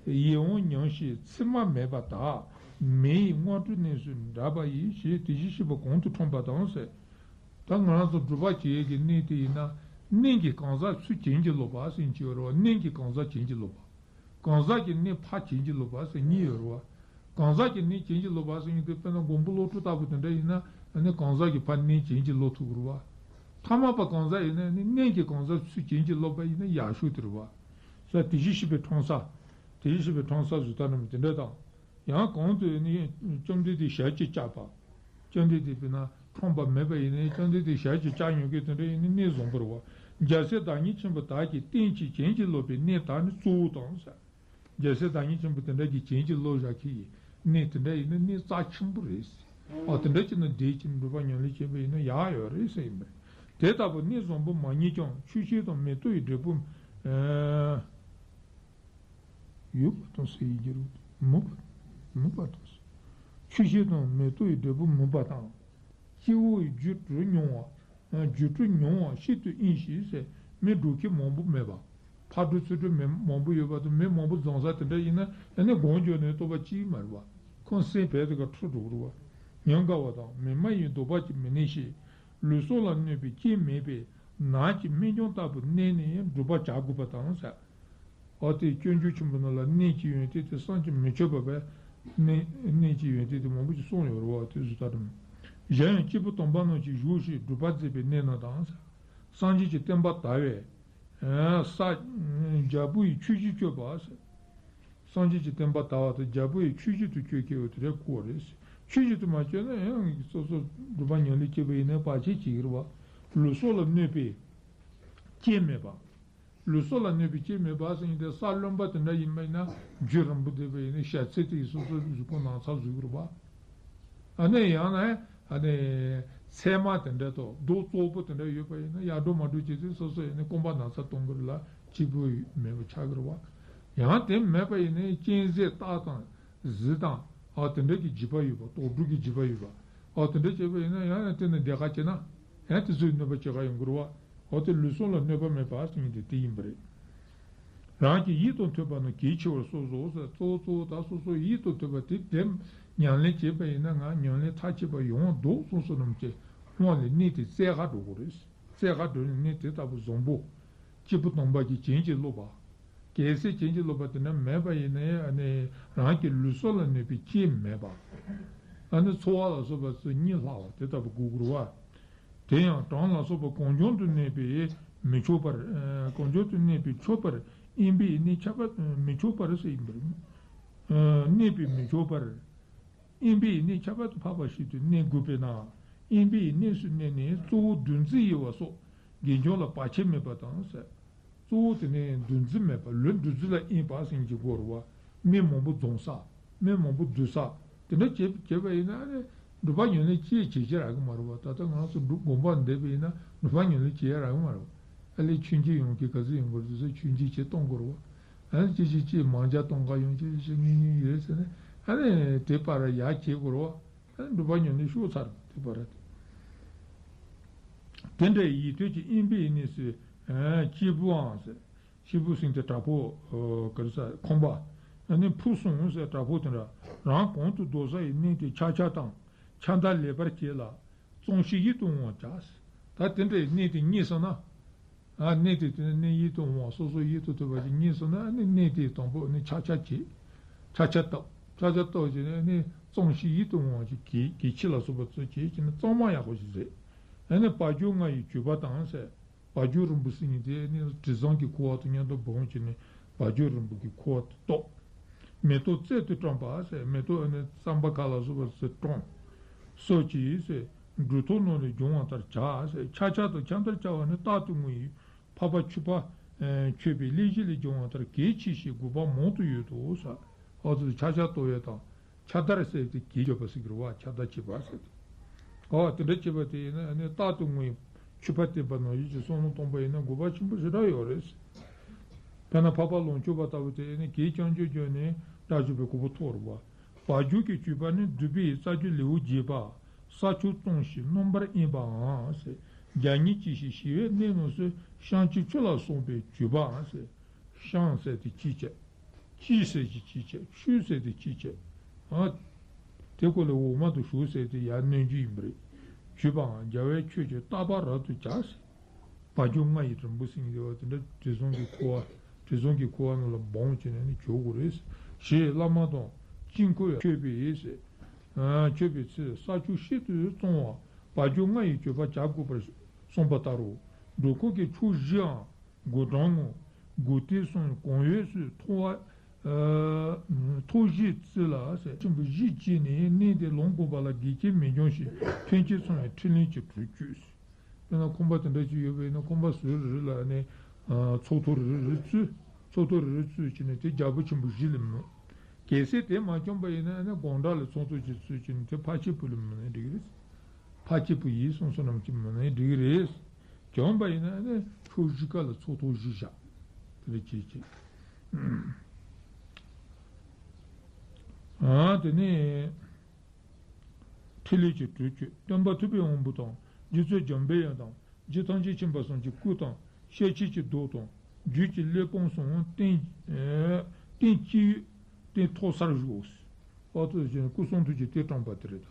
ཡིད་འོང་ཉམས་ཤིང་ཚེར་མ་མེད་པ་དག། མི་ཡི་དངོས་གྲུབ་གནས་སུ་འདྲ་བ་ཡི། ཞེས་དེ་བཞིན་གཤེགས་པ་གོང་དུ་འཁྲུངས་པ་དང་ཟེར། ད་ང་རང་ཚོ་སྒྲུབ་པ་བྱེད་ཡས་ཀྱི་གནས་དེ་ཡིན་ན། གནས་ཀྱི་གང་ཟག་ཚུལ་བྱིན་གྱིས་རློབ་པ་ཟེར་གྱི་ཡོད་རེད་བ། གནས་ཀྱི་གང་ཟག་བྱིན་གྱིས་རློབ་པ། གང་ཟག་གི་གནས་ཕ་བྱིན་གྱིས་རློབ་པ་ཟེར་གཉིས་ཡོད་རེད་བ། གང་ཟག་གི་གནས་བྱིན་གྱིས་རློབ་པ་ཟེར་མཁན་དེ་དཔེར་ན་མགོན་པོ་ཀླུ་སྒྲུབ་ལྟ་བུ་དེ་འདྲ་ཡིན་ན། ཨ་ནི་གང་ཟག་གི་ཕ་གནས་བྱིན་གྱིས་རློབ་ཐུབ་ཀྱི་རེད་བ། ཐ་མལ་པ་གང་ཟག་ཡིན་ན་ནི་གནས་ཀྱི་གང་ཟག་ཚུལ་བྱིན་གྱིས་རློབ་པ་ཡིན་ན་ཡག་ཤོས་དེ་རེད་བ། ས་དེ་བཞིན་གཤེགས་པའི་འཁྲུངས་ས། དེ་བཞིན་གཤེགས་པའི་འཁྲུངས་ས་བཟོ་ལྟ་རྣམས་དེ་འདྲ་དང་། ཡང་གོང་དུ་ནི་བཅོམ་ལྡན་འདས་ཞལ་གྱིས་བཅགས་པ། བཅོམ་ལྡན་འདས་དཔེར་ན་འཁྲུངས་པ་མེད་པ་ཡིན་ན་བཅོམ་ལྡན་འདས་ཞལ་གྱིས་བཅགས་མྱོང་མཁན་དེ་འདྲ་ཡིན་ན་གནས་བཟང་པོ་རེད་བ། རྒྱལ་སྲས་བདག་ཉིད་ཆེན་པོ་དག་གིས་རྟེན་ཅིང་བྱིན་གྱིས་རློབ་པའི་གནས་དག་ནི་གཙོ་བོ་དང་ཟེར། རྒྱལ་སྲས་བདག་ཉིད་ཆེན་པོ་དེ་འདྲ་གིས་བྱིན་གྱིས་རློབ་བཞག་མཁན་གྱི་གནས་དེ་འདྲ་ཡིན་ན་གནས་རྩ་ཆེན་པོ་རེད་ཟེར། ཨ་དེ་འདྲ་ཅིག་ན་བསྡད་ཅིང་སྒྲུབ་པ་ཉམས་ལེན་བྱས་པ་ཡིན་ན་ཡག་ཡོད་རེད་ཟེར་ཡིན་པ་རེད། དེ་ལྟ་བུ་གནས་བཟང་པོ་མ་རྙེད་ཀྱང་། ཆུ་ཤེལ་དང་མེ་ཏོག་ཡི་འབྲས་བུ། ཨ། ཡོད་པ་དང་ཟེར་ཡི་འགྱུར་མུག་པ། མུག་པ་དང་། ཆུ་ཤེལ་དང་མེ་ཏོག་ཡི་འབྲས་བུ་མུག་པ་དང་། སྤྱི་བོ་ཡི་རྒྱུ་གྲུ་མྱོང་བ། རྒྱུ་གྲུ་མྱོང་བ་ཤིན་ཏུ་དབེན་ཞིང་ཟེར། མི་འགྲོ་མཁན་མང་པོ་མེད་པ། ཕར་འགྲོ་ཚུར་འགྲོ་མི་མང་པོ་ཡོད་པ་དང་མི་མང་པོ་འཛོམས་ས་དེ་འདྲ་ཡིན་ན་ཡང་ན་གང་འགྱོ་ནའི་སྟོབས་པ་གཅིག་མ་རེད་བ། ཁོང་སེམས་བས་དེ་ག་འཁྲུག་འགྲོ་གི་རེད་བ། ཉམས་དགའ་བ་དང་མི་སྨྲ་བའི་འདོད་པ་ཀྱིས་མི་གནས་ཤིང་། ལུས་སྲོག་ལ་གནོད་པའི་རྐྱེན་མེད་པའི་ནགས་ཀྱི་སྨན་ལྗོངས་ལྟ་བུར་གནས་ནས་ཡང་སྒྲུབ་པ་བྱ་དགོས་པ་དང་ཟེར། ཨ་དེ་སྤྱོད་འཇུག་ཆེན་པོ་ནང་ལ་གནས་ཀྱི་ཡོན་ཏན་དེ་བསམ་གྱིས་མི་ཁྱབ་པ་བས། གནས་གནས་ཀྱི་ཡོན་ཏན་དེ་མང་པོ་ཞིག་གསུངས་ཡོད་རེད་བ། དེ་ཚོ་ལྟར་དུ། གཞན་ཡང་སྐྱེས་བུ་དམ་པ་རྣམས་ཀྱིས་བཞུགས་ཤིང་སྒྲུབ་པ་མཛད་པའི་གནས་རྣམས་དང་ཟེར། སངས་རྒྱས་ཀྱི་བསྟན་པ་དར་བའི། ས་རྒྱལ་པོ་ཡི་ཆོས་བཞིན་སྤྱོད་པ་ཟེར། སངས་རྒྱས་ཀྱི་བསྟན་པ་དར་བ་དང་རྒྱལ་པོ་ཡི་ཆོས་བཞིན་དུ་སྤྱོད་མཁན་བོ་དེ་རེད་ཁོ་རེད། ཆོས་བཞིན་དུ་མ་སྤྱོད་ན་ཡང་སོ་སོ་སྒྲུབ་པ་ཉམས་ལེན་བྱེད་པ་ཡིན་ན་བར་ཆད་བྱེད་ཀྱི་རེད་བ། ལུས་སྲོག་ལ་གནོད་པའི་རྐྱེན་མེད་པ། ལུས་སྲོག་ལ་གནོད་པའི་རྐྱེན་མེད་པ་ཟེར་མཁན་དེ་ས་རློན་པ་དེ་འདྲ་ཡིན་པ་ཡིན་ན་རྒྱུན་རིང་པོ་བསྡད་པ་ཡིན་ན་ཞ་ཚི་དེ་ཡིས་སོ་སོའི་གཟུགས་པོ་ན་ཚ་བཟོ་གི་རེད་བ། ཨ་ནི་ཡང་ན་ཨ་ནི་ཚེར་མ་དེ་འདྲ་དང་རྡོ་བཙོག་པོ་དེ་འདྲ་ཡོད་པ་ཡིན་ན་ཡར་འགྲོ་མར་འགྲོ་བྱེད་དུས་སོ་སོ་ཡིན་ན་རྐང་པ་ན་ཚ་གཏོང་གི་རེད་ལ་སྐྱིད་པོ་མེད་པ་ཆགས་ཀྱི་རེད་བ། ཡང་དེ་མེད་པ་ཡིན་ན་གཅན་གཟན་སྟག་དང་གཟིག་དང་ཨ་དེ་འདྲ་གི་འཇིགས་པ་ཡོད་པ། དོག་སྒྲུབ་ཀྱི་འཇིགས་པ་ཡོད་པ། ཨ་དེ་འདྲ་བྱས་པ་ཡིན་ན་ཡང་ཡང་དེ་ནི་བདེ་ཁ་སྐྱེ་ན་ཡང་དེ་ཚོའི་གནོད་པ་སྐྱེལ་ག་ཡོང་གི་རེད་བ། འོ་དེ་ལུས་སྲོག་ལ་གནོད་པ་མེད་པ་ཟེར་མཁན་དེ་དེ་ཡིན་པ་རེད། རང་གི་ཡིད་དང་མཐུན་པ་རྣམས་གལ་ཆེ་བར་གསུངས་སོ་ཟེར། གཙོ་བོ་གཙོ་བོ་ད་སོ་སོའི་ཡིད་དང་མཐུན་པ་དེ་དེ་ཉམས་ལེན་བྱས་པ་ཡིན་ན་ང་ཉམས་ལེན་མཐར་ཕྱིན་པ་ཡོང་བ་འདུག་གསུངས་སོ་ནམ་ཅེ་སྔོན་ལ་གནས་དེ་བཙལ་ག་འགྲོ་དགོས་རེད། བཙལ་ག་འགྲོ་ནས་གནས་དེ་ལྟ་བུ་བཟང་པོ། སྐྱེས་བུ་དམ་པ་གིས་བྱིན་གྱིས་རློབ་པ། གལ་སྲིད་བྱིན་གྱིས་རློབ་པ་དེ་འདྲ་མེད་པ་ཡིན་ན་ཨ་ནི་རང་གི་ལུས་སྲོག་ལ་གནོད་པའི་རྐྱེན་མེད་པ། ཨ་ནི་འཚོ་བ་ལ་སོགས་པ་ཚོ་གཉིད་ལྷག་པ་དེ་ལྟ་བུ་དགོས་དགོས་རེད་བ། དེ་ཡང་གྲངས་ལ་སོགས་པ་གང་བྱུང་དུ་གནས་པས་མི་ཆོག་པར། ཨ། གང་བྱུང་དུ་གནས་པས་ཆོག་པར་དབེན་པའི་གནས་ཁྱབ་པ་མི་ཆོག་པར་ཟེར་ཡིན་པར། ཨ། གནས་པས་མི་ཆོག་པར། དབེན་པའི་གནས་ཁྱབ་པ་དང་འཕགས་པ་ཞིག་ཏུ་གནས་དགོས་པས་ན། དབེན་པའི་གནས་སུ་གནས་ནས་གཙོ་བོ་བདུད་རྩི་ཡི་བ་སོགས་དགེ་སྦྱོར་ལ་བར་ཆད་མེད་པ་དང་ཟེར། གཙོ་བོ་དེ་ནི་བདུད་རྩི་མེད་པ། ལུས་བདུད་རྩི་ལ་གཡེངས་པ་ཟེར་གྱི་དགོས་རེད་བ། སྨན་མང་པོ་འཛོམས་ས། སྨན་མང་པོ་བསྡུ་ས། དེ་འདྲ་བྱེད་བྱེད་པ་ཡིན་ན་ནི་སྒྲུབ་པ་ཉམས་ལེན་ཅི་བྱེད་ཀྱི་རག་གི་མ་རེད་བ། ད་ལྟ་ང་ཚོ་སྒྲུབ་དགོངས་པ་འདེབས་པ་ཡིན་ན་སྒྲུབ་པ་ཉམས་ལེན་བྱེད་ཡ་རག་གི་མ་རེད་བ། ཨ་ལས་མཆོད་མཇལ་ཡོང་གི་ག་ཚོད་ཡོང་གི་རེད། དེ་ཚོ་མཆོད་མཇལ་བྱེད་གཏོང་དགོས་རེད་བ། ཨ་ནི་ཅི་ཅི་ཅི་མང་ཇ་གཏོང་ག་ཡོང་ཅི་ཅི་ཅི་ཉུང་ཉུང་ཡོད་ཟེར་ནས་ཨ་ནི་དེ་པར་ཡར་བྱེད་དགོས་རེད་བ། ཨ་ནི་སྒྲུབ་པ་ཉམས་ལེན་ཤོར་ཚར་དེ་པར་དེ། དེ་འདྲའི་ཡིད་དུས་ཀྱི་དབེན་པའི་གནས་སུ། ཨ། སྐྱེས་བུའང་ཟེར། སྐྱེས་བུ་ཟེར་དེ་དྲག་པོ། ཨ། ག་རེ་ཟེར་ཁོམ་པ། ཨ་ནི་ཕུགས་བསམ་ཟེར་དྲག་པོ་དེ་འདྲ། རང་གང་དུ་འདོད་ས་ཡི་གནས་དེ་ཆགས་ཆགས་དང་ཆགས་འདའ་ལེགས་པར་བྱེད་ལ། བརྩོན་ཤིང་ཡིད་དུ་འོང་བ་བྱ། ད་དེ་འདྲའི་གནས་དེ་རྙེད་སོང་ན། ཨ། གནས་དེ་དེ་ནས་གནས་ཡིད་དུ་འོང་བ་སོ་སོ་ཡིད་དུ་འོང་བ་ཞིག་རྙེད་སོང་ན་ཨ་ནི་གནས་དེ་དང་པོ་ནི་ཆགས་ཆགས་བྱེད། ཆགས་ཆགས་བཏབ། ཆགས་ཆགས་བཏབ་བྱས་ནས་ཨ་ནི་བརྩོན་ཤིང་ཡིད་དུ་འོང་བ་ཞིག་གི་གི་ཕྱི་ལ་སོགས་པ་ཚོ་བྱེད་ཀྱི་ནི་གཙང་མ་ཡག་པོ་ཞིག་མཛད། ཨ་ནི་བ་སྦྱོར་ལྔ་ཡི་བརྗོད་པ་དང་ཟེར། བ་སྦྱོར་རིང་པོ་ཟེར་མཁན་དེ་ནི་དྲི་བཟང་གི་ཁུ་བ་དང་མཉམ་དུ་སྦོམ་བྱས་ནས་བ་སྦྱོར་རིང་པོ་གི་ཁུ་བ་དེ་བཏོག། མེ་ཏོག་རྩལ་དུ་བཀྲམ་པ་ཟེར། མེ་ཏོག་ཨ་ནི་རྩམ་པ་ཁ་ལ་སོགས་པ་ཚོ་བཀྲམ། སོགས་ཀྱིས་ཟེར། སྒྲོ་འདོགས་ནང་ནས་སྦྱོང་བ་ལྟར་བྱ་ཟེར། ཆགས་ཆགས་དང་ཆགས་འདའ་བྱ་བ་ནི་རྟག་ཏུ་ངུ་ཡི་འཕགས་པ་ཆོས་པ། ཨེ། མཆོད་པའི་གླེང་གཞི་ལས་སྦྱོང་བ་ལྟར་གལ་ཆེ་ཞེས་དགོས་པ་མང་དུ་ཡོད་དོ་ཟེར། ཨ་ཙི་ཆགས་ཆགས་བཏབ་ཡས་དང་ཆགས་འདའ་ཟེར་དེ་གལ་ཆེ་བ་ཟེར་གྱི་རེད་བ། ཆགས་འདའ་བྱེད་པ་ཟེར་དེ། ཨོ་དེ་འདྲ་བྱེད་པ་དེ་ཡིན་ན་ཨ་ནི་རྟག་ཏུ་ངུ་ཡི་ཆོས་པ་བསྟེན་པ་ནང་བཞིན་གྱི་བསམ་བློ་གཏོང་པ་ཡིན་ན་དགོས་པ་ཆེན་པོ་ཞེ་དྲག་ཡོད་རེད། དཔེར་ན་འཕགས་པ་ལོངས་སྤྱོད་པ་ལྟ་བུ་དེ་ནི་གད་རྐྱང་རྐྱང་བརྒྱབ་ནས་སྐྲ་བཞུ་བའི་གོ་འཕང་ཐོབ་རེད་བ། བ་སྦྱོར་གྱི་བརྗོད་པ་ནི་མདུད་པའི་རྩ་རྒྱུད་ལེའུར་བརྒྱད་པ། ས་ཕྱོགས་བརྩོན་ཞིང་རྣམ་པར་གཡེང་པའང་ཟེར། རྒྱ་སྙིགས་ཀྱི་ཞིང་ཞི་བའི་གནས་རྣམས་སུ་བཤང་གཅི་ཆུ་ལ་སོགས་པའི་བརྗོད་པའང་ཟེར། བཤང་ཟེར་དེ་ཅི་བྱེད། གཅི་ཟེར་གྱི་ཅི་བྱེད། ཆུ་ཟེར་དེ་ཅི་བྱེད། ཨ། དེ་ཀོ་ལས་འོག་མ་དུ་ཞུགས་ཟེར་དེ་ཡར་གནོན་རྒྱུ་ཡིན་པ་རེད། བརྗོད་པའང་རྒྱལ་བའི་ཆོས་ཀྱི་བརྟག་པ་རབ་ཏུ་བྱ་ཟེར། བ་སྦྱོར་ལྔ་ཡི་རིང་པོ་ཟེར་གྱི་ཡོད་པ་དེ་འདྲ་དྲི་བཟང་གི་ཁུ་བ། དྲི་བཟང་གི་ཁུ་བ་རྣམས་ལ་སྦོམ་བྱས་ནས་ནི་བྱུག་དགོས་རེད། ཞེས་བླ་མ་དང་དཀྱིལ་འཁོར་མཆོད་པའི་ཟེར། ཨ། མཆོད་པའི་ཚེ་ས་ཕྱོགས་ཤིན་ཏུ་བརྩོན་པ། བ་སྦྱོར་ལྔ་ཡི་བརྗོད་པ་བྱ་དགོས་པར་གསུངས་པ་ལྟར་རོ། འགྲོ་ཁོངས་ཀྱི་ཕྱོགས་བཞིའང་སྒོ་གྲམ་ངོས་སྒོ་སྟེང་གསུམ་གང་ཡོད་སུ་མཐོ་བ། ཨ། མཐོ་བཞི་རྩིག་ལ་ཟེར་ཆེན་པོ་བཞི་བྱས་ནས་གནས་དེ་ལོངས་སྐུ་པ་ལ་གེགས་རྐྱེན་མི་འབྱུང་ཞིང་ཐོན་སྐྱེད་ཚང་བའི་ཕྲིན་ལས་ཀྱི་གྲུ་བཅུད། དཔེར་ན་ཁང་པ་དེ་འདྲ་ཅིག་ཡོད་པ་ཡིན་ན་ཁང་པ་ཟུར་རེ་རེ་ལ་ནི། ཨ། ཚོགས་ཐོག་རེ་རེ་རེ་བཙུགས། ཚོགས་ཐོག་རེ་རེ་བཙུགས་བྱས་ནས་དེ་རྒྱལ་པོ་ཆེན་པོ་བཞི་ལ་མོས། གལ་སྲིད་དེ་མ་བྱུང་པ་ཡིན་ན་ནི་སྒང་དྲུག་ལ་ཚོགས་ཐོག་ཅིག་བཙུགས་བྱས་ནས་དེ་འཕགས་སྐྱེས་པོ་ལ་མོས་ན་འགྲིག་གི་རེད། འཕགས་སྐྱེས་པོ་ཡིད་བསྲུང་བསོད་ནམས་ཀྱིས་མོས་ན་འགྲིག་གི་རེད། བྱུང་བ་ཡིན་ན་ནི་ཕྱོགས་བཞི་ཀ་ལ་ཚོགས་ཐོག་བཞི་བཞག་དེ་འདྲ་བྱེད་ཅིག་ཨ། དེ་ནས་ཕྲིན་ལས་ཀྱི་གྲུ་བཅུད་སྟོན་པ་ཐུབ་པའི་དབང་པོ་དང་རྗེ་བཙུན་འཇམ་པའི་དབྱངས་དང་རྗེ་ཐམས་ཅད་མཁྱེན་པ་གསུམ་གྱི་སྐུ་དང་ཤེར་ཕྱིན་གྱི་མདོག་དང་རྒྱུད་ཀྱི་གླེགས་བམ་གསུམ་སྟེང་། ཨ། སྟེང་སྤྱི་བོའི་སྟེང་ཐོག་སར་བཞུགས། ཨ་ཏོ་ཅན་སྐུ་གསུང་ཐུགས་ཀྱི་རྟེན་བཀྲམ་པ་དེ་རེད་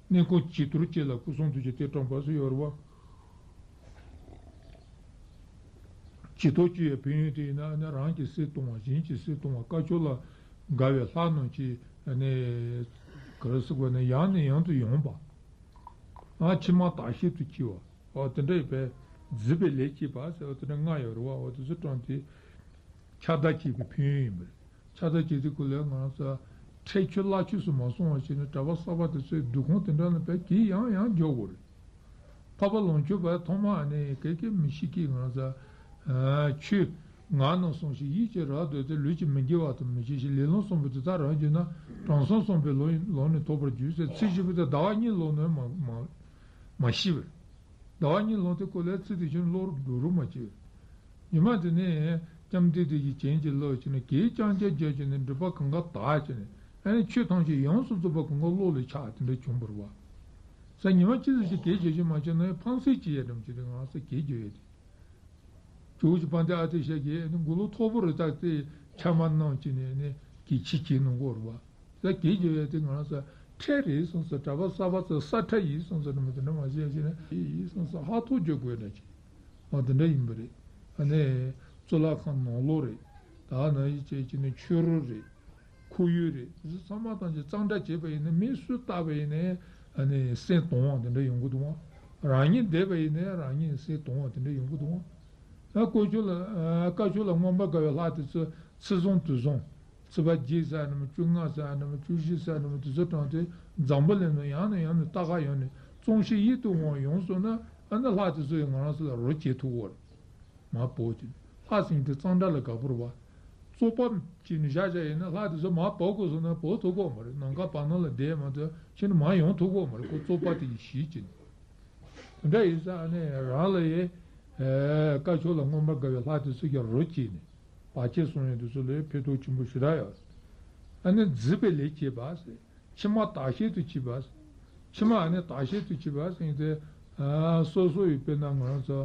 ད། གནས་ཁང་བྱི་དོར་ཅན་ལ་སྐུ་གསུང་ཐུགས་ཀྱི་རྟེན་བཀྲམ་པ་སུ་ཡོད་རེད་བ། བྱི་དོར་ཅན་ཡང་ཕན་ཡོན་དེ་ཡིན་ན་ནི་རང་གི་སྲིད་གཏོང་བ་གཞན་གྱི་སྲིད་གཏོང་བ་དཀར་ཕྱོགས་ལ་དགའ་བའི་ལྷ་རྣམས་ཀྱིས་ནི། ག་རེ་ཟེར་དགོས་ན་ཡང་ནས་ཡང་དུ་ཡོང་བ། ཨ། ཕྱི་མ་བདག་བཞིན་དུ་སྐྱེ་བ། ཨོ་དེ་འདྲ་ཡོད་པས། བརྫིས་པའི་ལས་བྱེད་པ་ཟེར་བ་དེ་འདྲ་ལྔ་ཡོད་རེད་བ། ཨོ་དེ་ཚོ་བཀྲམ་སྟེ། ཆགས་སྡང་བྱེད་པའི་ཕན་ཡོན་ཡིན་པ་རེད། ཆགས་སྡང་བྱེད་དུས་སྐབས་ལ་ང་ཚོ་འཕྲལ་ཆོས་རླག་ཆོས་སུ་མ་སོང་བ་བྱས་ནས་གྲྭ་པ་གསར་པ་དེ་ཚོའི་འདུ་ཁང་དེ་འདྲ་ལ་བས་གྱིས་ཡང་ཡང་འཇོག་དགོས་རེད། འཕགས་པ་ལོངས་སྤྱོད་པ་ཐོག་མ་ནས་གེ་གེ་མི་ཤེས་ཀྱི་ང་ཚོ། ཨ། ཆོས་ངག་རྣམས་བསྲུང་ཞིང་ཡིད་ཀྱི་ར་འདོད་དེ་ལུས་ཀྱི་མི་དགེ་བ་དང་མི་བྱེད་ཅིང་ལས་ལམ་བསྲུངས་པའི་དེ་དག་རང་བརྗོད་ན་དྲང་སྲོང་བསྲུངས་པའི་ལམ་ལམ་ནི་ཐོབ་པར་འགྱུར་ཟེར་ཚིག་བཞི་པོ་དེ་ཟླ་བ་གཉིས་ལོན་ནས་མ་མ་མ་ཤེས་པས། ཟླ་བ་གཉིས་ལོན་དེ་ཀོ་ལས་ཚིག་དེ་བཞིན་བློར་འགྲོ་རུ་མ་བྱེད། ཉི་མ་དེ་ནས་ལྕམ་དེ་དེ་ཡི་བྱིན་གྱིས་བརླབས་བྱས་ནས་གད་རྐྱང་རྐྱང་རྒྱག་བྱས་ནས་སྒྲིབ་པ་གང་ག་དག་བྱས་ནས་ཨ་ནི་ཆོས་ཐམས་ཅད་ཡོངས་སུ་རྫོགས་པ་གང་ག་བློ་ལ་ཆགས་དེ་འདྲ་བྱུང་བ་རེད་བ། ས་ཉི་མ་གཅིག་ཙམ་ཞིག་གད་རྒྱག་རྒྱུ་མ་བྱས་ན་ཕངས་སེམས་ཅི་ཡ་འགྲམ་ཅི་རེད་ང་ས་གད་རྒྱག་ཡ་དེ། ཇོ་བོ་རྗེ་དཔལ་ལྡན་ཨ་ཏི་ཤ་གིས་ནི་མགོ་ལོག་མཐོ་པོ་རེ་བཏགས་ཏེ་ཕྱག་མ་གནང་བྱས་ནས་ནི་གི་ཕྱི་གྱེས་གནང་གོ་རེད་བ། ས་གད་རྒྱག་ཡ་དེ་ང་རང་ས་ཁྲལ་རེད་སོང་ས་གྲྭ་པ་གསར་པ་ཚོ་ས་ཁྲལ་ཡིན་སོང་ས་འདྲ་མ་དེ་འདྲ་མ་བྱས་བྱས་ནས་ཡིན་སོང་ས་ཧ་ཐོག་རྒྱག་དགོས་འདྲ་ཅིག་ཨ་དེ་འདྲ་ཡིན་པ་རེད། ཨ་ནི་གཙུག་ལག་ཁང་ནང་ལོགས་རེད། ད་ནང་བཞིན་བྱས་བྱས་ནས་ཆོས་རོལ་རེད། ཁོར་ཡུག་རེད། དེ་ཚོ་ཚང་མ་ཐམས་ཅད་གཙང་སྦྲ་བྱས་པ་ཡིན་ན་མི་སུ་བལྟས་པ་ཡིན་ནའི་ཨ་ནི་སེམས་དྭངས་བ་དེ་འདྲ་ཡོང་གི་འདུག་ཨང་ རང་ཉིད་བསྡད་པ་ཡིན་ན་རང་ཉིད་སེམས་དུང་བ་དེ་འདྲ་ཡོང་གི་འདུག་ཨ་དཀོན་མཆོག་ལ་ཨ་དཀོན་མཆོག་ལ་མངོན་པར་དགའ་བའི་ལྷ་དེ་ཚོ་ཚེས་བཟང་དུས་བཟང་། ཚེས་པ་བརྒྱད་ཟེར་ནམ་བཅོ་ལྔ་ཟེར་ནམ་བཅུ་བཞི་ཟེར་ནམ་དེ་ཚོ་དྲངས་ཏེ་འཛམ་བུ་གླིང་ནང་ཡང་ནས་ཡང་ནས་ལྟ་ག་ཡོང་ནས་བརྩོན་ཤིང་ཡིད་དུ་འོང་ཡོང་སོང་ན། ཨ་ནི་ལྷ་དེ་ཚོ་ཡང་ང་རང་ཚོ་ལ་རོགས་བྱེད་ཐུབ་ཀྱི་ཡོད་རེད། མ་བོ་ཅིག་ལྷ་སྲིན་དེ་གཙང་སྦྲ་ལ་དགའ་པོ་རེད་བ། བཙོག་པ་བྱས་ནས་བཞག་བཞག་ཡིན་ན་ལྷ་དེ་ཚོ་མར་བབས་དགོས་སོང་ན་བབས་ཐུབ་ཀྱི་ཡོད་མ་རེད། ནམ་མཁའ་བར་སྣང་ལ་བསྡད་མ་ཐུབ་ཕྱིན་ནས་མར་ཡོང་ཐུབ་ཀྱི་ཡོད་མ་རེད། ཁོ་བཙོག་པ་དེ་ཡི་གཞི་བྱས་ནས། དེ་འདྲ་ཡིན་ཙང་ཨ་ནི་རང་ལ་ཡི་ཨེ་དཀོན་མཆོག་ལ་མངོན་པར་དགའ་བའི་ལྷ་དེ་ཚོ་གིས་རོགས་བྱས་ནས་བར་ཆད་སྲུང་ཡས་དེ་ཚོ་ལ་ཕན་ཐོགས་ཆེན་པོ་ཞེ་དྲག་ཡོད། ཨ་ནི་མཛེས་པའི་ལས་བྱེད་པ་ཟེར། ཕྱི་མ་བདག་བཤད་དུ་བྱེད་པ། ཕྱི་མ་ཨ་ནི་བདག་བཤད་དུ་བྱེད་པ་ཟེར་ཏེ། ཨ་སོ་སོ་ཡི་དཔེར་ན་ང་རང་ཚོ་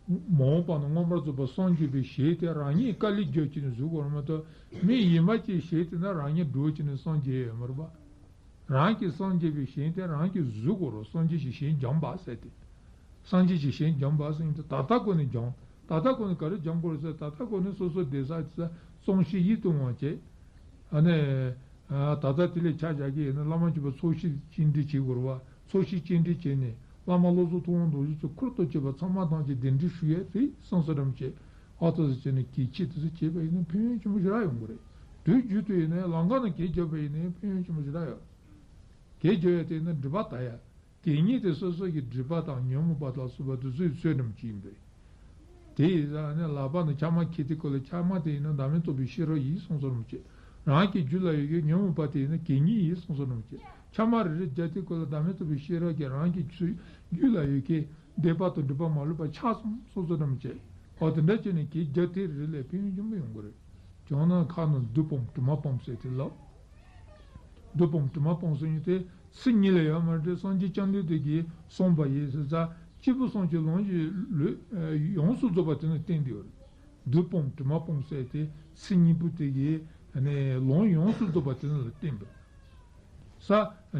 མ་འོངས་པ་ན་མངོན་པར་རྫོགས་པར་སངས་རྒྱས་པའི་ཞལ་དེ་རང་ཉིད་དཀའ་ལས་བརྒྱབ་བྱས་ནས་བཟོ་དགོས་རེད་མ་གཏོགས། མི་གཞན་པ་ཅིག་ཞལ་དེ་ན་རང་ཉིད་འགྲོ་བྱས་ནས་སངས་རྒྱས་ཡོད་མ་རེད་པ། རང་གིས་སངས་རྒྱས་པའི་ཞལ་དེ་རང་གིས་བཟོ་དགོས་རེད། སངས་རྒྱས་ཀྱི་ཞལ་སྦྱངས་པ་ཟེར་ཏེ། སངས་རྒྱས་ཀྱི་ཞལ་སྦྱངས་པ་ཟེར་ཏེ་ད་ལྟ་ཁོ་ནས་སྦྱངས། ད་ལྟ་ཁོ་ནས་ག་རེ་སྦྱང་དགོས་རེད་ཟེར། ད་ལྟ་ཁོ་ནས་སོ་སོ་བསྡད་ས་དེ་ས་བརྩོན་ཤིང་ཡིད་དུ་འོང་བྱས། ཨ་ནི། ཨ་ད་ལྟ་དེ་ལས་ཆ་བཞག་གི་ཡིན་ན་བླ་མ་མཆོད་པ་ཚོགས་ཞིང་བཅར་འདྲི་བྱེད་དགོས་རེད་བ། ཚོགས་ཞིང་བཅར་འདྲི་བྱས་ནས་བླ་མ་བློ་བཟང་ཐུབ་དབང་རྡོ་རྗེ་མཆོག་ཁུར་དུ་བཅས་པ་ཚང་མ་ཐམས་ཅད་གདན་འདྲེན་ཞུ་ཡས་དེ་བསམ་ས་འདྲ་མོ་བྱས། ཨ་ཏོ་ཟེར་བྱས་ནས་གལ་ཆེ་དེ་ཚོ་བྱས་པ་ཡིན་ན་ཕན་ཡོན་ཆེན་པོ་ཞེ་དྲག་ཡོང་གི་རེད། དུས་རྒྱུན་དུ་ཡིན་ན་ལམ་ཁ་ནང་གད་རྒྱག་པ་ཡིན་ན་ཕན་ཡོན་ཆེན་པོ་ཞེ་དྲག་ཡོད། གད་རྒྱག་ཡས་དེ་ཡིན་ན་སྒྲིབ་པ་དག་ཡས། གད་སྙིགས་དེ་སོ་སོ་གི་སྒྲིབ་པ་དང་ཉོན་མོངས་པ་དང་ཚོགས་པ་དེ་ཚོའི་ཚོད་འདྲ་མོ་ཅིག་ཡིན་པས། དེ་ཡིན་ཙང་ནི་ལག་པ་ནས་ཕྱགས་མ་འཁྱེར་དུས་སྐབས་ལ་ཕྱགས་མ་དེ་ཡིན་ན་བདག་མེད་རྟོགས་པའི་ཤེས་རབ་ཡིན་གསུངས་སོ་འདྲ་མོ་བྱས། རང་གི་རྒྱུད་ལ་ཡོད་མཁན་ཉོན་མོངས་པ་དེ་ཡིན་ན་གད་སྙིགས་ཡིན་གསུངས་སོ་འདྲ་མོ་བྱས། ཕྱགས་མ་རེ་རེ་རྒྱག་དུས་སྐབས་ལ་བདག་མེད་རྟོགས་པའི་ཤེས་རབ་ཀྱིས་རང་གི་ཚུལ་རྒྱུད་ལ་ཡོད་མཁན་བདེན་པ་དང་སྒྲིབ་པ་མ་ལུས་པ་ཕྱགས་སོང་གསུངས་སོ་འདྲ་མོ་བྱས། འོ་དེ་འདྲ་བྱས་ནས་གད་རྒྱག་དེ་རེ་ལས་ཕན་ཡོན་ཆེན་པོ་ཡོང་གི་རེད། བྱུང་ན་ཁ་ནང་བདུད་དཔུང་དྲི་མ་དཔུང་ཟེར་དེ་ལབ། བདུད་དཔུང་དྲི་མ་དཔུང་ཟེར་མཁན་དེ་མཚན་ཉིད་ལ་ཡོད་མ་རེད། སངས་རྒྱས་བཅོམ་ལྡན་འདས་ཀྱིས་གསུངས་པ་ཡིན་ཟེར་ཙང་སྐྱེས་བུ་སངས་རྒྱས་ལམ་གྱི་ལུས་ཡོངས་སུ་རྫོགས་པ་དེ་ནི་བསྟན་ཏེ་ཡོད་རེད། བདུད་དཔུང་དྲི་མ་དཔུང་ཟེར་དེ་མཚན་ཉིད་པོ་དེ་གིས་ནི་ལམ་ཡོངས་སུ་རྫོགས་པ་དེ་ནི་ལ་བསྟན་པ། ས་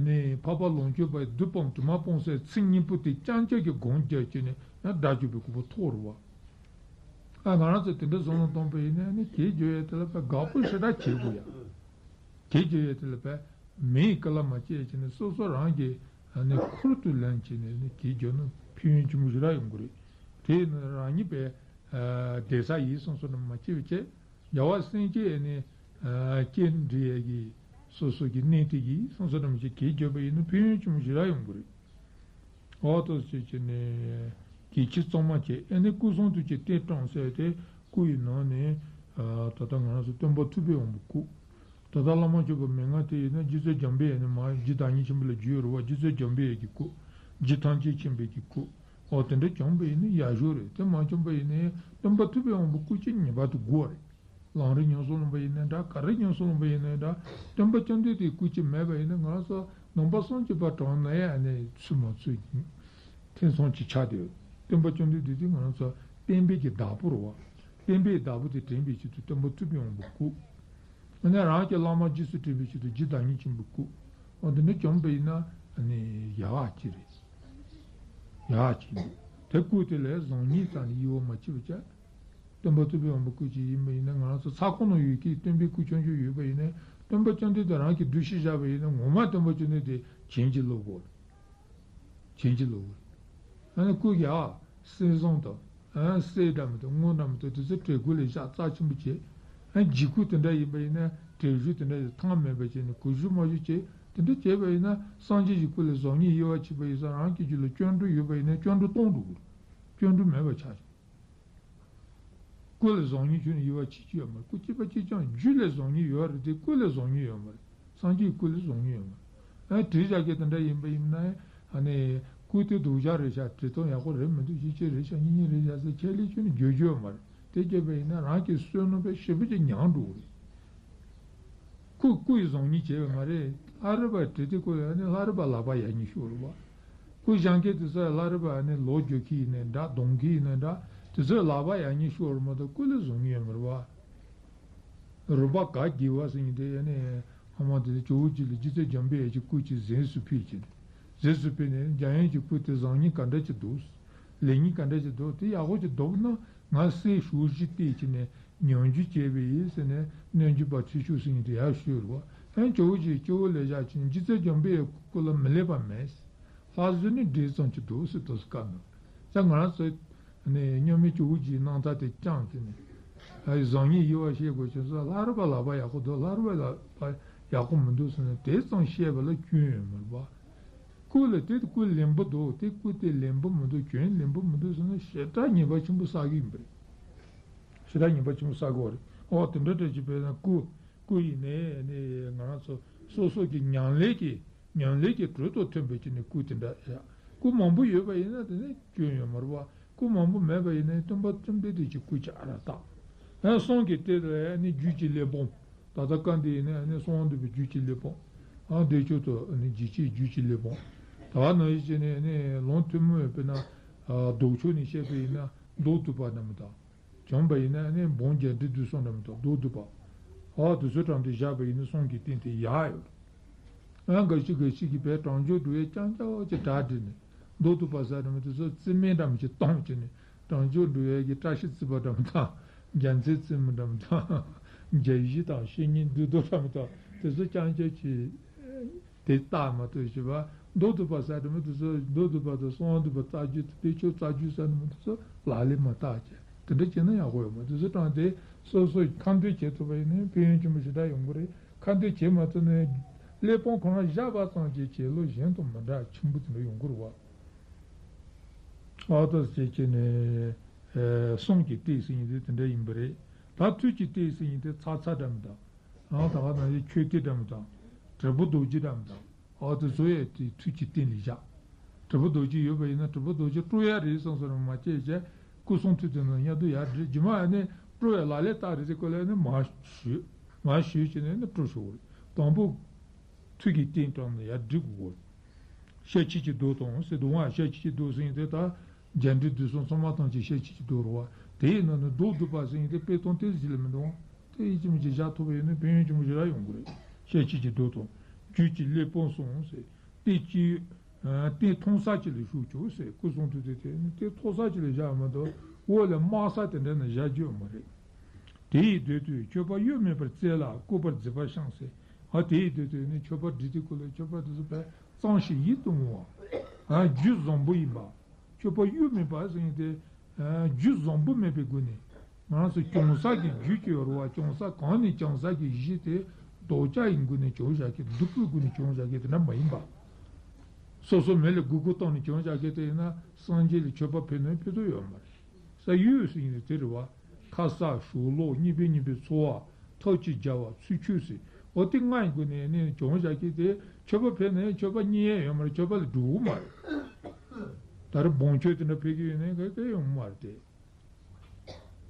ནི་འཕགས་པ་ལོངས་སྤྱོད་པ་ཡི་བདུད་དཔུང་དྲི་མ་དཔུང་ཟེར་མཚན་ཉིད་པོ་དེ་རྐྱང་རྐྱང་གི་སྒོམ་རྒྱག་བྱས་ནས་ཡང་དགྲ་བཅོམ་པའི་གོ་འཕང་ཐོབ་རེད་བ། ཨ་ང་རང་ཚོ་དེ་འདྲ་བསམ་བློ་གཏོང་པ་ཡིན་ན་ནི་གད་རྒྱག་ཡས་དེ་ལ་དཔེ་དགའ་པོ་ཞེ་དྲག་བྱེད་དགོས་ཡ། གད་རྒྱག་ཡས་དེ་ལ་དཔེ་མིའི་སྐུ་ལ་མ་སྐྱེས་བྱས་ནས་སོ་སོ་རང་གིས་ནི་ཁུར་དུ་ལེན་བྱས་ནས་ནི་གད་རྒྱག་ན་ཕན་ཡོན་ཆེན་པོ་ཞེ་དྲག་ཡོང་གི་རེད། དེ་ཡིན་ན་རང་ཉིད་དཔེ་བསྡད་ས་ཡིན་གསུངས་སོ་ནི་མ་སྐྱེས་པ་བྱས། རྒྱལ་བ་སེང་གེ་ནི་སྐྱེ་འགྲོ་ཡས་ཀྱི་སོ་སོ་གི་གནས་དེ་གི་གསུངས་སོ་ནི་མ་སྐྱེས་གད་རྒྱག་པ་ཡིན་ན་ཕན་ཡོན་ཆེན་པོ་ཞེ་དྲག་ཡོང་གི་རེད། འོ་ཏོ་ཟེར་གྱི་ནས་གལ་ཆེ་གཙང་མ་བྱས། ཨེ་ནི་སྐུ་གསུང་ཐུགས་ཀྱི་རྟེན་བཀྲམ་ཟེར་ཏེ་སྐུ་ཡི་ནང་ནས་ད་ལྟ་ང་རང་ཚོ་སྟོན་པ་ཐུབ་པའི་དབང་པོ་སྐུ། ད་ལྟ་བླ་མ་མཆོད་པའི་མན་ངག་དེ་ཡིན་ན་རྗེ་བཙུན་འཇམ་པའི་ཨེ་ནི་མ་རྗེ་བདག་ཉིད་ཆེན་པོ་ལ་བརྒྱུད་ཡོད་རེད་བ། རྗེ་བཙུན་འཇམ་པའི་ཨེ་གི་སྐུ། རྗེ་ཐམས་ཅད་མཁྱེན་པའི་གི་སྐུ། འོ་དེ་འདྲ་བྱུང་བ་ཡིན་ན་ཡག་ཤོས་རེད། དེ་མ་བྱུང་བ་ཡིན་ན་སྟོན་པ་ཐུབ་པའི་དབང་པོ་སྐུ་ཅིག་ངེས་པར་དུ་དགོས་རེད། ལམ་རིམ་ཉམས་སུ་བླངས་པ་ཡིན་ནའི་འདྲ། ག་རེ་ཉམས་སུ་བླངས་པ་ཡིན་ནའི་འདྲ། སྟོན་པ་བཅོམ་ལྡན་འདས་སྐུ་ཅིག་མེད་པ་ཡིན་ན་ང་རང་ཚོ་ནང་པ་སངས་རྒྱས་པ་དྲངས་ན་ཡང་ཨ་ནི་ཚུལ་མ་ཚུལ་ཐེ་ཚོམ་ཅིག་ཆགས་བསྡད་ཡོད། སྟོན་པ་བཅོམ་ལྡན་འདས་དེ་ང་རང་ཚོ་བསྟན་པའི་གི་བདག་པོ་རེད་བ། བསྟན་པའི་བདག་པོ་དེ་དྲན་པའི་ཆེད་དུ་སྟོན་པ་ཐུབ་པའི་དབང་པོ་སྐུ། ཨ་ནི་རང་གི་བླ་མ་རྗེས་སུ་དྲན་པའི་ཆེད་དུ་རྗེ་བདག་ཉིད་ཆེན་པོའི་སྐུ། འོ་འདི་འདྲ་བྱུང་བ་ཡིན་ན་ཨ་ནི་ཡག་ག་ཅིག་རེད། ཡག་ག་ཅིག་འདུག་དེ་སྐུ་དེ་ལ་བཟང་ངན་ཙམ་ལ་དབྱེ་བ་མ་ཕྱེ་བ་བྱས། སྟོན་པ་ཐུབ་པའི་དབང་པོ་སྐུ་ཅིག་ཡིན་པ་ཡིན་ན། ང་རང་ཚོ་ཚ་ཁོ་ན་ཡོད་ཀྱི་སྟོན་པའི་སྐུ་ཆུང་ཆུང་ཡོད་པ་ཡིན་ན། སྟོན་པ་བཅོམ་ལྡན་འདས་རང་གིས་གདུལ་ཞིང་བཞག་པ་ཡིན་ན་ངོ་མ་སྟོན་པ་བཅོམ་ལྡན་འདས་བྱིན་གྱིས་རློབས་དགོས། བྱིན་གྱིས་རློབས་དགོས། ཨ་ནི་སྐུ་ཡག་གསེར་ཟངས་དང་། ཨ་གསེར་འདྲ་མི་འདུག་དངུལ་འདྲ་མི་འདུག་དེ་ཚོ་གྲལ་མགོ་ལ་བཞག་རྩ་ཆེན་པོ་བྱས། ཨ་འཇིགས་སྐུ་དེ་འདྲ་ཡིན་པ་ཡིན་ན་གྲལ་བཞི་དེ་འདྲ་ཡི་ཐང་མེད་པ་བྱས་ནས་གུ་བཞུ་མ་བཞུ་བྱས། དེ་འདྲ་བྱས་པ་ཡིན་ན་སངས་རྒྱས་ཀྱི་སྐུ་ལ་བཟང་ངན་དབྱེ་བ་ཕྱེ་བ་ཡིན་ཙང་རང་གི་རྒྱུད་ལ་སྐྱོན་འགྲོ་ཡོད་པ་ཡིན་ན་སྐྱོན་འགྲོ་སྟོང་འགྲོ་གི་རེད། སྐྱོན་འགྲོ་མེད་པ་ཆགས་ཀྱི། སྐུ་ལ་བཟང་ངན་ཁྱོན་ནས་དབྱེ་བ་ཕྱེ་རྒྱུ་ཡོད་མ་རེད། སྐུ་གཅིག་པ་གཅིག་རྐྱང་རྒྱུད་ལ་བཟང་ངན་ཡོད་རེད་དེ་སྐུ་ལ་བཟང་ངན་ཡོད་མ་རེད། སངས་རྒྱས་ཀྱི་སྐུ་ལ་བཟང་ངན་ཡོད་མ་རེད། ཨ་བྲིས་བཞག་གི་དེ་འདྲ་ཡིན་པ་ཡིན་ན་ཨ་ནི་སྐུ་དེ་སྡུག་ཅག་རེད་ཤག་བྲིས་ཐོ་ཡག་པོ་རེད་མི་འདུག་གཅིག་གཅིག་རེད་ཤག་གཉིས་གཉིས་རེད་ཤག་ཟེར་ཁྱད་ལས་ཁྱོན་ནས་བརྗོད་རྒྱུ་ཡོད་མ་རེད། དེ་བྱས་པ་ཡིན་ན་རང་གི་བསོད་ནམས་དཔེ་ཞེ་པོ་ཅིག་ཉམས་འགྲོ་གི་རེད། ཁོས་སྐུ་ཡི་བཟང་ངན་བྱས་པ་མ་རེད། ལྷ་རིས་པ་བྲིས་ཏེ་བཀོད་ཡོད་ནི་ལྷ་རིས་པ་ལག་པ་ཡག་ཉེས་ཤོར་བ། སྐུ་བཞེངས་མཁན་དེ་ཚོ་ལྷ་རིས་པ་ནི་ལོ་རྒྱུག་མཁན་ཡིན་ནའི་འདྲ་གདོང་མཁན་ཡིན་ནའི་འདྲ་དེ་ཚོའི་ལག་པ་ཡག་ཉེས་ཤོར་མ་གཏོགས་སྐུ་ལ་བཟང་ངན་ཡོད་མ་རེད་བ། རོལ་པ་ག་དགྱེས་པ་ཟེར་མཁན་དེ་ཡ་ནི་ཨ་མ་དེ་ཚོ་ཇོ་བོ་རྗེ་ལ་རྗེ་བཙུན་འཇམ་དཔལ་དབྱངས་ཀྱི་སྐུ་ཅིག་གཟེངས་སུ་ཕུལ་གྱིན། གཟེངས་སུ་ཕུལ་ནས་འཇམ་དབྱངས་ཀྱི་སྐུ་དེ་བཟང་ངན་ག་འདྲ་ཅིག་འདུག་ལེགས་ཉེས་ག་འདྲ་ཅིག་འདུག་དེ་ཡག་པོ་ཅིག་བསྡོམས་ན་ང་གསེར་ཞུ་བཞི་བཏེགས་ཀྱིན་ནས་ཉམས་འགྱུར་བྱས་པ་ཡིན་ཟེར་ནས་སྣོད་འཇུག་པ་ཚེ་མཆོག་ཟེར་མཁན་དེ་ཡར་ཞུས་རེད་བ། ཨ་ནི་ཇོ་བོ་རྗེ་སྤྱི་བོ་ལ་བཞག་ཅིང་རྗེ་བཙུན་འཇམ་དཔལ་དབྱངས་སྐུ་ལ་མི་ལེགས་པ་མེད། ལྷ་བཟོས་ནས་འདྲེས་ཙམ་གྱི་འདུག་ཟེར་དུས་སུ་བཀའ་གནང་། ད་ང་རང་ཚོ་ནས་མཉམ་མེད་ཇོ་བོ་རྗེའི་རྣམ་ཐར་དེ་བསྐྱངས་བྱས་ནས་བཟང་ངན་དབྱེ་བ་ཤེས་དགོས་ཀྱི་ཚོ། ལྷ་རིས་པ་ལག་པ་ཡག་པོ་འདུག་ལྷ་རིས་པ་ལག་པ་ཡག་པོ་མི་འདུག་ཟེར་ནས་དེ་ཙམ་བཤད་པ་ལ་སྐྱོན་ཡོད་མ་རེད་པ། སྐུ་ལ་དེ་སྐུ་ལེན་པོ་འདུག་དེ་སྐུ་དེ་ལེན་པོ་མི་འདུག་གྱོན་ལེན་པོ་མི་འདུག་ཟེར་ན་ཞེ་དྲག་ཉེས་པ་ཆེན་པོ་བསགས་ཀྱི་ཡིན་པ་རེད། ཞེ་དྲག་ཉེས་པ་ཆེན་པོ་བསགས་ཀྱི་ཡོད་རེད། ཨོ་དེ་འདྲ་འདྲ་ཅིག་བྱས་ན་སྐུ། སྐུ་ཡིན་ནའི་ནི་ང་རང་ཚོ་སོ་སོ་གི་ཉམས་ལེན་གྱི་ཉམས་ལེན་གྱི་དྲོད་དང་མཐུན་པའི་ཅིག་ནི་སྐུ་དེ་འདྲ་བཞག་སྐུ་མང་པོ་ཡོད་པ་ཡིན་ན་དེ་ནི་སྐྱོན་ཡོད་མ་རེད་བ། སྐུ་མང་པོ་མེད་པ་ཡིན་ན་སྟོན་པ་བཅོམ་ལྡན་འདས་ཀྱི་སྐུ་ཅིག་ཨ་ར་བཏགས། ཡང་གསུང་གི་སྟེགས་ལ་ནི་རྒྱུད་ཀྱི་གླེགས་བམ། ད་ལྟ་བཀའ་འདི་ཡིན་ན་ནི་གསང་བ་འདུས་པའི་རྒྱུད་ཀྱི་གླེགས་བམ། ཨ་བདེ་མཆོག་ཏུ་ནི་འཇིགས་བྱེད་རྒྱུད་ཀྱི་གླེགས་བམ། ད་ག་ནང་བཞིན་བྱས་ནས་ནི་ལུང་ཐུན་མོང་དཔེར་ན་ལྡོག་ཕྱོགས་ནས་བཤད་པ་ཡིན་ན་མདོ་སྡུད་པ་རྣམས་དང་། བྱུང་བ་ཡིན་ན་ནི་བོན་རྒྱས་འབྲི་དུས་གསུང་འདྲ་མི་འདུག་མདོ་སྡུད་པ། ཨ་དེ་ཚོ་དྲངས་ཏེ་བཞག་པ་ཡིན་ན་གསུང་གི་རྟེན་དེ་ཡག་ཡོད། ཨ་འགའ་ཞིག་འགའ་ཞིག་གིས་བས་གྲངས་འཇོག་འགྲོ་ཡས་རྐྱང་རྐྱང་ཅིག་གྲ་སྒྲིག་ནས་མདོ་སྡུད་པ་ཟེར་འདྲ་མི་དེ་ཚོ་རྩིས་མེད་འདྲ་མི་ཅིག་གཏོང་བྱས་ནས་གྲངས་འཇོག་འགྲོ་ཡས་ཀྱི་བཀྲ་ཤིས་རྩིས་པ་འདྲ་མི་དང་རྒྱལ་མཚན་རྩིས་མེད་འདྲ་མི་དང་རྒྱལ་བཞི་དང་བཤེས་གཉེན་བདུད་དོ་འདྲ་མི་དང་དེ་ཚོ་རྐྱང་རྐྱང་ཅིག་དེ་བཏགས་མ་གཏོགས་ཞེས་པ། མདོ་སྡུད་པ་ཟེར་དུས་མི་དེ་ཚོ་མདོ་སྡུད་པ་དང་གསང་བ་འདུས་པ་རྩ་རྒྱུད་དང་བདེ་མཆོག་རྩ་རྒྱུད་ཟེར་དུས་མི་དེ་ཚོ་ལག་ལེན་མ་བསྟར་བྱས་དེ་འདྲ་བྱས་ན་ཡག་པོ་ཡོད་མ་རེད། དེ་ཚོ་དྲངས་ཏེ་སོ་སོས་ཁ་འདོན་བྱེད་ཐུབ་པ་ཡིན་ན་ཕན་ཡོན་ཆེན་པོ་ཞེ་དྲག་ཡོང་གི་རེད། ཁ་འདོན་བྱེད་མ་ཐུབ་ན་གླེགས་བམ་ཁོ་རང་བཞག་པ་ཙམ་གྱིས་བྱེད་ལུགས་གཞན་དང་མི་འདྲ་ཆེན་པོ་དེ་འདྲ་ཡོང་གི་རེད་བ། ཨ་ཏོ་ཟེར་བྱས་ནས་གསུང་གི་སྟེགས་ཟེར་མཁན་དེ་དེ་འདྲ་ཡིན་པ་རེད། ད་ཐུགས་ཀྱི་སྟེགས་ཟེར་མཁན་དེ་ཚ་ཚ་འདྲ་མི་འདྲ། ཨ་ད་ག་ནང་བཞིན་མཆོད་རྟེན་འདྲ་མི་འདྲ། དྲིལ་བུ་རྡོ་རྗེ་འདྲ་མི་འདྲ། ཨ་དེ་ཚོ་ཡང་དེ་ཐུགས་ཀྱི་རྟེན་ལ་བཞག་དྲིལ་བུ་རྡོ་རྗེ་ཡོད་པ་ཡིན་ན་དྲིལ་བུ་རྡོ་རྗེ་སྤྲོ་ཡ་རེད་བསམ་བསམ་རང་མ་སྐྱེས་བྱས་སྐུ་གསུང་ཐུགས་དེ་ནང་ཡ་དུ་ཡ་བྲིས་རྗེས་མ་ཡ་ནི་སྤྲོ་བའི་ལག་ལེན་བསྟར་རེད་དེ་ཀོ་ལ་ནི་མ་ཞུས། མ་ཞུས་བྱས་ནས་ནི་སྤྲོ་ཤོག་རེད། དང་པོ་ཐུགས་ཀྱི་རྟེན་དྲངས་ནས་ཡ་བྲིས་དགོས། ཤེར་ཕྱིན་གྱི་མདོ་དང་ཟེར་འདུག་བ། ཤེར་ཕྱིན་གྱི་མདོ་ཟེར་མཁན་དེ་ད་རྒྱས་འབྲིང་བསྡུས་གསུམ་ཚང་མ་ཐམས་ཅད་ཤེར་ཕྱིན་གྱི་མདོ་རེད་བ། དེ་ཡི་ནང་ནས་མདོ་སྡུད་པ་ཟེར་མཁན་དེ་དཔེ་དང་དེ་ཟིག་ལ་མི་འདུག་བ། དེ་ཡིད་ཀྱི་མི་བྱེད་བཞག་ཐུབ་པ་ཡིན་ན་ཕན་ཡོན་ཆེན་པོ་ཞེ་དྲག་ཡོང་གི་རེད། ཤེར་ཕྱིན་གྱི་མདོ་དང་། རྒྱུད་ཀྱི་གླེགས་བམ་གསུམ་ཟེར། དེ་གཅིག་དེ་མཐོང་ས་ཅིག་ལ་བཞུགས་ཆོག་ཟེར། སྐུ་གསུང་ཐུགས་དེ་དེ་ནི་དེ་མཐོང་ས་ཅིག་ལ་བཞག་མ་གཏོགས་འོག་ལ་དམའ་ས་དེ་འདྲ་ན་བཞག་རྒྱུ་ཡོད་མ་རེད། དེ་ཡི་མདོ་དུ་མཆོད་པ་གཡོ་མེད་པར་བསྩལ་ལ་བཀོད་པར་མཛད་པ་བཤམས་ཟེར། ཨ་དེ་ཡི་མདོ་དུ་ནི་མཆོད་པ་སྒྲིག་དུས་སྐོར་ལ་མཆོད་པ་དེ་ཚོ་བས་གཙང་ཞིང་ཡིད་དུ་འོང་བ། ཨ་རྒྱུ་བཟང་པོ་ཡིན་པ། མཆོད་པ་གཡོ་མེད་པ་ཟེར་མཁན་དེ། རྒྱུ་བཟང་པོ་མེད་པའི་སྒོ་ནས། ང་རང་ཚོ་གྱོང་གསག་གི་རྒྱུ་ཅིག་ཡོད་རེད་བ། གྱོང་གསག་གང་ནས་གྱོང་གསག་གི་གཞི་དེ་ལྡོག་ཆ་ཡི་སྒོ་ནས་གྱོང་བཞག་གི་སྡུག་པོའི་སྒོ་ནས་གྱོང་བཞག་གི་དེ་འདྲ་མ་ཡིན་པ། སོ་སོ་མི་ལ་མགོ་སྐོར་བཏང་ནས་གྱོང་བཞག་གི་དེ་ཡིན་ན་སངས་རྒྱས་ལ་མཆོད་པ་ཕུལ་ན་ཕུལ་དོ་ཡོད་མ་རེད། ས་གཡོས་ཟེར་མཁན་དེ་རེད་བ། ཁ་གསག་ཞོ་ལོག་གཉིས་པའི་གཉིས་པའི་འཚོ་བ། ཐབས་ཀྱིས་སྦྱར་བ་ཚུལ་འཆོས་ཟེར། འོ་དེ་ལྔ་ཡི་སྒོ་ནས་ནི་གྱོང་བཞག་གི་དེ་མཆོད་པ་ཕུལ་ནས་མཆོད་པ་རྙེད་ཡ་ཡོད་མ་རེད། མཆོད་པ་ལ་འགྲོ་གི་མ་རེད། ད་རེས་བོང་ཆོས་དེ་འདྲ་ཕུལ་གི་ཡོད་ནའི་ག་གེ་ཡོང་གི་མ་རེད་དེ།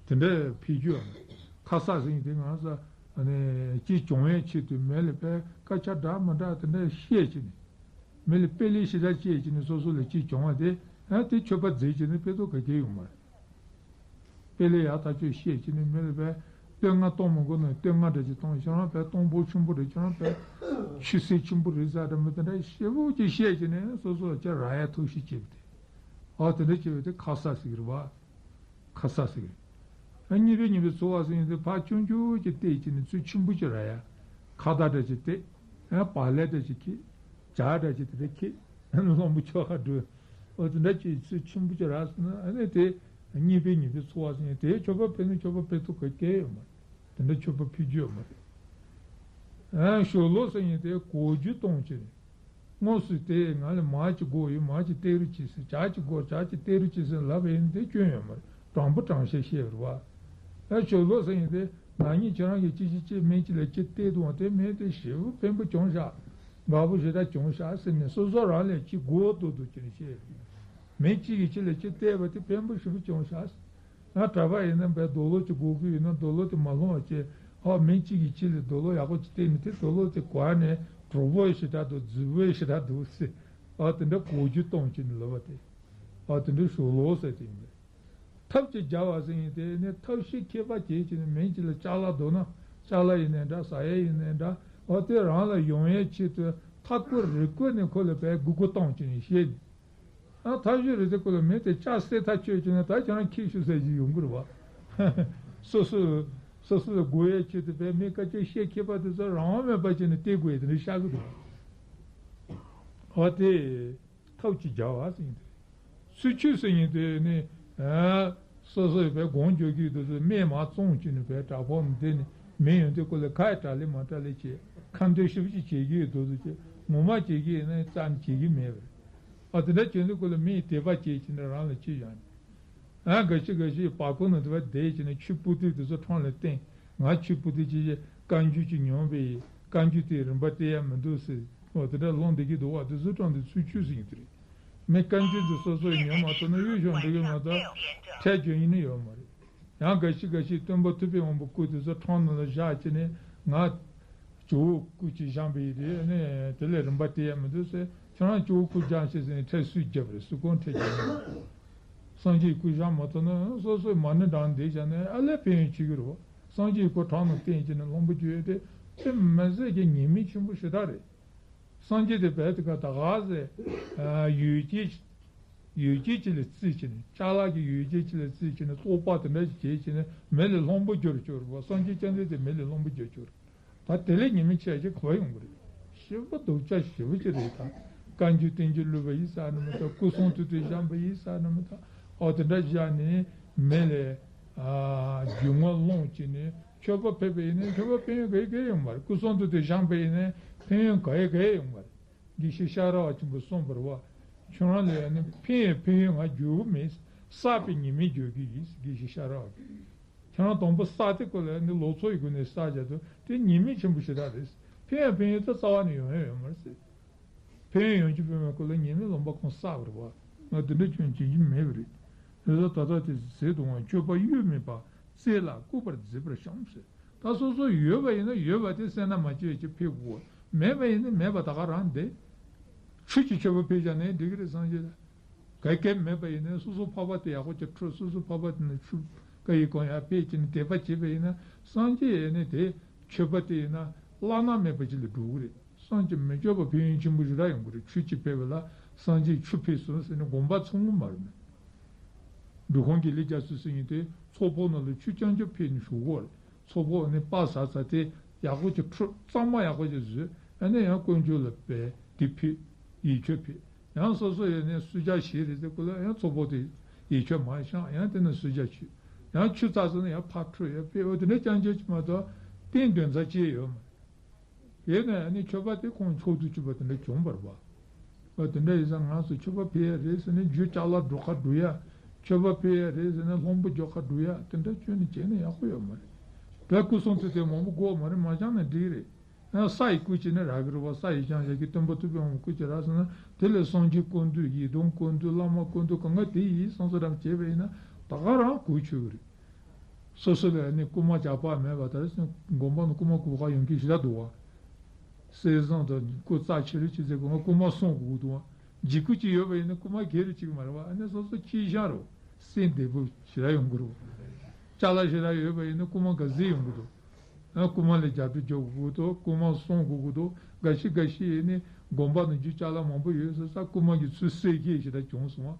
དེ་འདྲ་ཕུལ་རྒྱུ་ཡང་མེད། ཁ་གསག་ཟེར་མཁན་དེ་ང་ས་ནས་ཅིག་གྱོང་བའི་ཆེད་དུ་མི་ལ་དཔེ་སྐད་ཆ་འདྲ་མི་འདྲ་དེ་འདྲ་བཤད་བྱས་ནས། མི་ལ་དཔེ་ལེགས་ཞེ་དྲག་བཤད་བྱས་ནས་སོ་སོ་ལ་ཅིག་གྱོང་བ་དེ་ཨ་དེ་མཆོད་པ་མཛད་བྱས་ནས་ཕུལ་དོ་ག་གེ་ཡོང་གི་མ་རེད། དཔེ་ལས་ཡག་ཐག་ཆོད་བཤད་བྱས་ནས་མི་ལ་དཔེ་བསྟོད་བསྔགས་གཏོང་མི་དགོས་ན་བསྟོད་བསྔགས་འདྲ་ཅིག་གཏོང་། ཁྱེད་རང་དཔེ་གཏོང་ཕོད་ཆེན་པོ་རེད། ཁྱེད་རང་དཔེ་ཆོས་སྲིད་ཆེན་པོ་རེད་ཟེར་འདྲ་མི་དེ་འདྲ་ཞེ་པོ་ཅིག་བཤད་བྱས་ནས་སོ་སོ་ལ་ཅིག་རག་ཡ་ཐུགས་ཤིག་བྱེད་པ་དེ། ཨ་དེ་འདྲ་བྱས་པ་དེ་ཁ་གསག་ཟེར་གི་རེད་བ། ཁ་གསག་ཟེར་གི་རེད། ཨ་གཉིས་པའི་གཉིས་པའི་འཚོ་བ་ཟེར་མཁན་དེ་ཕར་ཆུང་ཆུང་ཅིག་བལྟས་བྱས་ནས་ཚུལ་ཆེན་པོ་ཅིག་རག་ཡ། ཁ་བརྡ་འདྲ་ཅིག་བལྟས། ཨ་བག་ལེབ་འདྲ་ཅིག་ཁྱེར། ཇ་འདྲ་ཅིག་དེ་འདྲ་ཁྱེར། གླང་པོ་ཆེ་ཁ་འགྲོ། འོ་དེ་འདྲ་ཅིག་ཚུལ་ཆེན་པོ་ཅིག་རག་སོང་ན་ཨ་ནི་དེ་གཉིས་པའི་གཉིས་པའི་འཚོ་བ་ཟེར་མཁན་དེ་མཆོད་པ་ཕུལ་ན་མཆོད་པ་ཕུལ་ཐུབ་ག་གེ་ཡོད་མ་རེད། དེ་འདྲ་མཆོད་པ་ཕུལ་རྒྱུ་ཡོད་མ་རེད། ཨ་ཞོ་ལོག་ཟེར་མཁན་དེ་གོ་རྒྱུ་གཏོང་བྱས་ནས། དངོས་སུ་དེ་ང་ལ་མར་ཅིག་དགོས་ཡོད། མར་ཅིག་སྟེར་རོགས་གྱིས་ཟེར། ཇ་ཅིག་དགོས། ཇ་ཅིག་སྟེར་རོགས་གྱིས་ཟེར་ལབ་པ་ཡིན་ན་དེ་སྐྱོན་ཡོད་མ་རེད། དྲང་པོ་དྲང་བཞག་བཤད་རེད་བ། ཨ་ཞོ་ལོག་ཟེར་མཁན་དེ་ན་ནིང་ཁྱེད་རང་གིས་ཅི་ཞིག་ཅིག་སྨན་ཅིག་ལ་ཅིག་སྟེར་འདུག་བ། དེ་སྨན་དེ་ཞེ་པོ་ཕན་པོ་བྱུང་ཤག་དགའ་པོ་ཞེ་དྲག་བྱུང་ཤག་ཟེར་ནས་སོ་སོ་རང་ལ་ཅིག་དགོས་འདུག་འདུག་ཅེས་བཤད་རེད། མི་གཅིག་གིས་ཅིག་ལ་ཅིག་སྟེར་བ་དེ་ཕན་པོ་ཞེ་པོ་བྱུང་ཤག་ང་གྲྭ་པ་ཡིན་ན་བས་རྡོ་ལོ་ཅིག་དགོས་ཀྱི་ཡོད་ན་རྡོ་ལོ་དེ་མ་སློང་བ་བྱས། ཨ་མི་གཅིག་གིས་ཅིག་ལ་རྡོ་ལོ་ཡག་པོ་ཅིག་བསྟན་ནས་དེ་རྡོ་ལོ་དེ་གོན་ནས་གྲོགས་པོ་ཞེ་དྲག་འདུག་རྫི་བོ་ཞེ་དྲག་འདུག་ཟེར། ཨ་དེ་འདྲ་གོ་རྒྱུ་གཏོང་བྱས་ནས་ལབ་པ་དེ། ཨ་དེ་འདྲ་ཞོ་ལོག་ཟེར་དེ་ཡིན་པས། ཐབས་ཀྱིས་སྦྱར་བ་ཟེར་མཁན་དེ་ནི་ཐབས་ཤེས་མཁས་པ་བྱས་བྱས་ནས་མི་གཅིག་ལ་ཅ་ལག་འདུག་ན་ཅ་ལག་ཡིན་ནའི་འདྲ། ཟ་ཡས་ཡིན་ནའི་འདྲ། ཨ་དེ་རང་ལ་ཡོང་ཡས་ཆེད་དུ་མཐའ་བསྐོར་རི་བསྐོར་ནས་ཁོ་ལ་བས་སྒུག་སྒུག་བཏང་བྱས་ནས་བཤད་ནས། ཨ་ཐབས་ཤེས་རེད་དེ་ཁོ་ལ་མི་དེ་ལྕགས་སེ་ཐག་ཆོད་ཀྱི་ན་ད་ཁྱེད་རང་ཁྱེར་ཤོག་ཟེར་གྱི་ཡོང་གི་རེད་བ། སོ་སོ་སོ་སོ་ལ་དགོས་ཡས་ཆེད་དུ་བས་མི་སྐད་ཆ་བཤད་མཁས་པ་དེ་ཚོ་རང་དབང་མེད་པ་བྱས་ནས་སྟེར་དགོས་ཡས་དེ་འདྲ་ཤར་གི་འདུག་ཨ་དེ། ཐབས་ཅིག་བྱ་བ་ཟེར་ཡིན་དེ་རེད། ཚུལ་འཆོས་ཟེར་ཡིན་དེ་ནི། སོ་སོའི་བས་སྒོམ་རྒྱག་གི་འདུག་ཚུལ་སྨན་མ་བཙོང་བྱས་ནས་བས་དྲག་པོ་འདི་ནི་མི་ཡོང་དུས་སྐོར་ལ་ཁ་ཡི་དྲག་ལེ་མ་དྲག་ལེ་བྱས། ཁ་འདོན་ཞིབ་ཅིག་བྱེད་ཀྱི་འདུག་ཚུལ་བྱས་ངོ་མ་བྱེད་ཀྱི་ཡིན་ན་རྩ་ནས་བྱེད་ཀྱི་མེད་པ་རེད། ཨ་དེ་འདྲ་བྱས་དུས་སྐོར་ལ་མི་ཡི་དད་པ་བྱས་བྱས་ནས་རང་ལ་ཅི་ཡང་། ཨ་འགའ་ཞིག་འགའ་ཞིག་བར་སྐོར་ན་དེ་བ་བསྡད་བྱས་ནས་ཆུ་སྤུ་ཏི་དེ་ཚོ་འཕྲང་ལ་བསྟན། ང་ཆུ་སྤུ་ཏི་ཅི་བྱས་བཀའ་འགྱུར་ཅིག་ཉོན་པས་བཀའ་འགྱུར་དེ་རིན་པ་སྟེར་ཡ་མི་འདུག་ཟེར། འོ་དེ་འདྲ་ལོང་བསྡད་ཀྱི་འདུག་བ། དེ་ཚོ་སྤྲང་དེ་ཚུལ་འཆོས་ཟེར་གྱི་དེ་རེད། མི་བཀའ་འགྱུར་དེ་སོ་སོས་ཉོན་མ་ཐུབ་ན་གཡུ་ཞོ་འགྲིག་གི་མ་གཏོགས་ཁྲལ་འཇོན་ཡིན་ནི་ཡོད་མ་རེད། ཡང་འགའ་ཞིག་འགའ་ཞིག་སྟོན་པ་ཐུབ་པའི་དབང་པོ་སྐུ་དེ་ཚོ་འཕྲང་ནང་ལ་བཞག་བྱས་ནས་ང་ཇོ་བོ་སྐུ་ཅིག་བཞེངས་པ་ཡིན་དེ་ནས་དེ་ལས་རིན་པ་སྟེར་ཡ་མི་འདུག་ཟེར། ཁྱེད་རང་ཇོ་བོ་སྐུ་བཞེངས་ཤིག་ཟེར་ནས་ཁྲལ་སུས་བརྒྱབ་རེད། སུ་གང་ཁྲལ་བརྒྱབ་ན། སངས་རྒྱས་སྐུ་བཞེངས་མ་ཐུབ་ན་སོ་སོའི་མ་ཎི་བགྲངས་བསྡད་བཞག་ན་ཨ་ལས་ཕན་ཡོན་ཆེ་གི་རེད་བ། སངས་རྒྱས་སྐུ་འཕྲང་ནང་བསྟན་བྱས་ནས་སློབ་དཔོན་བརྒྱུད་དེ་དེ་མི་ཟད་ཀྱི་ཉེས་དམིགས་ཆེན་པོ་ཞེ་དྲག་རེད། སངས་རྒྱས་དེ་བས་དེ་ག་ད་ག་ཟེ། ཡུལ་སྐྱེས། ཡུལ་སྐྱེས་ཅིག་ལ་རྩིས་བྱས་ནས་ཅ་ལག་གི་ཡུལ་སྐྱེས་ཅིག་ལ་རྩིས་བྱས་ནས་རྟོགས་པ་དེ་འདྲ་ཞིག་བྱས་བྱས་ནས་མི་ལས་སློང་པོ་བསྒྱུར་བཅུག་རེད་པ། སངས་རྒྱས་བཅོམ་ལྡན་འདས་མི་ལས་སློང་པོ་བསྒྱུར་བཅུག་རེད། ད་དེ་ལས་ཉེས་དམིགས་ཆེ་ཞིག་ག་པར་ཡོང་གི་རེད། ཞེ་པོ་སྡུག་ཅག་ཞེ་པོ་ཅིག་རེད་ད། བཀའ་འགྱུར་བསྟན་འགྱུར་བསླུས་པ་ཡིན་ས་ནི་མི་ད། སྐུ་གསུང་ཐུགས་དེ་བཞེངས་པ་ཡིན་ས་ནི་མི་ད། ཨོ་དེ་འདྲ་བཞག་ནས་མི་ལས་རྒྱུ་དངོས་སློང་བྱས་ནས། མཆོད་པ་ཕུལ་བ་ཡིན་ན་མཆོད་པ་ཕན་ཡོན་ག་ཡེ་ག་ཡེ་ཡོང་མ་རེད། སྐུ་གསུང་ཐུགས་དེ་བཞེངས་པ་ཡིན་ན་ཕན་ཡོན་ག་ཡེ་ག་ཡེ་ཡོང་མ་རེད། དགེ་བཤེས་ཤ་ར་བ་ཆེན་པོས་གསུངས་པ་རེད་བ། ཁྱོད་རང་ལ་ནི་ཕན་ཡོན་ཕན་ཡོན་ང་འགྱུར་གི་མེད། བསགས་པའི་ཉེས་དམིགས་འགྱུར་གི་ཡིན། དགེ་བཤེས་ཤ་ར་བ་གིས། ཁྱོད་རང་དང་པོ་བསགས་དེ་ཀོ་ལ་ནི་ལོ་ཚོད་ཀྱི་སྒོ་ནས་བསགས་བྱ་དུས་དེ་ཉེས་དམིགས་ཆེན་པོ་ཞེ་དྲག་རེད། ཕན་ཡོན་ཕན་ཡོན་དེ་རྩ་བ་ནས་ཡོང་ཡ་ཡོད་མ་རེད་ཟེར། ཕན་ཡོན་ཡོང་རྒྱུ་ཕན་མེད་ཁོ་ལ་ཉེས་དམིགས་ལོན་པ་ཁོང་བསགས་པ་རེད་བ། ང་དེ་འདྲ་ཁྱོད་བྱེད་རྒྱུ་མེད་པ་རེད། རེས་གཟའ་ད་ལྟ་དེ་ཟེར་དུས་ང་སྤྱོད་པ་གཡོ་མེད་པ། བཙལ་ལ་བཀོད་པར་མཛད་པར་བྱང་ཟེར། ད་སོ་སོ་ཡོད་པ་ཡིན་ན་ཡོད་པ་དེ་སེམས་ན་མ་སྐྱེས་ཀྱི་ཕེབས་དགོས། མེད་པ་ཡིན་ན་མེད་པ་ད་ག་རང་བསྡད། ཆུ་གཅིག་མཆོད་པ་ཕུལ་བཞག་ནའི་འགྲིག་གི་རེད་སངས་རྒྱས་ལ། ག་གེ་མེད་པ་ཡིན་ན་སོ་སོ་འཕགས་པ་དེ་ཡག་པོ་ཅིག་འཁྲུད། སོ་སོ་འཕགས་པ་དེ་ནི་ཆུ་ཀ་ཡི་གང་ཡག་ཕུལ་བྱས་ནས་དད་པ་བྱས་པ་ཡིན་ན་སངས་རྒྱས་ཡིན་ནི་དེ་མཆོད་པ་དེ་ཡིན་ན་བླ་ན་མེད་པ་ཅིག་ལ་འགྲོ་གི་རེད། སངས་རྒྱས་མི་བསྐྱོད་པ་ཕན་ཡོན་ཆེན་པོ་ཞེ་དྲག་ཡོང་གི་རེད། ཆོས་ཅིག་ཕེབས་པ་ལ་སངས་རྒྱས་ཆུ་ཕུལ་སོང་ཟེར་ནས་དགོངས་པ་ཚོམ་གི་མ་རེད་མོད། འབྲི་གུང་གི་ལས་རྒྱ་མཚོ་ཟེར་མཁན་དེ་ཚོགས་ཕོག་ནང་ལ་ཆུ་རྐྱང་རྐྱང་ཕུལ་ནས་བཞུགས་ཡོད་རེད། ཚོགས་ཕོག་ནས་པ་ཟ་ཚ་དེ་ཡག་པོ་ཅིག་འཁྲུད། གཙང་མ་ཡག་པོ་ཅིག་བཟོས། ཨ་ནི་ཡང་དཀོན་མཆོག་ལ་འབུལ། དེ་ཕུལ། ཡིད་མཆོད་ཕུལ། ཡང་སོ་སོ་ཡོད་ནས་གསོལ་ཇ་བཞེས་རེད་ཟེར་ཁོ་ལ་ཡང་ཚོགས་ཕོག་དེ་ཡིད་མཆོད་མར་བཤམས། ཡང་དེ་ནས་གསོལ་ཇ་མཆོད། ཡང་ཆུ་བཙགས་ཟེར་ན་ཡང་ཕར་འཁྲུད་ཡང་ཕུལ། འོ་དེ་འདྲ་རྐྱང་རྐྱང་ཅིག་མ་གཏོགས་རྟེན་འདོན་ས་ཅི་ཡོད་མ་རེད། དེ་ནས་ནི་མཆོད་པ་དེ་ཁོང་མཆོག་ཏུ་གྱུར་པ་དེ་འདྲ་བྱུང་བ་རེད་པ། ཨ་དེ་འདྲ་ཡིན་ཙང་ང་ཚོ་མཆོད་པ་ཕུལ་ཡ་རེད་ཟེར་ནས་རྒྱུ་ཅ་ལག་འགྲོ་ཁ་འགྲོ་ཡ། མཆོད་པ་ཕུལ་ཡ་རེད་ཟེར་ནས་སློང་པོ་རྒྱག་ཁ་འགྲོ་ཡ་དེ་འདྲ་ཁྱོན་ནས་བྱས་ན་ཡག་པོ་ཡོད་མ་རེད། བས་སྐུ་གསུང་ཐུགས་དེ་མང་པོ་དགོས་མ་རེད། མ་བཞེངས་ན་འགྲིག་རེད། ཡང་ས་ཡི་སྐུ་བྱས་ན་རག་གི་རེད་པ། ས་ཡི་བཞེངས་བཞག་གི་སྟོན་པ་ཐུབ་པའི་དབང་པོ་སྐུ་བྱས་རག་སོང་ན་དེ་ལས་སངས་རྒྱས་སྐུ་མདུན་ཡི་དམ་སྐུ་མདུན་བླ་མ་སྐུ་མདུན་གང་ག་དེ་ཡིན་བསམ་བསམ་རང་བྱས་པ་ཡིན་ན་ད་ག་རང་གོ་ཆོད་གི་རེད། སོ་སོ་ལ་ནི་རྐུ་མ་ཇག་པ་མེད་པ་དང་། དགོན་པ་ནང་རྐུ་མ་རྐུ་ཁ་ཡོང་གི་ཞེ་དྲག་འདུག་པ། གསེར་ཟངས་དང་རྐུ་རྩ་ཆེ་རུ་ཅི་ཟེར་གོང་རྐུ་མ་སྲུང་དགོས་འདུག་པ། འཇིགས་སྐུལ་ཅིག་ཡོད་པ་ཡིན་ན་རྐུ་མ་སྒེར་རུ་བཅུག་མ་རེད་པ། ཨ་ནི་སོ་སོ་ཁྱི་ཤ་རུ་སེམས་བདེ་པོ་ཞེ་དྲག་ཡོང་གི་རེད་པ། ཅ་ལག་ཞེ་དྲག་ཡོད་པ་ཡིན་ན་རྐུ་མ་ག་ཚོད་ཡོང་གི་འདུག་ཨ་རྐུ་མ་ལ་རྒྱབ་སྐྱོར་རྒྱག་དགོས་འདུག་རྐུ་མ་སྲུང་དགོས་ཀྱི་འདུག་ག་ཤི་ག་ཤི་ཡིན་ནི་དགོན་པ་ནང་རྒྱུ་ཅ་ལག་མང་པོ་ཡོད་ས་ས་རྐུ་མ་གི་ཚུར་བསད་ཀྱི་ཞེ་དྲག་བྱུང་སོང་བ།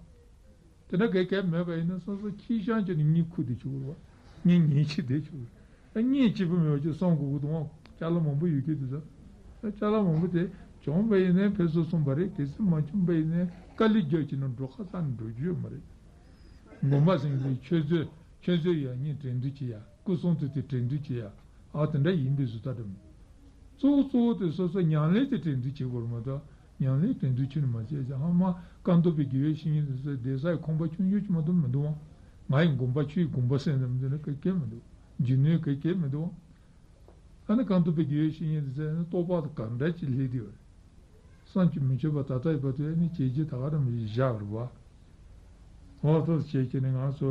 དེ་འདྲ་གས་གས་མེད་པ་ཡིན་ན་སོ་སོ་ཁྱི་ཤ་ཅིག་ནི་གཉིད་ཁུག་བསྡད་ཆོག་གི་རེད་པ། གཉིད་ཉལ་བྱས་བསྡད་ཆོག་གི་རེད། གཉིད་སྐྱིད་པོ་མེད་པ་ཅིག་སྲུང་དགོས་ཀྱི་འདུག་ཅ་ལག་མང་པོ་ཡོད་ཀྱི་འདུག་ས། ཅ་ལག་མང་པོ་དེ་བྱུང་བ་ཡིན་ན་ཕན་སོ་སོང་བ་རེད། གལ་སྲིད་མ་བྱུང་བ་ཡིན་ན་དཀའ་ལས་རྒྱག་བྱས་ན་འགྲོ་ཁ་ས་ནས་འགྲོ་རྒྱུ་ཡོད་མ་རེད། དགོན་པ་ཟེར་མཁན་དེ་ཆོས་མཛོད་ཆོས་མཛོད་ཡ་གཉིས་འགྲན་བསྡུར་བྱེད་ཡ། སྐུ་གསུང་ཐུགས་དེ་འགྲན་བསྡུར་བྱེད་ཡ། ཨ་དེ་འདྲ་ཡིན་པའི་བཟོ་ལྟ་འདྲ་མོད། གཙོ་བོ་གཙོ་བོ་དེ་སོ་སོ་ཉམས་ལེན་དེ་འགྲན་བསྡུར་བྱེད་དགོས་རེད་མ་གཏོགས། ཉམས་ལེན་འགྲན་བསྡུར་ཁྱོན་ནས་མ་བྱས་ཀྱང་། ཧ་མ་བཀའ་གདམས་པའི་དགེ་བའི་བཤེས་གཉེན་དེ་ཚོ་གདན་ས་ཡི་ཁང་པ་ཆུང་ཆུང་ཅིག་མ་གཏོགས་མི་འདུག་ཨང་། ང་ཡི་དགོན་པ་ཆུ་ཡི་དགོན་པ་ཟེར་ནས་མི་འདུག་ན་ག་གེ་མི་འདུག་རྒྱུ་ནོར་ག་གེ་མི་འདུག་ཨང་། ཨ་ནི་བཀའ་གདམས་པའི་དགེ་བའི་བཤེས་གཉེན་དེ་ཚོ་ནི་རྟོགས་པ་དང་ག་འདྲ་ཅིག་སླེབས་བསྡད་པ་རེད། བསམ་གྱིས་མི་ཁྱབ་པ་ད་ལྟ་ཡི་བར་དུ་ཨ་ནི་བྱས་རྗེས་ད་ག་རང་མི་བཞག་རེད་བ། འོ་ཐོག་བྱས་ཀྱི་ནི་ང་ཚོ་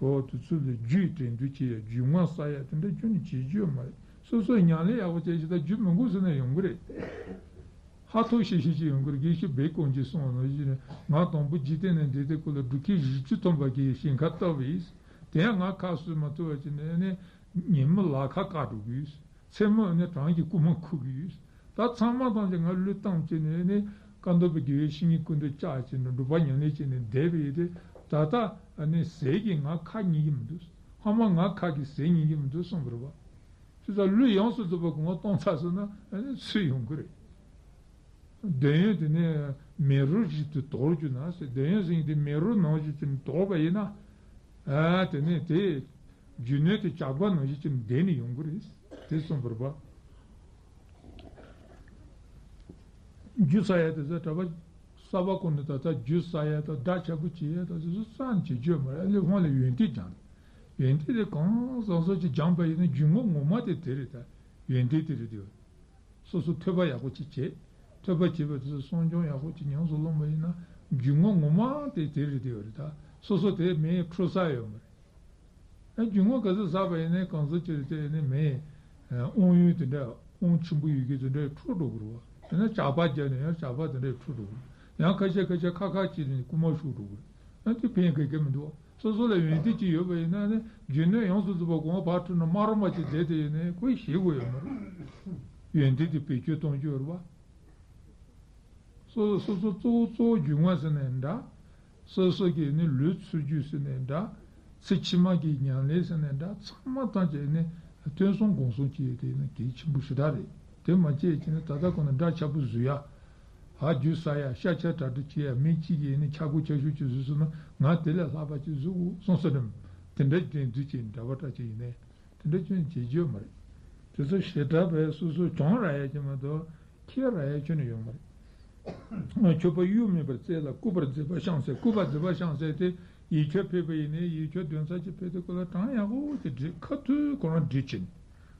འོ་དུས་ཚོད་ལ་རྒྱུ་ཡི་འགྲན་བསྡུར་བྱེད་ཡ། རྒྱུ་མངའ་བསགས་ཡ་དེ་འདྲ་ཁྱོན་ནས་བྱེད་རྒྱུ་ཡོད་མ་རེད། སོ་སོས་ཉམས་ལེན་ཡག་པོ་བྱས་ཤིག་ད་རྒྱུ་མི་དགོས་ཟེར་ན་ཡོང་གི་རེད། ཧ་ཐོག་ཤེས་ཤེས་ཅིག་ཡོང་གི་རེད། དགེ་བཤེས་སྦས་དཀོན་གྱིས་གསུངས་པ་ནང་བཞིན་ནས་ང་དང་པོ་འཇིག་རྟེན་ནས་འདས་དུས་སྐབས་ལ་འབྲུག་ཁྱི་བཞི་བཅུ་ཐམ་པ་གིས་ཞིང་ཁ་བཏབ་པ་ཡིན། དེ་ཡང་ང་ཁ་གསོ་མ་ཐུབ་པ་བྱས་ནས་ནི་ཉིན་མོ་ལ་ཁ་བཀག་འགྲོ་གི་ཡོད། མཚན་མོ་ནི་གྲང་གི་རྐུན་མ་འཁུར་གི་ཡོད། ད་ཚང་མ་ཐམས་ཅད་ང་བློས་བཏང་བྱས་ནས་ནི་བཀའ་གདམས་པའི་དགེ་བའི་བཤེས་གཉེན་སྐུ་མདུན་བཅར་བྱས་ནས་སྒྲུབ་པ་ཉམས་ལེན་བྱས་ནས་བསྡད་པ་ཡིན་ཏེ། ད་ལྟ་ནི་ཟས་ཀྱིས་ང་ཁ་ཉན་གྱི་མི་འདུག་ཧ་མ་ང་ཁ་གིས་ཟས་ཉན་གྱི་མི་འདུག་གསུངས་པ་རེད་བ། དེ་ཚོ་བློས་ཡོངས་སུ་རྫོགས་པ་གོ་ང་གཏོང་ཚར་སོང་ན་ཨ་ནི་ཚུར་ཡོང་གི་རེད། འདོད་ཡོན་དེ་ནས་ མེ་རོ་བཞིན་དུ་དོར་གྱུར་ན་ཟེར། འདོད་ཡོན་ཟེར་མཁན་དེ་མེ་རོ་ནང་བཞིན་དུ་དོར་བ་ཡིན་ན། ཨ་དེ་ནས་དེ་རྒྱུ་ནོར་དེ་ཇག་པ་ནང་བཞིན་དུ་འདེད་ནས་ཡོང་གི་རེད། དེ་གསུངས་པ་རེད་པ། རྒྱུ་ཟ་ཡ་དེ་ཚོ་གྲྭ་པ་གསར་པ་ཁོ་ནས་ད་ལྟ་རྒྱུ་ཟ་ཡ་དང་དགྲ་འཆའ་པོ་བྱེད་ཡ་དང་དེ་ཚོ་རྩ་ནས་བྱེད་རྒྱུ་ཡོད་མ་རེད། ཨ་ལེ་ཧོན་ལ་ཡོན་ཏན་སྦྱང་། ཡོན་ཏན་དེ་གང་བཟང་བཟང་ཅིག་སྦྱངས་པ་ཡིན་ན་རྒྱུ་ནོར་ངོ་མ་དེ་དེ་རེད་ད། ཡོན་ཏན་དེ་རེད་དེ། སོ་སོ་ཐོས་པ་ཡག་པོ་ཅིག་བྱེད། ཐོས་པ་བྱེད་པ་དེ་ཚོ་གསུང་སྦྱོང་ཡག་པོ་ཅིག་ཉམས་སུ་བླངས་པ་ཡིན་ན་རྒྱུ་ནོར་ངོ་མ་དེ་དེ་རེད་དེ་ཡོད་རེད་ད། སོ་སོ་དེ་མེ་འཁྲུག་ས་ཡོད་མ་རེད། ཨ་རྒྱུ་ནོར་ག་ཚོད་བསགས་པ་ཡིན་ནའི་གང་ཚོད་ཅིག་རེད་དེ་ཡིན་ནའི་མེ། ཨ་དབང་ཡོན་དེ་འདྲ་དབང་ཆེན་པོ་ཡོད་མཁན་དེ་འདྲ་འཁྲུག་འགྲོ་གི་རེད་བ། ཡང་ན་ཇག་པ་རྒྱབ་ནས་ཡང་ཇག་པ་དེ་འདྲ་འཁྲུག་འགྲོ་གི་རེད། ཡང་ཁ་ཤས་ཁ་ཤས་ཁ་ཁ་བྱས་ནས་རྐུ་མ་ཤོར་འགྲོ་གི་རེད། ཨ་དེ་ཕན་ག་གེ་མི་འདུག་བ། སོ་སོ་ལ་ཡོན་ཏན་ཅིག་ཡོད་པ་ཡིན་ན་ནི་རྒྱུ་ནོར་ཡོངས་སུ་རྫོགས་པ་གོང་བ་ཕར་འཁྲུལ་ན་དམའ་རོ་མ་ཅིག་བསྡད་དེ་ཡིན་ནའི་ཁོས་ཤེས་དགོས་ཡོད་མ་རེད། ཡོན་ཏན་དེ་བེད་སྤྱོད་གཏོང་རྒྱུ་ཡོད་རེད་བ། སོ་སོ་སོ་སོ་གཙོ་བོ་གཙོ་བོ་རྒྱུ་དངོས་ཟེར་ནའི་འདྲ། སོ་སོ་གི་ནི་ལུས་ཚུལ་རྒྱུ་ཟེར་ནའི་འདྲ། ཚེ་ཕྱི་མ་གི་ཉམས་ལེན་ཟེར་ནའི་འདྲ། ཚང་མ་ཐམས་ཅད་ནི་ཐོས་བསམ་སྒོམ་གསུམ་བྱས་དེ་ནི་གལ་ཆེན་པོ་ཞེ་དྲག་རེད། དེ་མ་བྱས་ཀྱི་ནི་ད་ལྟ་ཁོ་ན་དགྲ་འཆའ་པོ་བཟོ་ཡ། ཨ་རྒྱུ་ཟ་ཡ་ཤ་ཆ་གྲ་སྒྲིག་བྱེད་ཡ་མི་གཅིག་གིས་ནི་ཆག་སྒོ་ཆག་ཤུགས་ཀྱིས་བཟོས་སོང་ན་ང་དེ་ལས་ལྷག་པ་ཅིག་བཟོ་དགོས་གསུངས་ས་རེད། དེ་འདྲ་དྲན་འདུག་ཅེས་འདྲ་པར་སྐྲ་ཅིག་ཡིན་ནའི། དེ་འདྲ་ཁྱོན་བྱེད་རྒྱུ་ཡོད་མ་རེད། དེ་ཚོ་ཞེ་དྲག་པས་སོ་སོ་གྱོང་རག་ཡ་ཅིག་མ་གཏོགས་ཁེ་རག་ཡ་ཁྱོན་ནས་ཡོད་མ་རེད། མཆོད་པ་གཡོ་མེད་པར་བསྩལ་ལ་སྐུར་པ་མཛད་པ་བཤམས་ཟེར། སྐུར་པ་མཛད་པ་བཤམས་ཟེར་དེ་ཡིག་ཆ་ཕུལ་བ་ཡིན་ནའི་ཡིག་ཆ་འདོན་ས་ཅིག་ཕུལ་དུས་སྐབས་ལ་གྲངས་ཡག་པོ་ཅིག་བྲིས། ཁ་ཐུག་ཁོ་རང་བྲིས་ཕྱིན།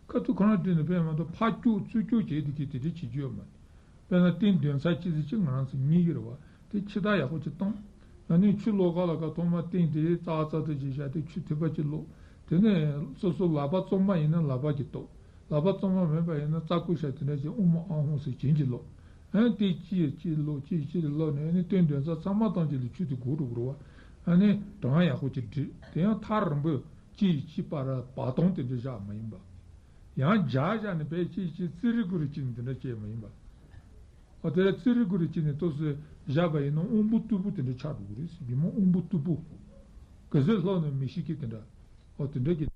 ཁ་ཐུག་ཁོ་རང་བྲིས་ནས་ཕན་མ་གཏོགས་ཕར་སྐྱོག་ཚུར་སྐྱོག་བྱས་དེ་གིས་དེ་འདྲ་བྱེད་རྒྱུ་ཡོད་མ་རེད། དཔེར་ན་ཏིང་འདོན་ས་ཅི་ཟིག་ཅིག་ང་རང་ཚོ་རྙེད་ཀྱི་རེད་བ། དེ་ཕྱི་ཐག་ཡག་པོ་ཅིག་བཏང་། ཨ་ནི་ཆུ་བླུག་ག་ལ་ག་ཐོག་མ་ཏིང་དེ་ཙག་ཙག་ཏོ་ཅིག་བཞག་སྟེ་ཆུ་ཐིགས་པ་ཅིག་བླུག་དེ་ནས་སོ་སོ་ལག་པ་གཙང་མ་ཡིན་ན་ལག་པ་གིས་གཏོགས། ལག་པ་གཙང་མ་མེད་པ་ཡིན་ན་རྩ་ཀུ་ཤ་དེ་འདྲ་ཅིག་ཨུ་མོ་ཨ་ཧོང་ཟེར་བྱིན་གྱིས་བླུག་ཨ་ནི་དེ་ཅིག་ཅིག་བླུག་ཅིག་ཅིག་བླུག་ནས་ཨ་ནི་ཏིང་འདོན་ས་ཚང་མ་ཐམས་ཅད་ལ་ཆུ་དེ་གོ་འགྲོ་གི་རེད་བ། ཨ་ནི་གྲངས་ཡག་པོ་ཅིག་བྲིས། དེ་ཡང་ཐག་རིང་པོ་ཅིག་ཅིག་པར་བར་སྟོང་དེ་འདྲ་བཞག་མ་ཡིན་པ། ཡང་ཇག་བཞག་ནས་བས་ཅིག་ཅིག་ཙི་རི་གུ་རི་ཅིག་འདི་འདྲ་བྱས་མ་ཡིན་པ། ཨོ་དེ་ལ་ཙི་རི་གུ་རི་ཅིག་ནས་ཏོག་ཙམ་བཞག་པ་ཡིན་ན་དབང་པོ་རྟུལ་པོ་དེ་འདྲ་ཆགས་འགྲོ་གི་རེད་ཟེར། རྒྱུ་མ་དབང་པོ་རྟུལ་པོ། ག་ཚོད་ལྷག་ན་མི་ཤེས་ཀི་དེ་འདྲ། ཨོ་དེ་འདྲ་གི།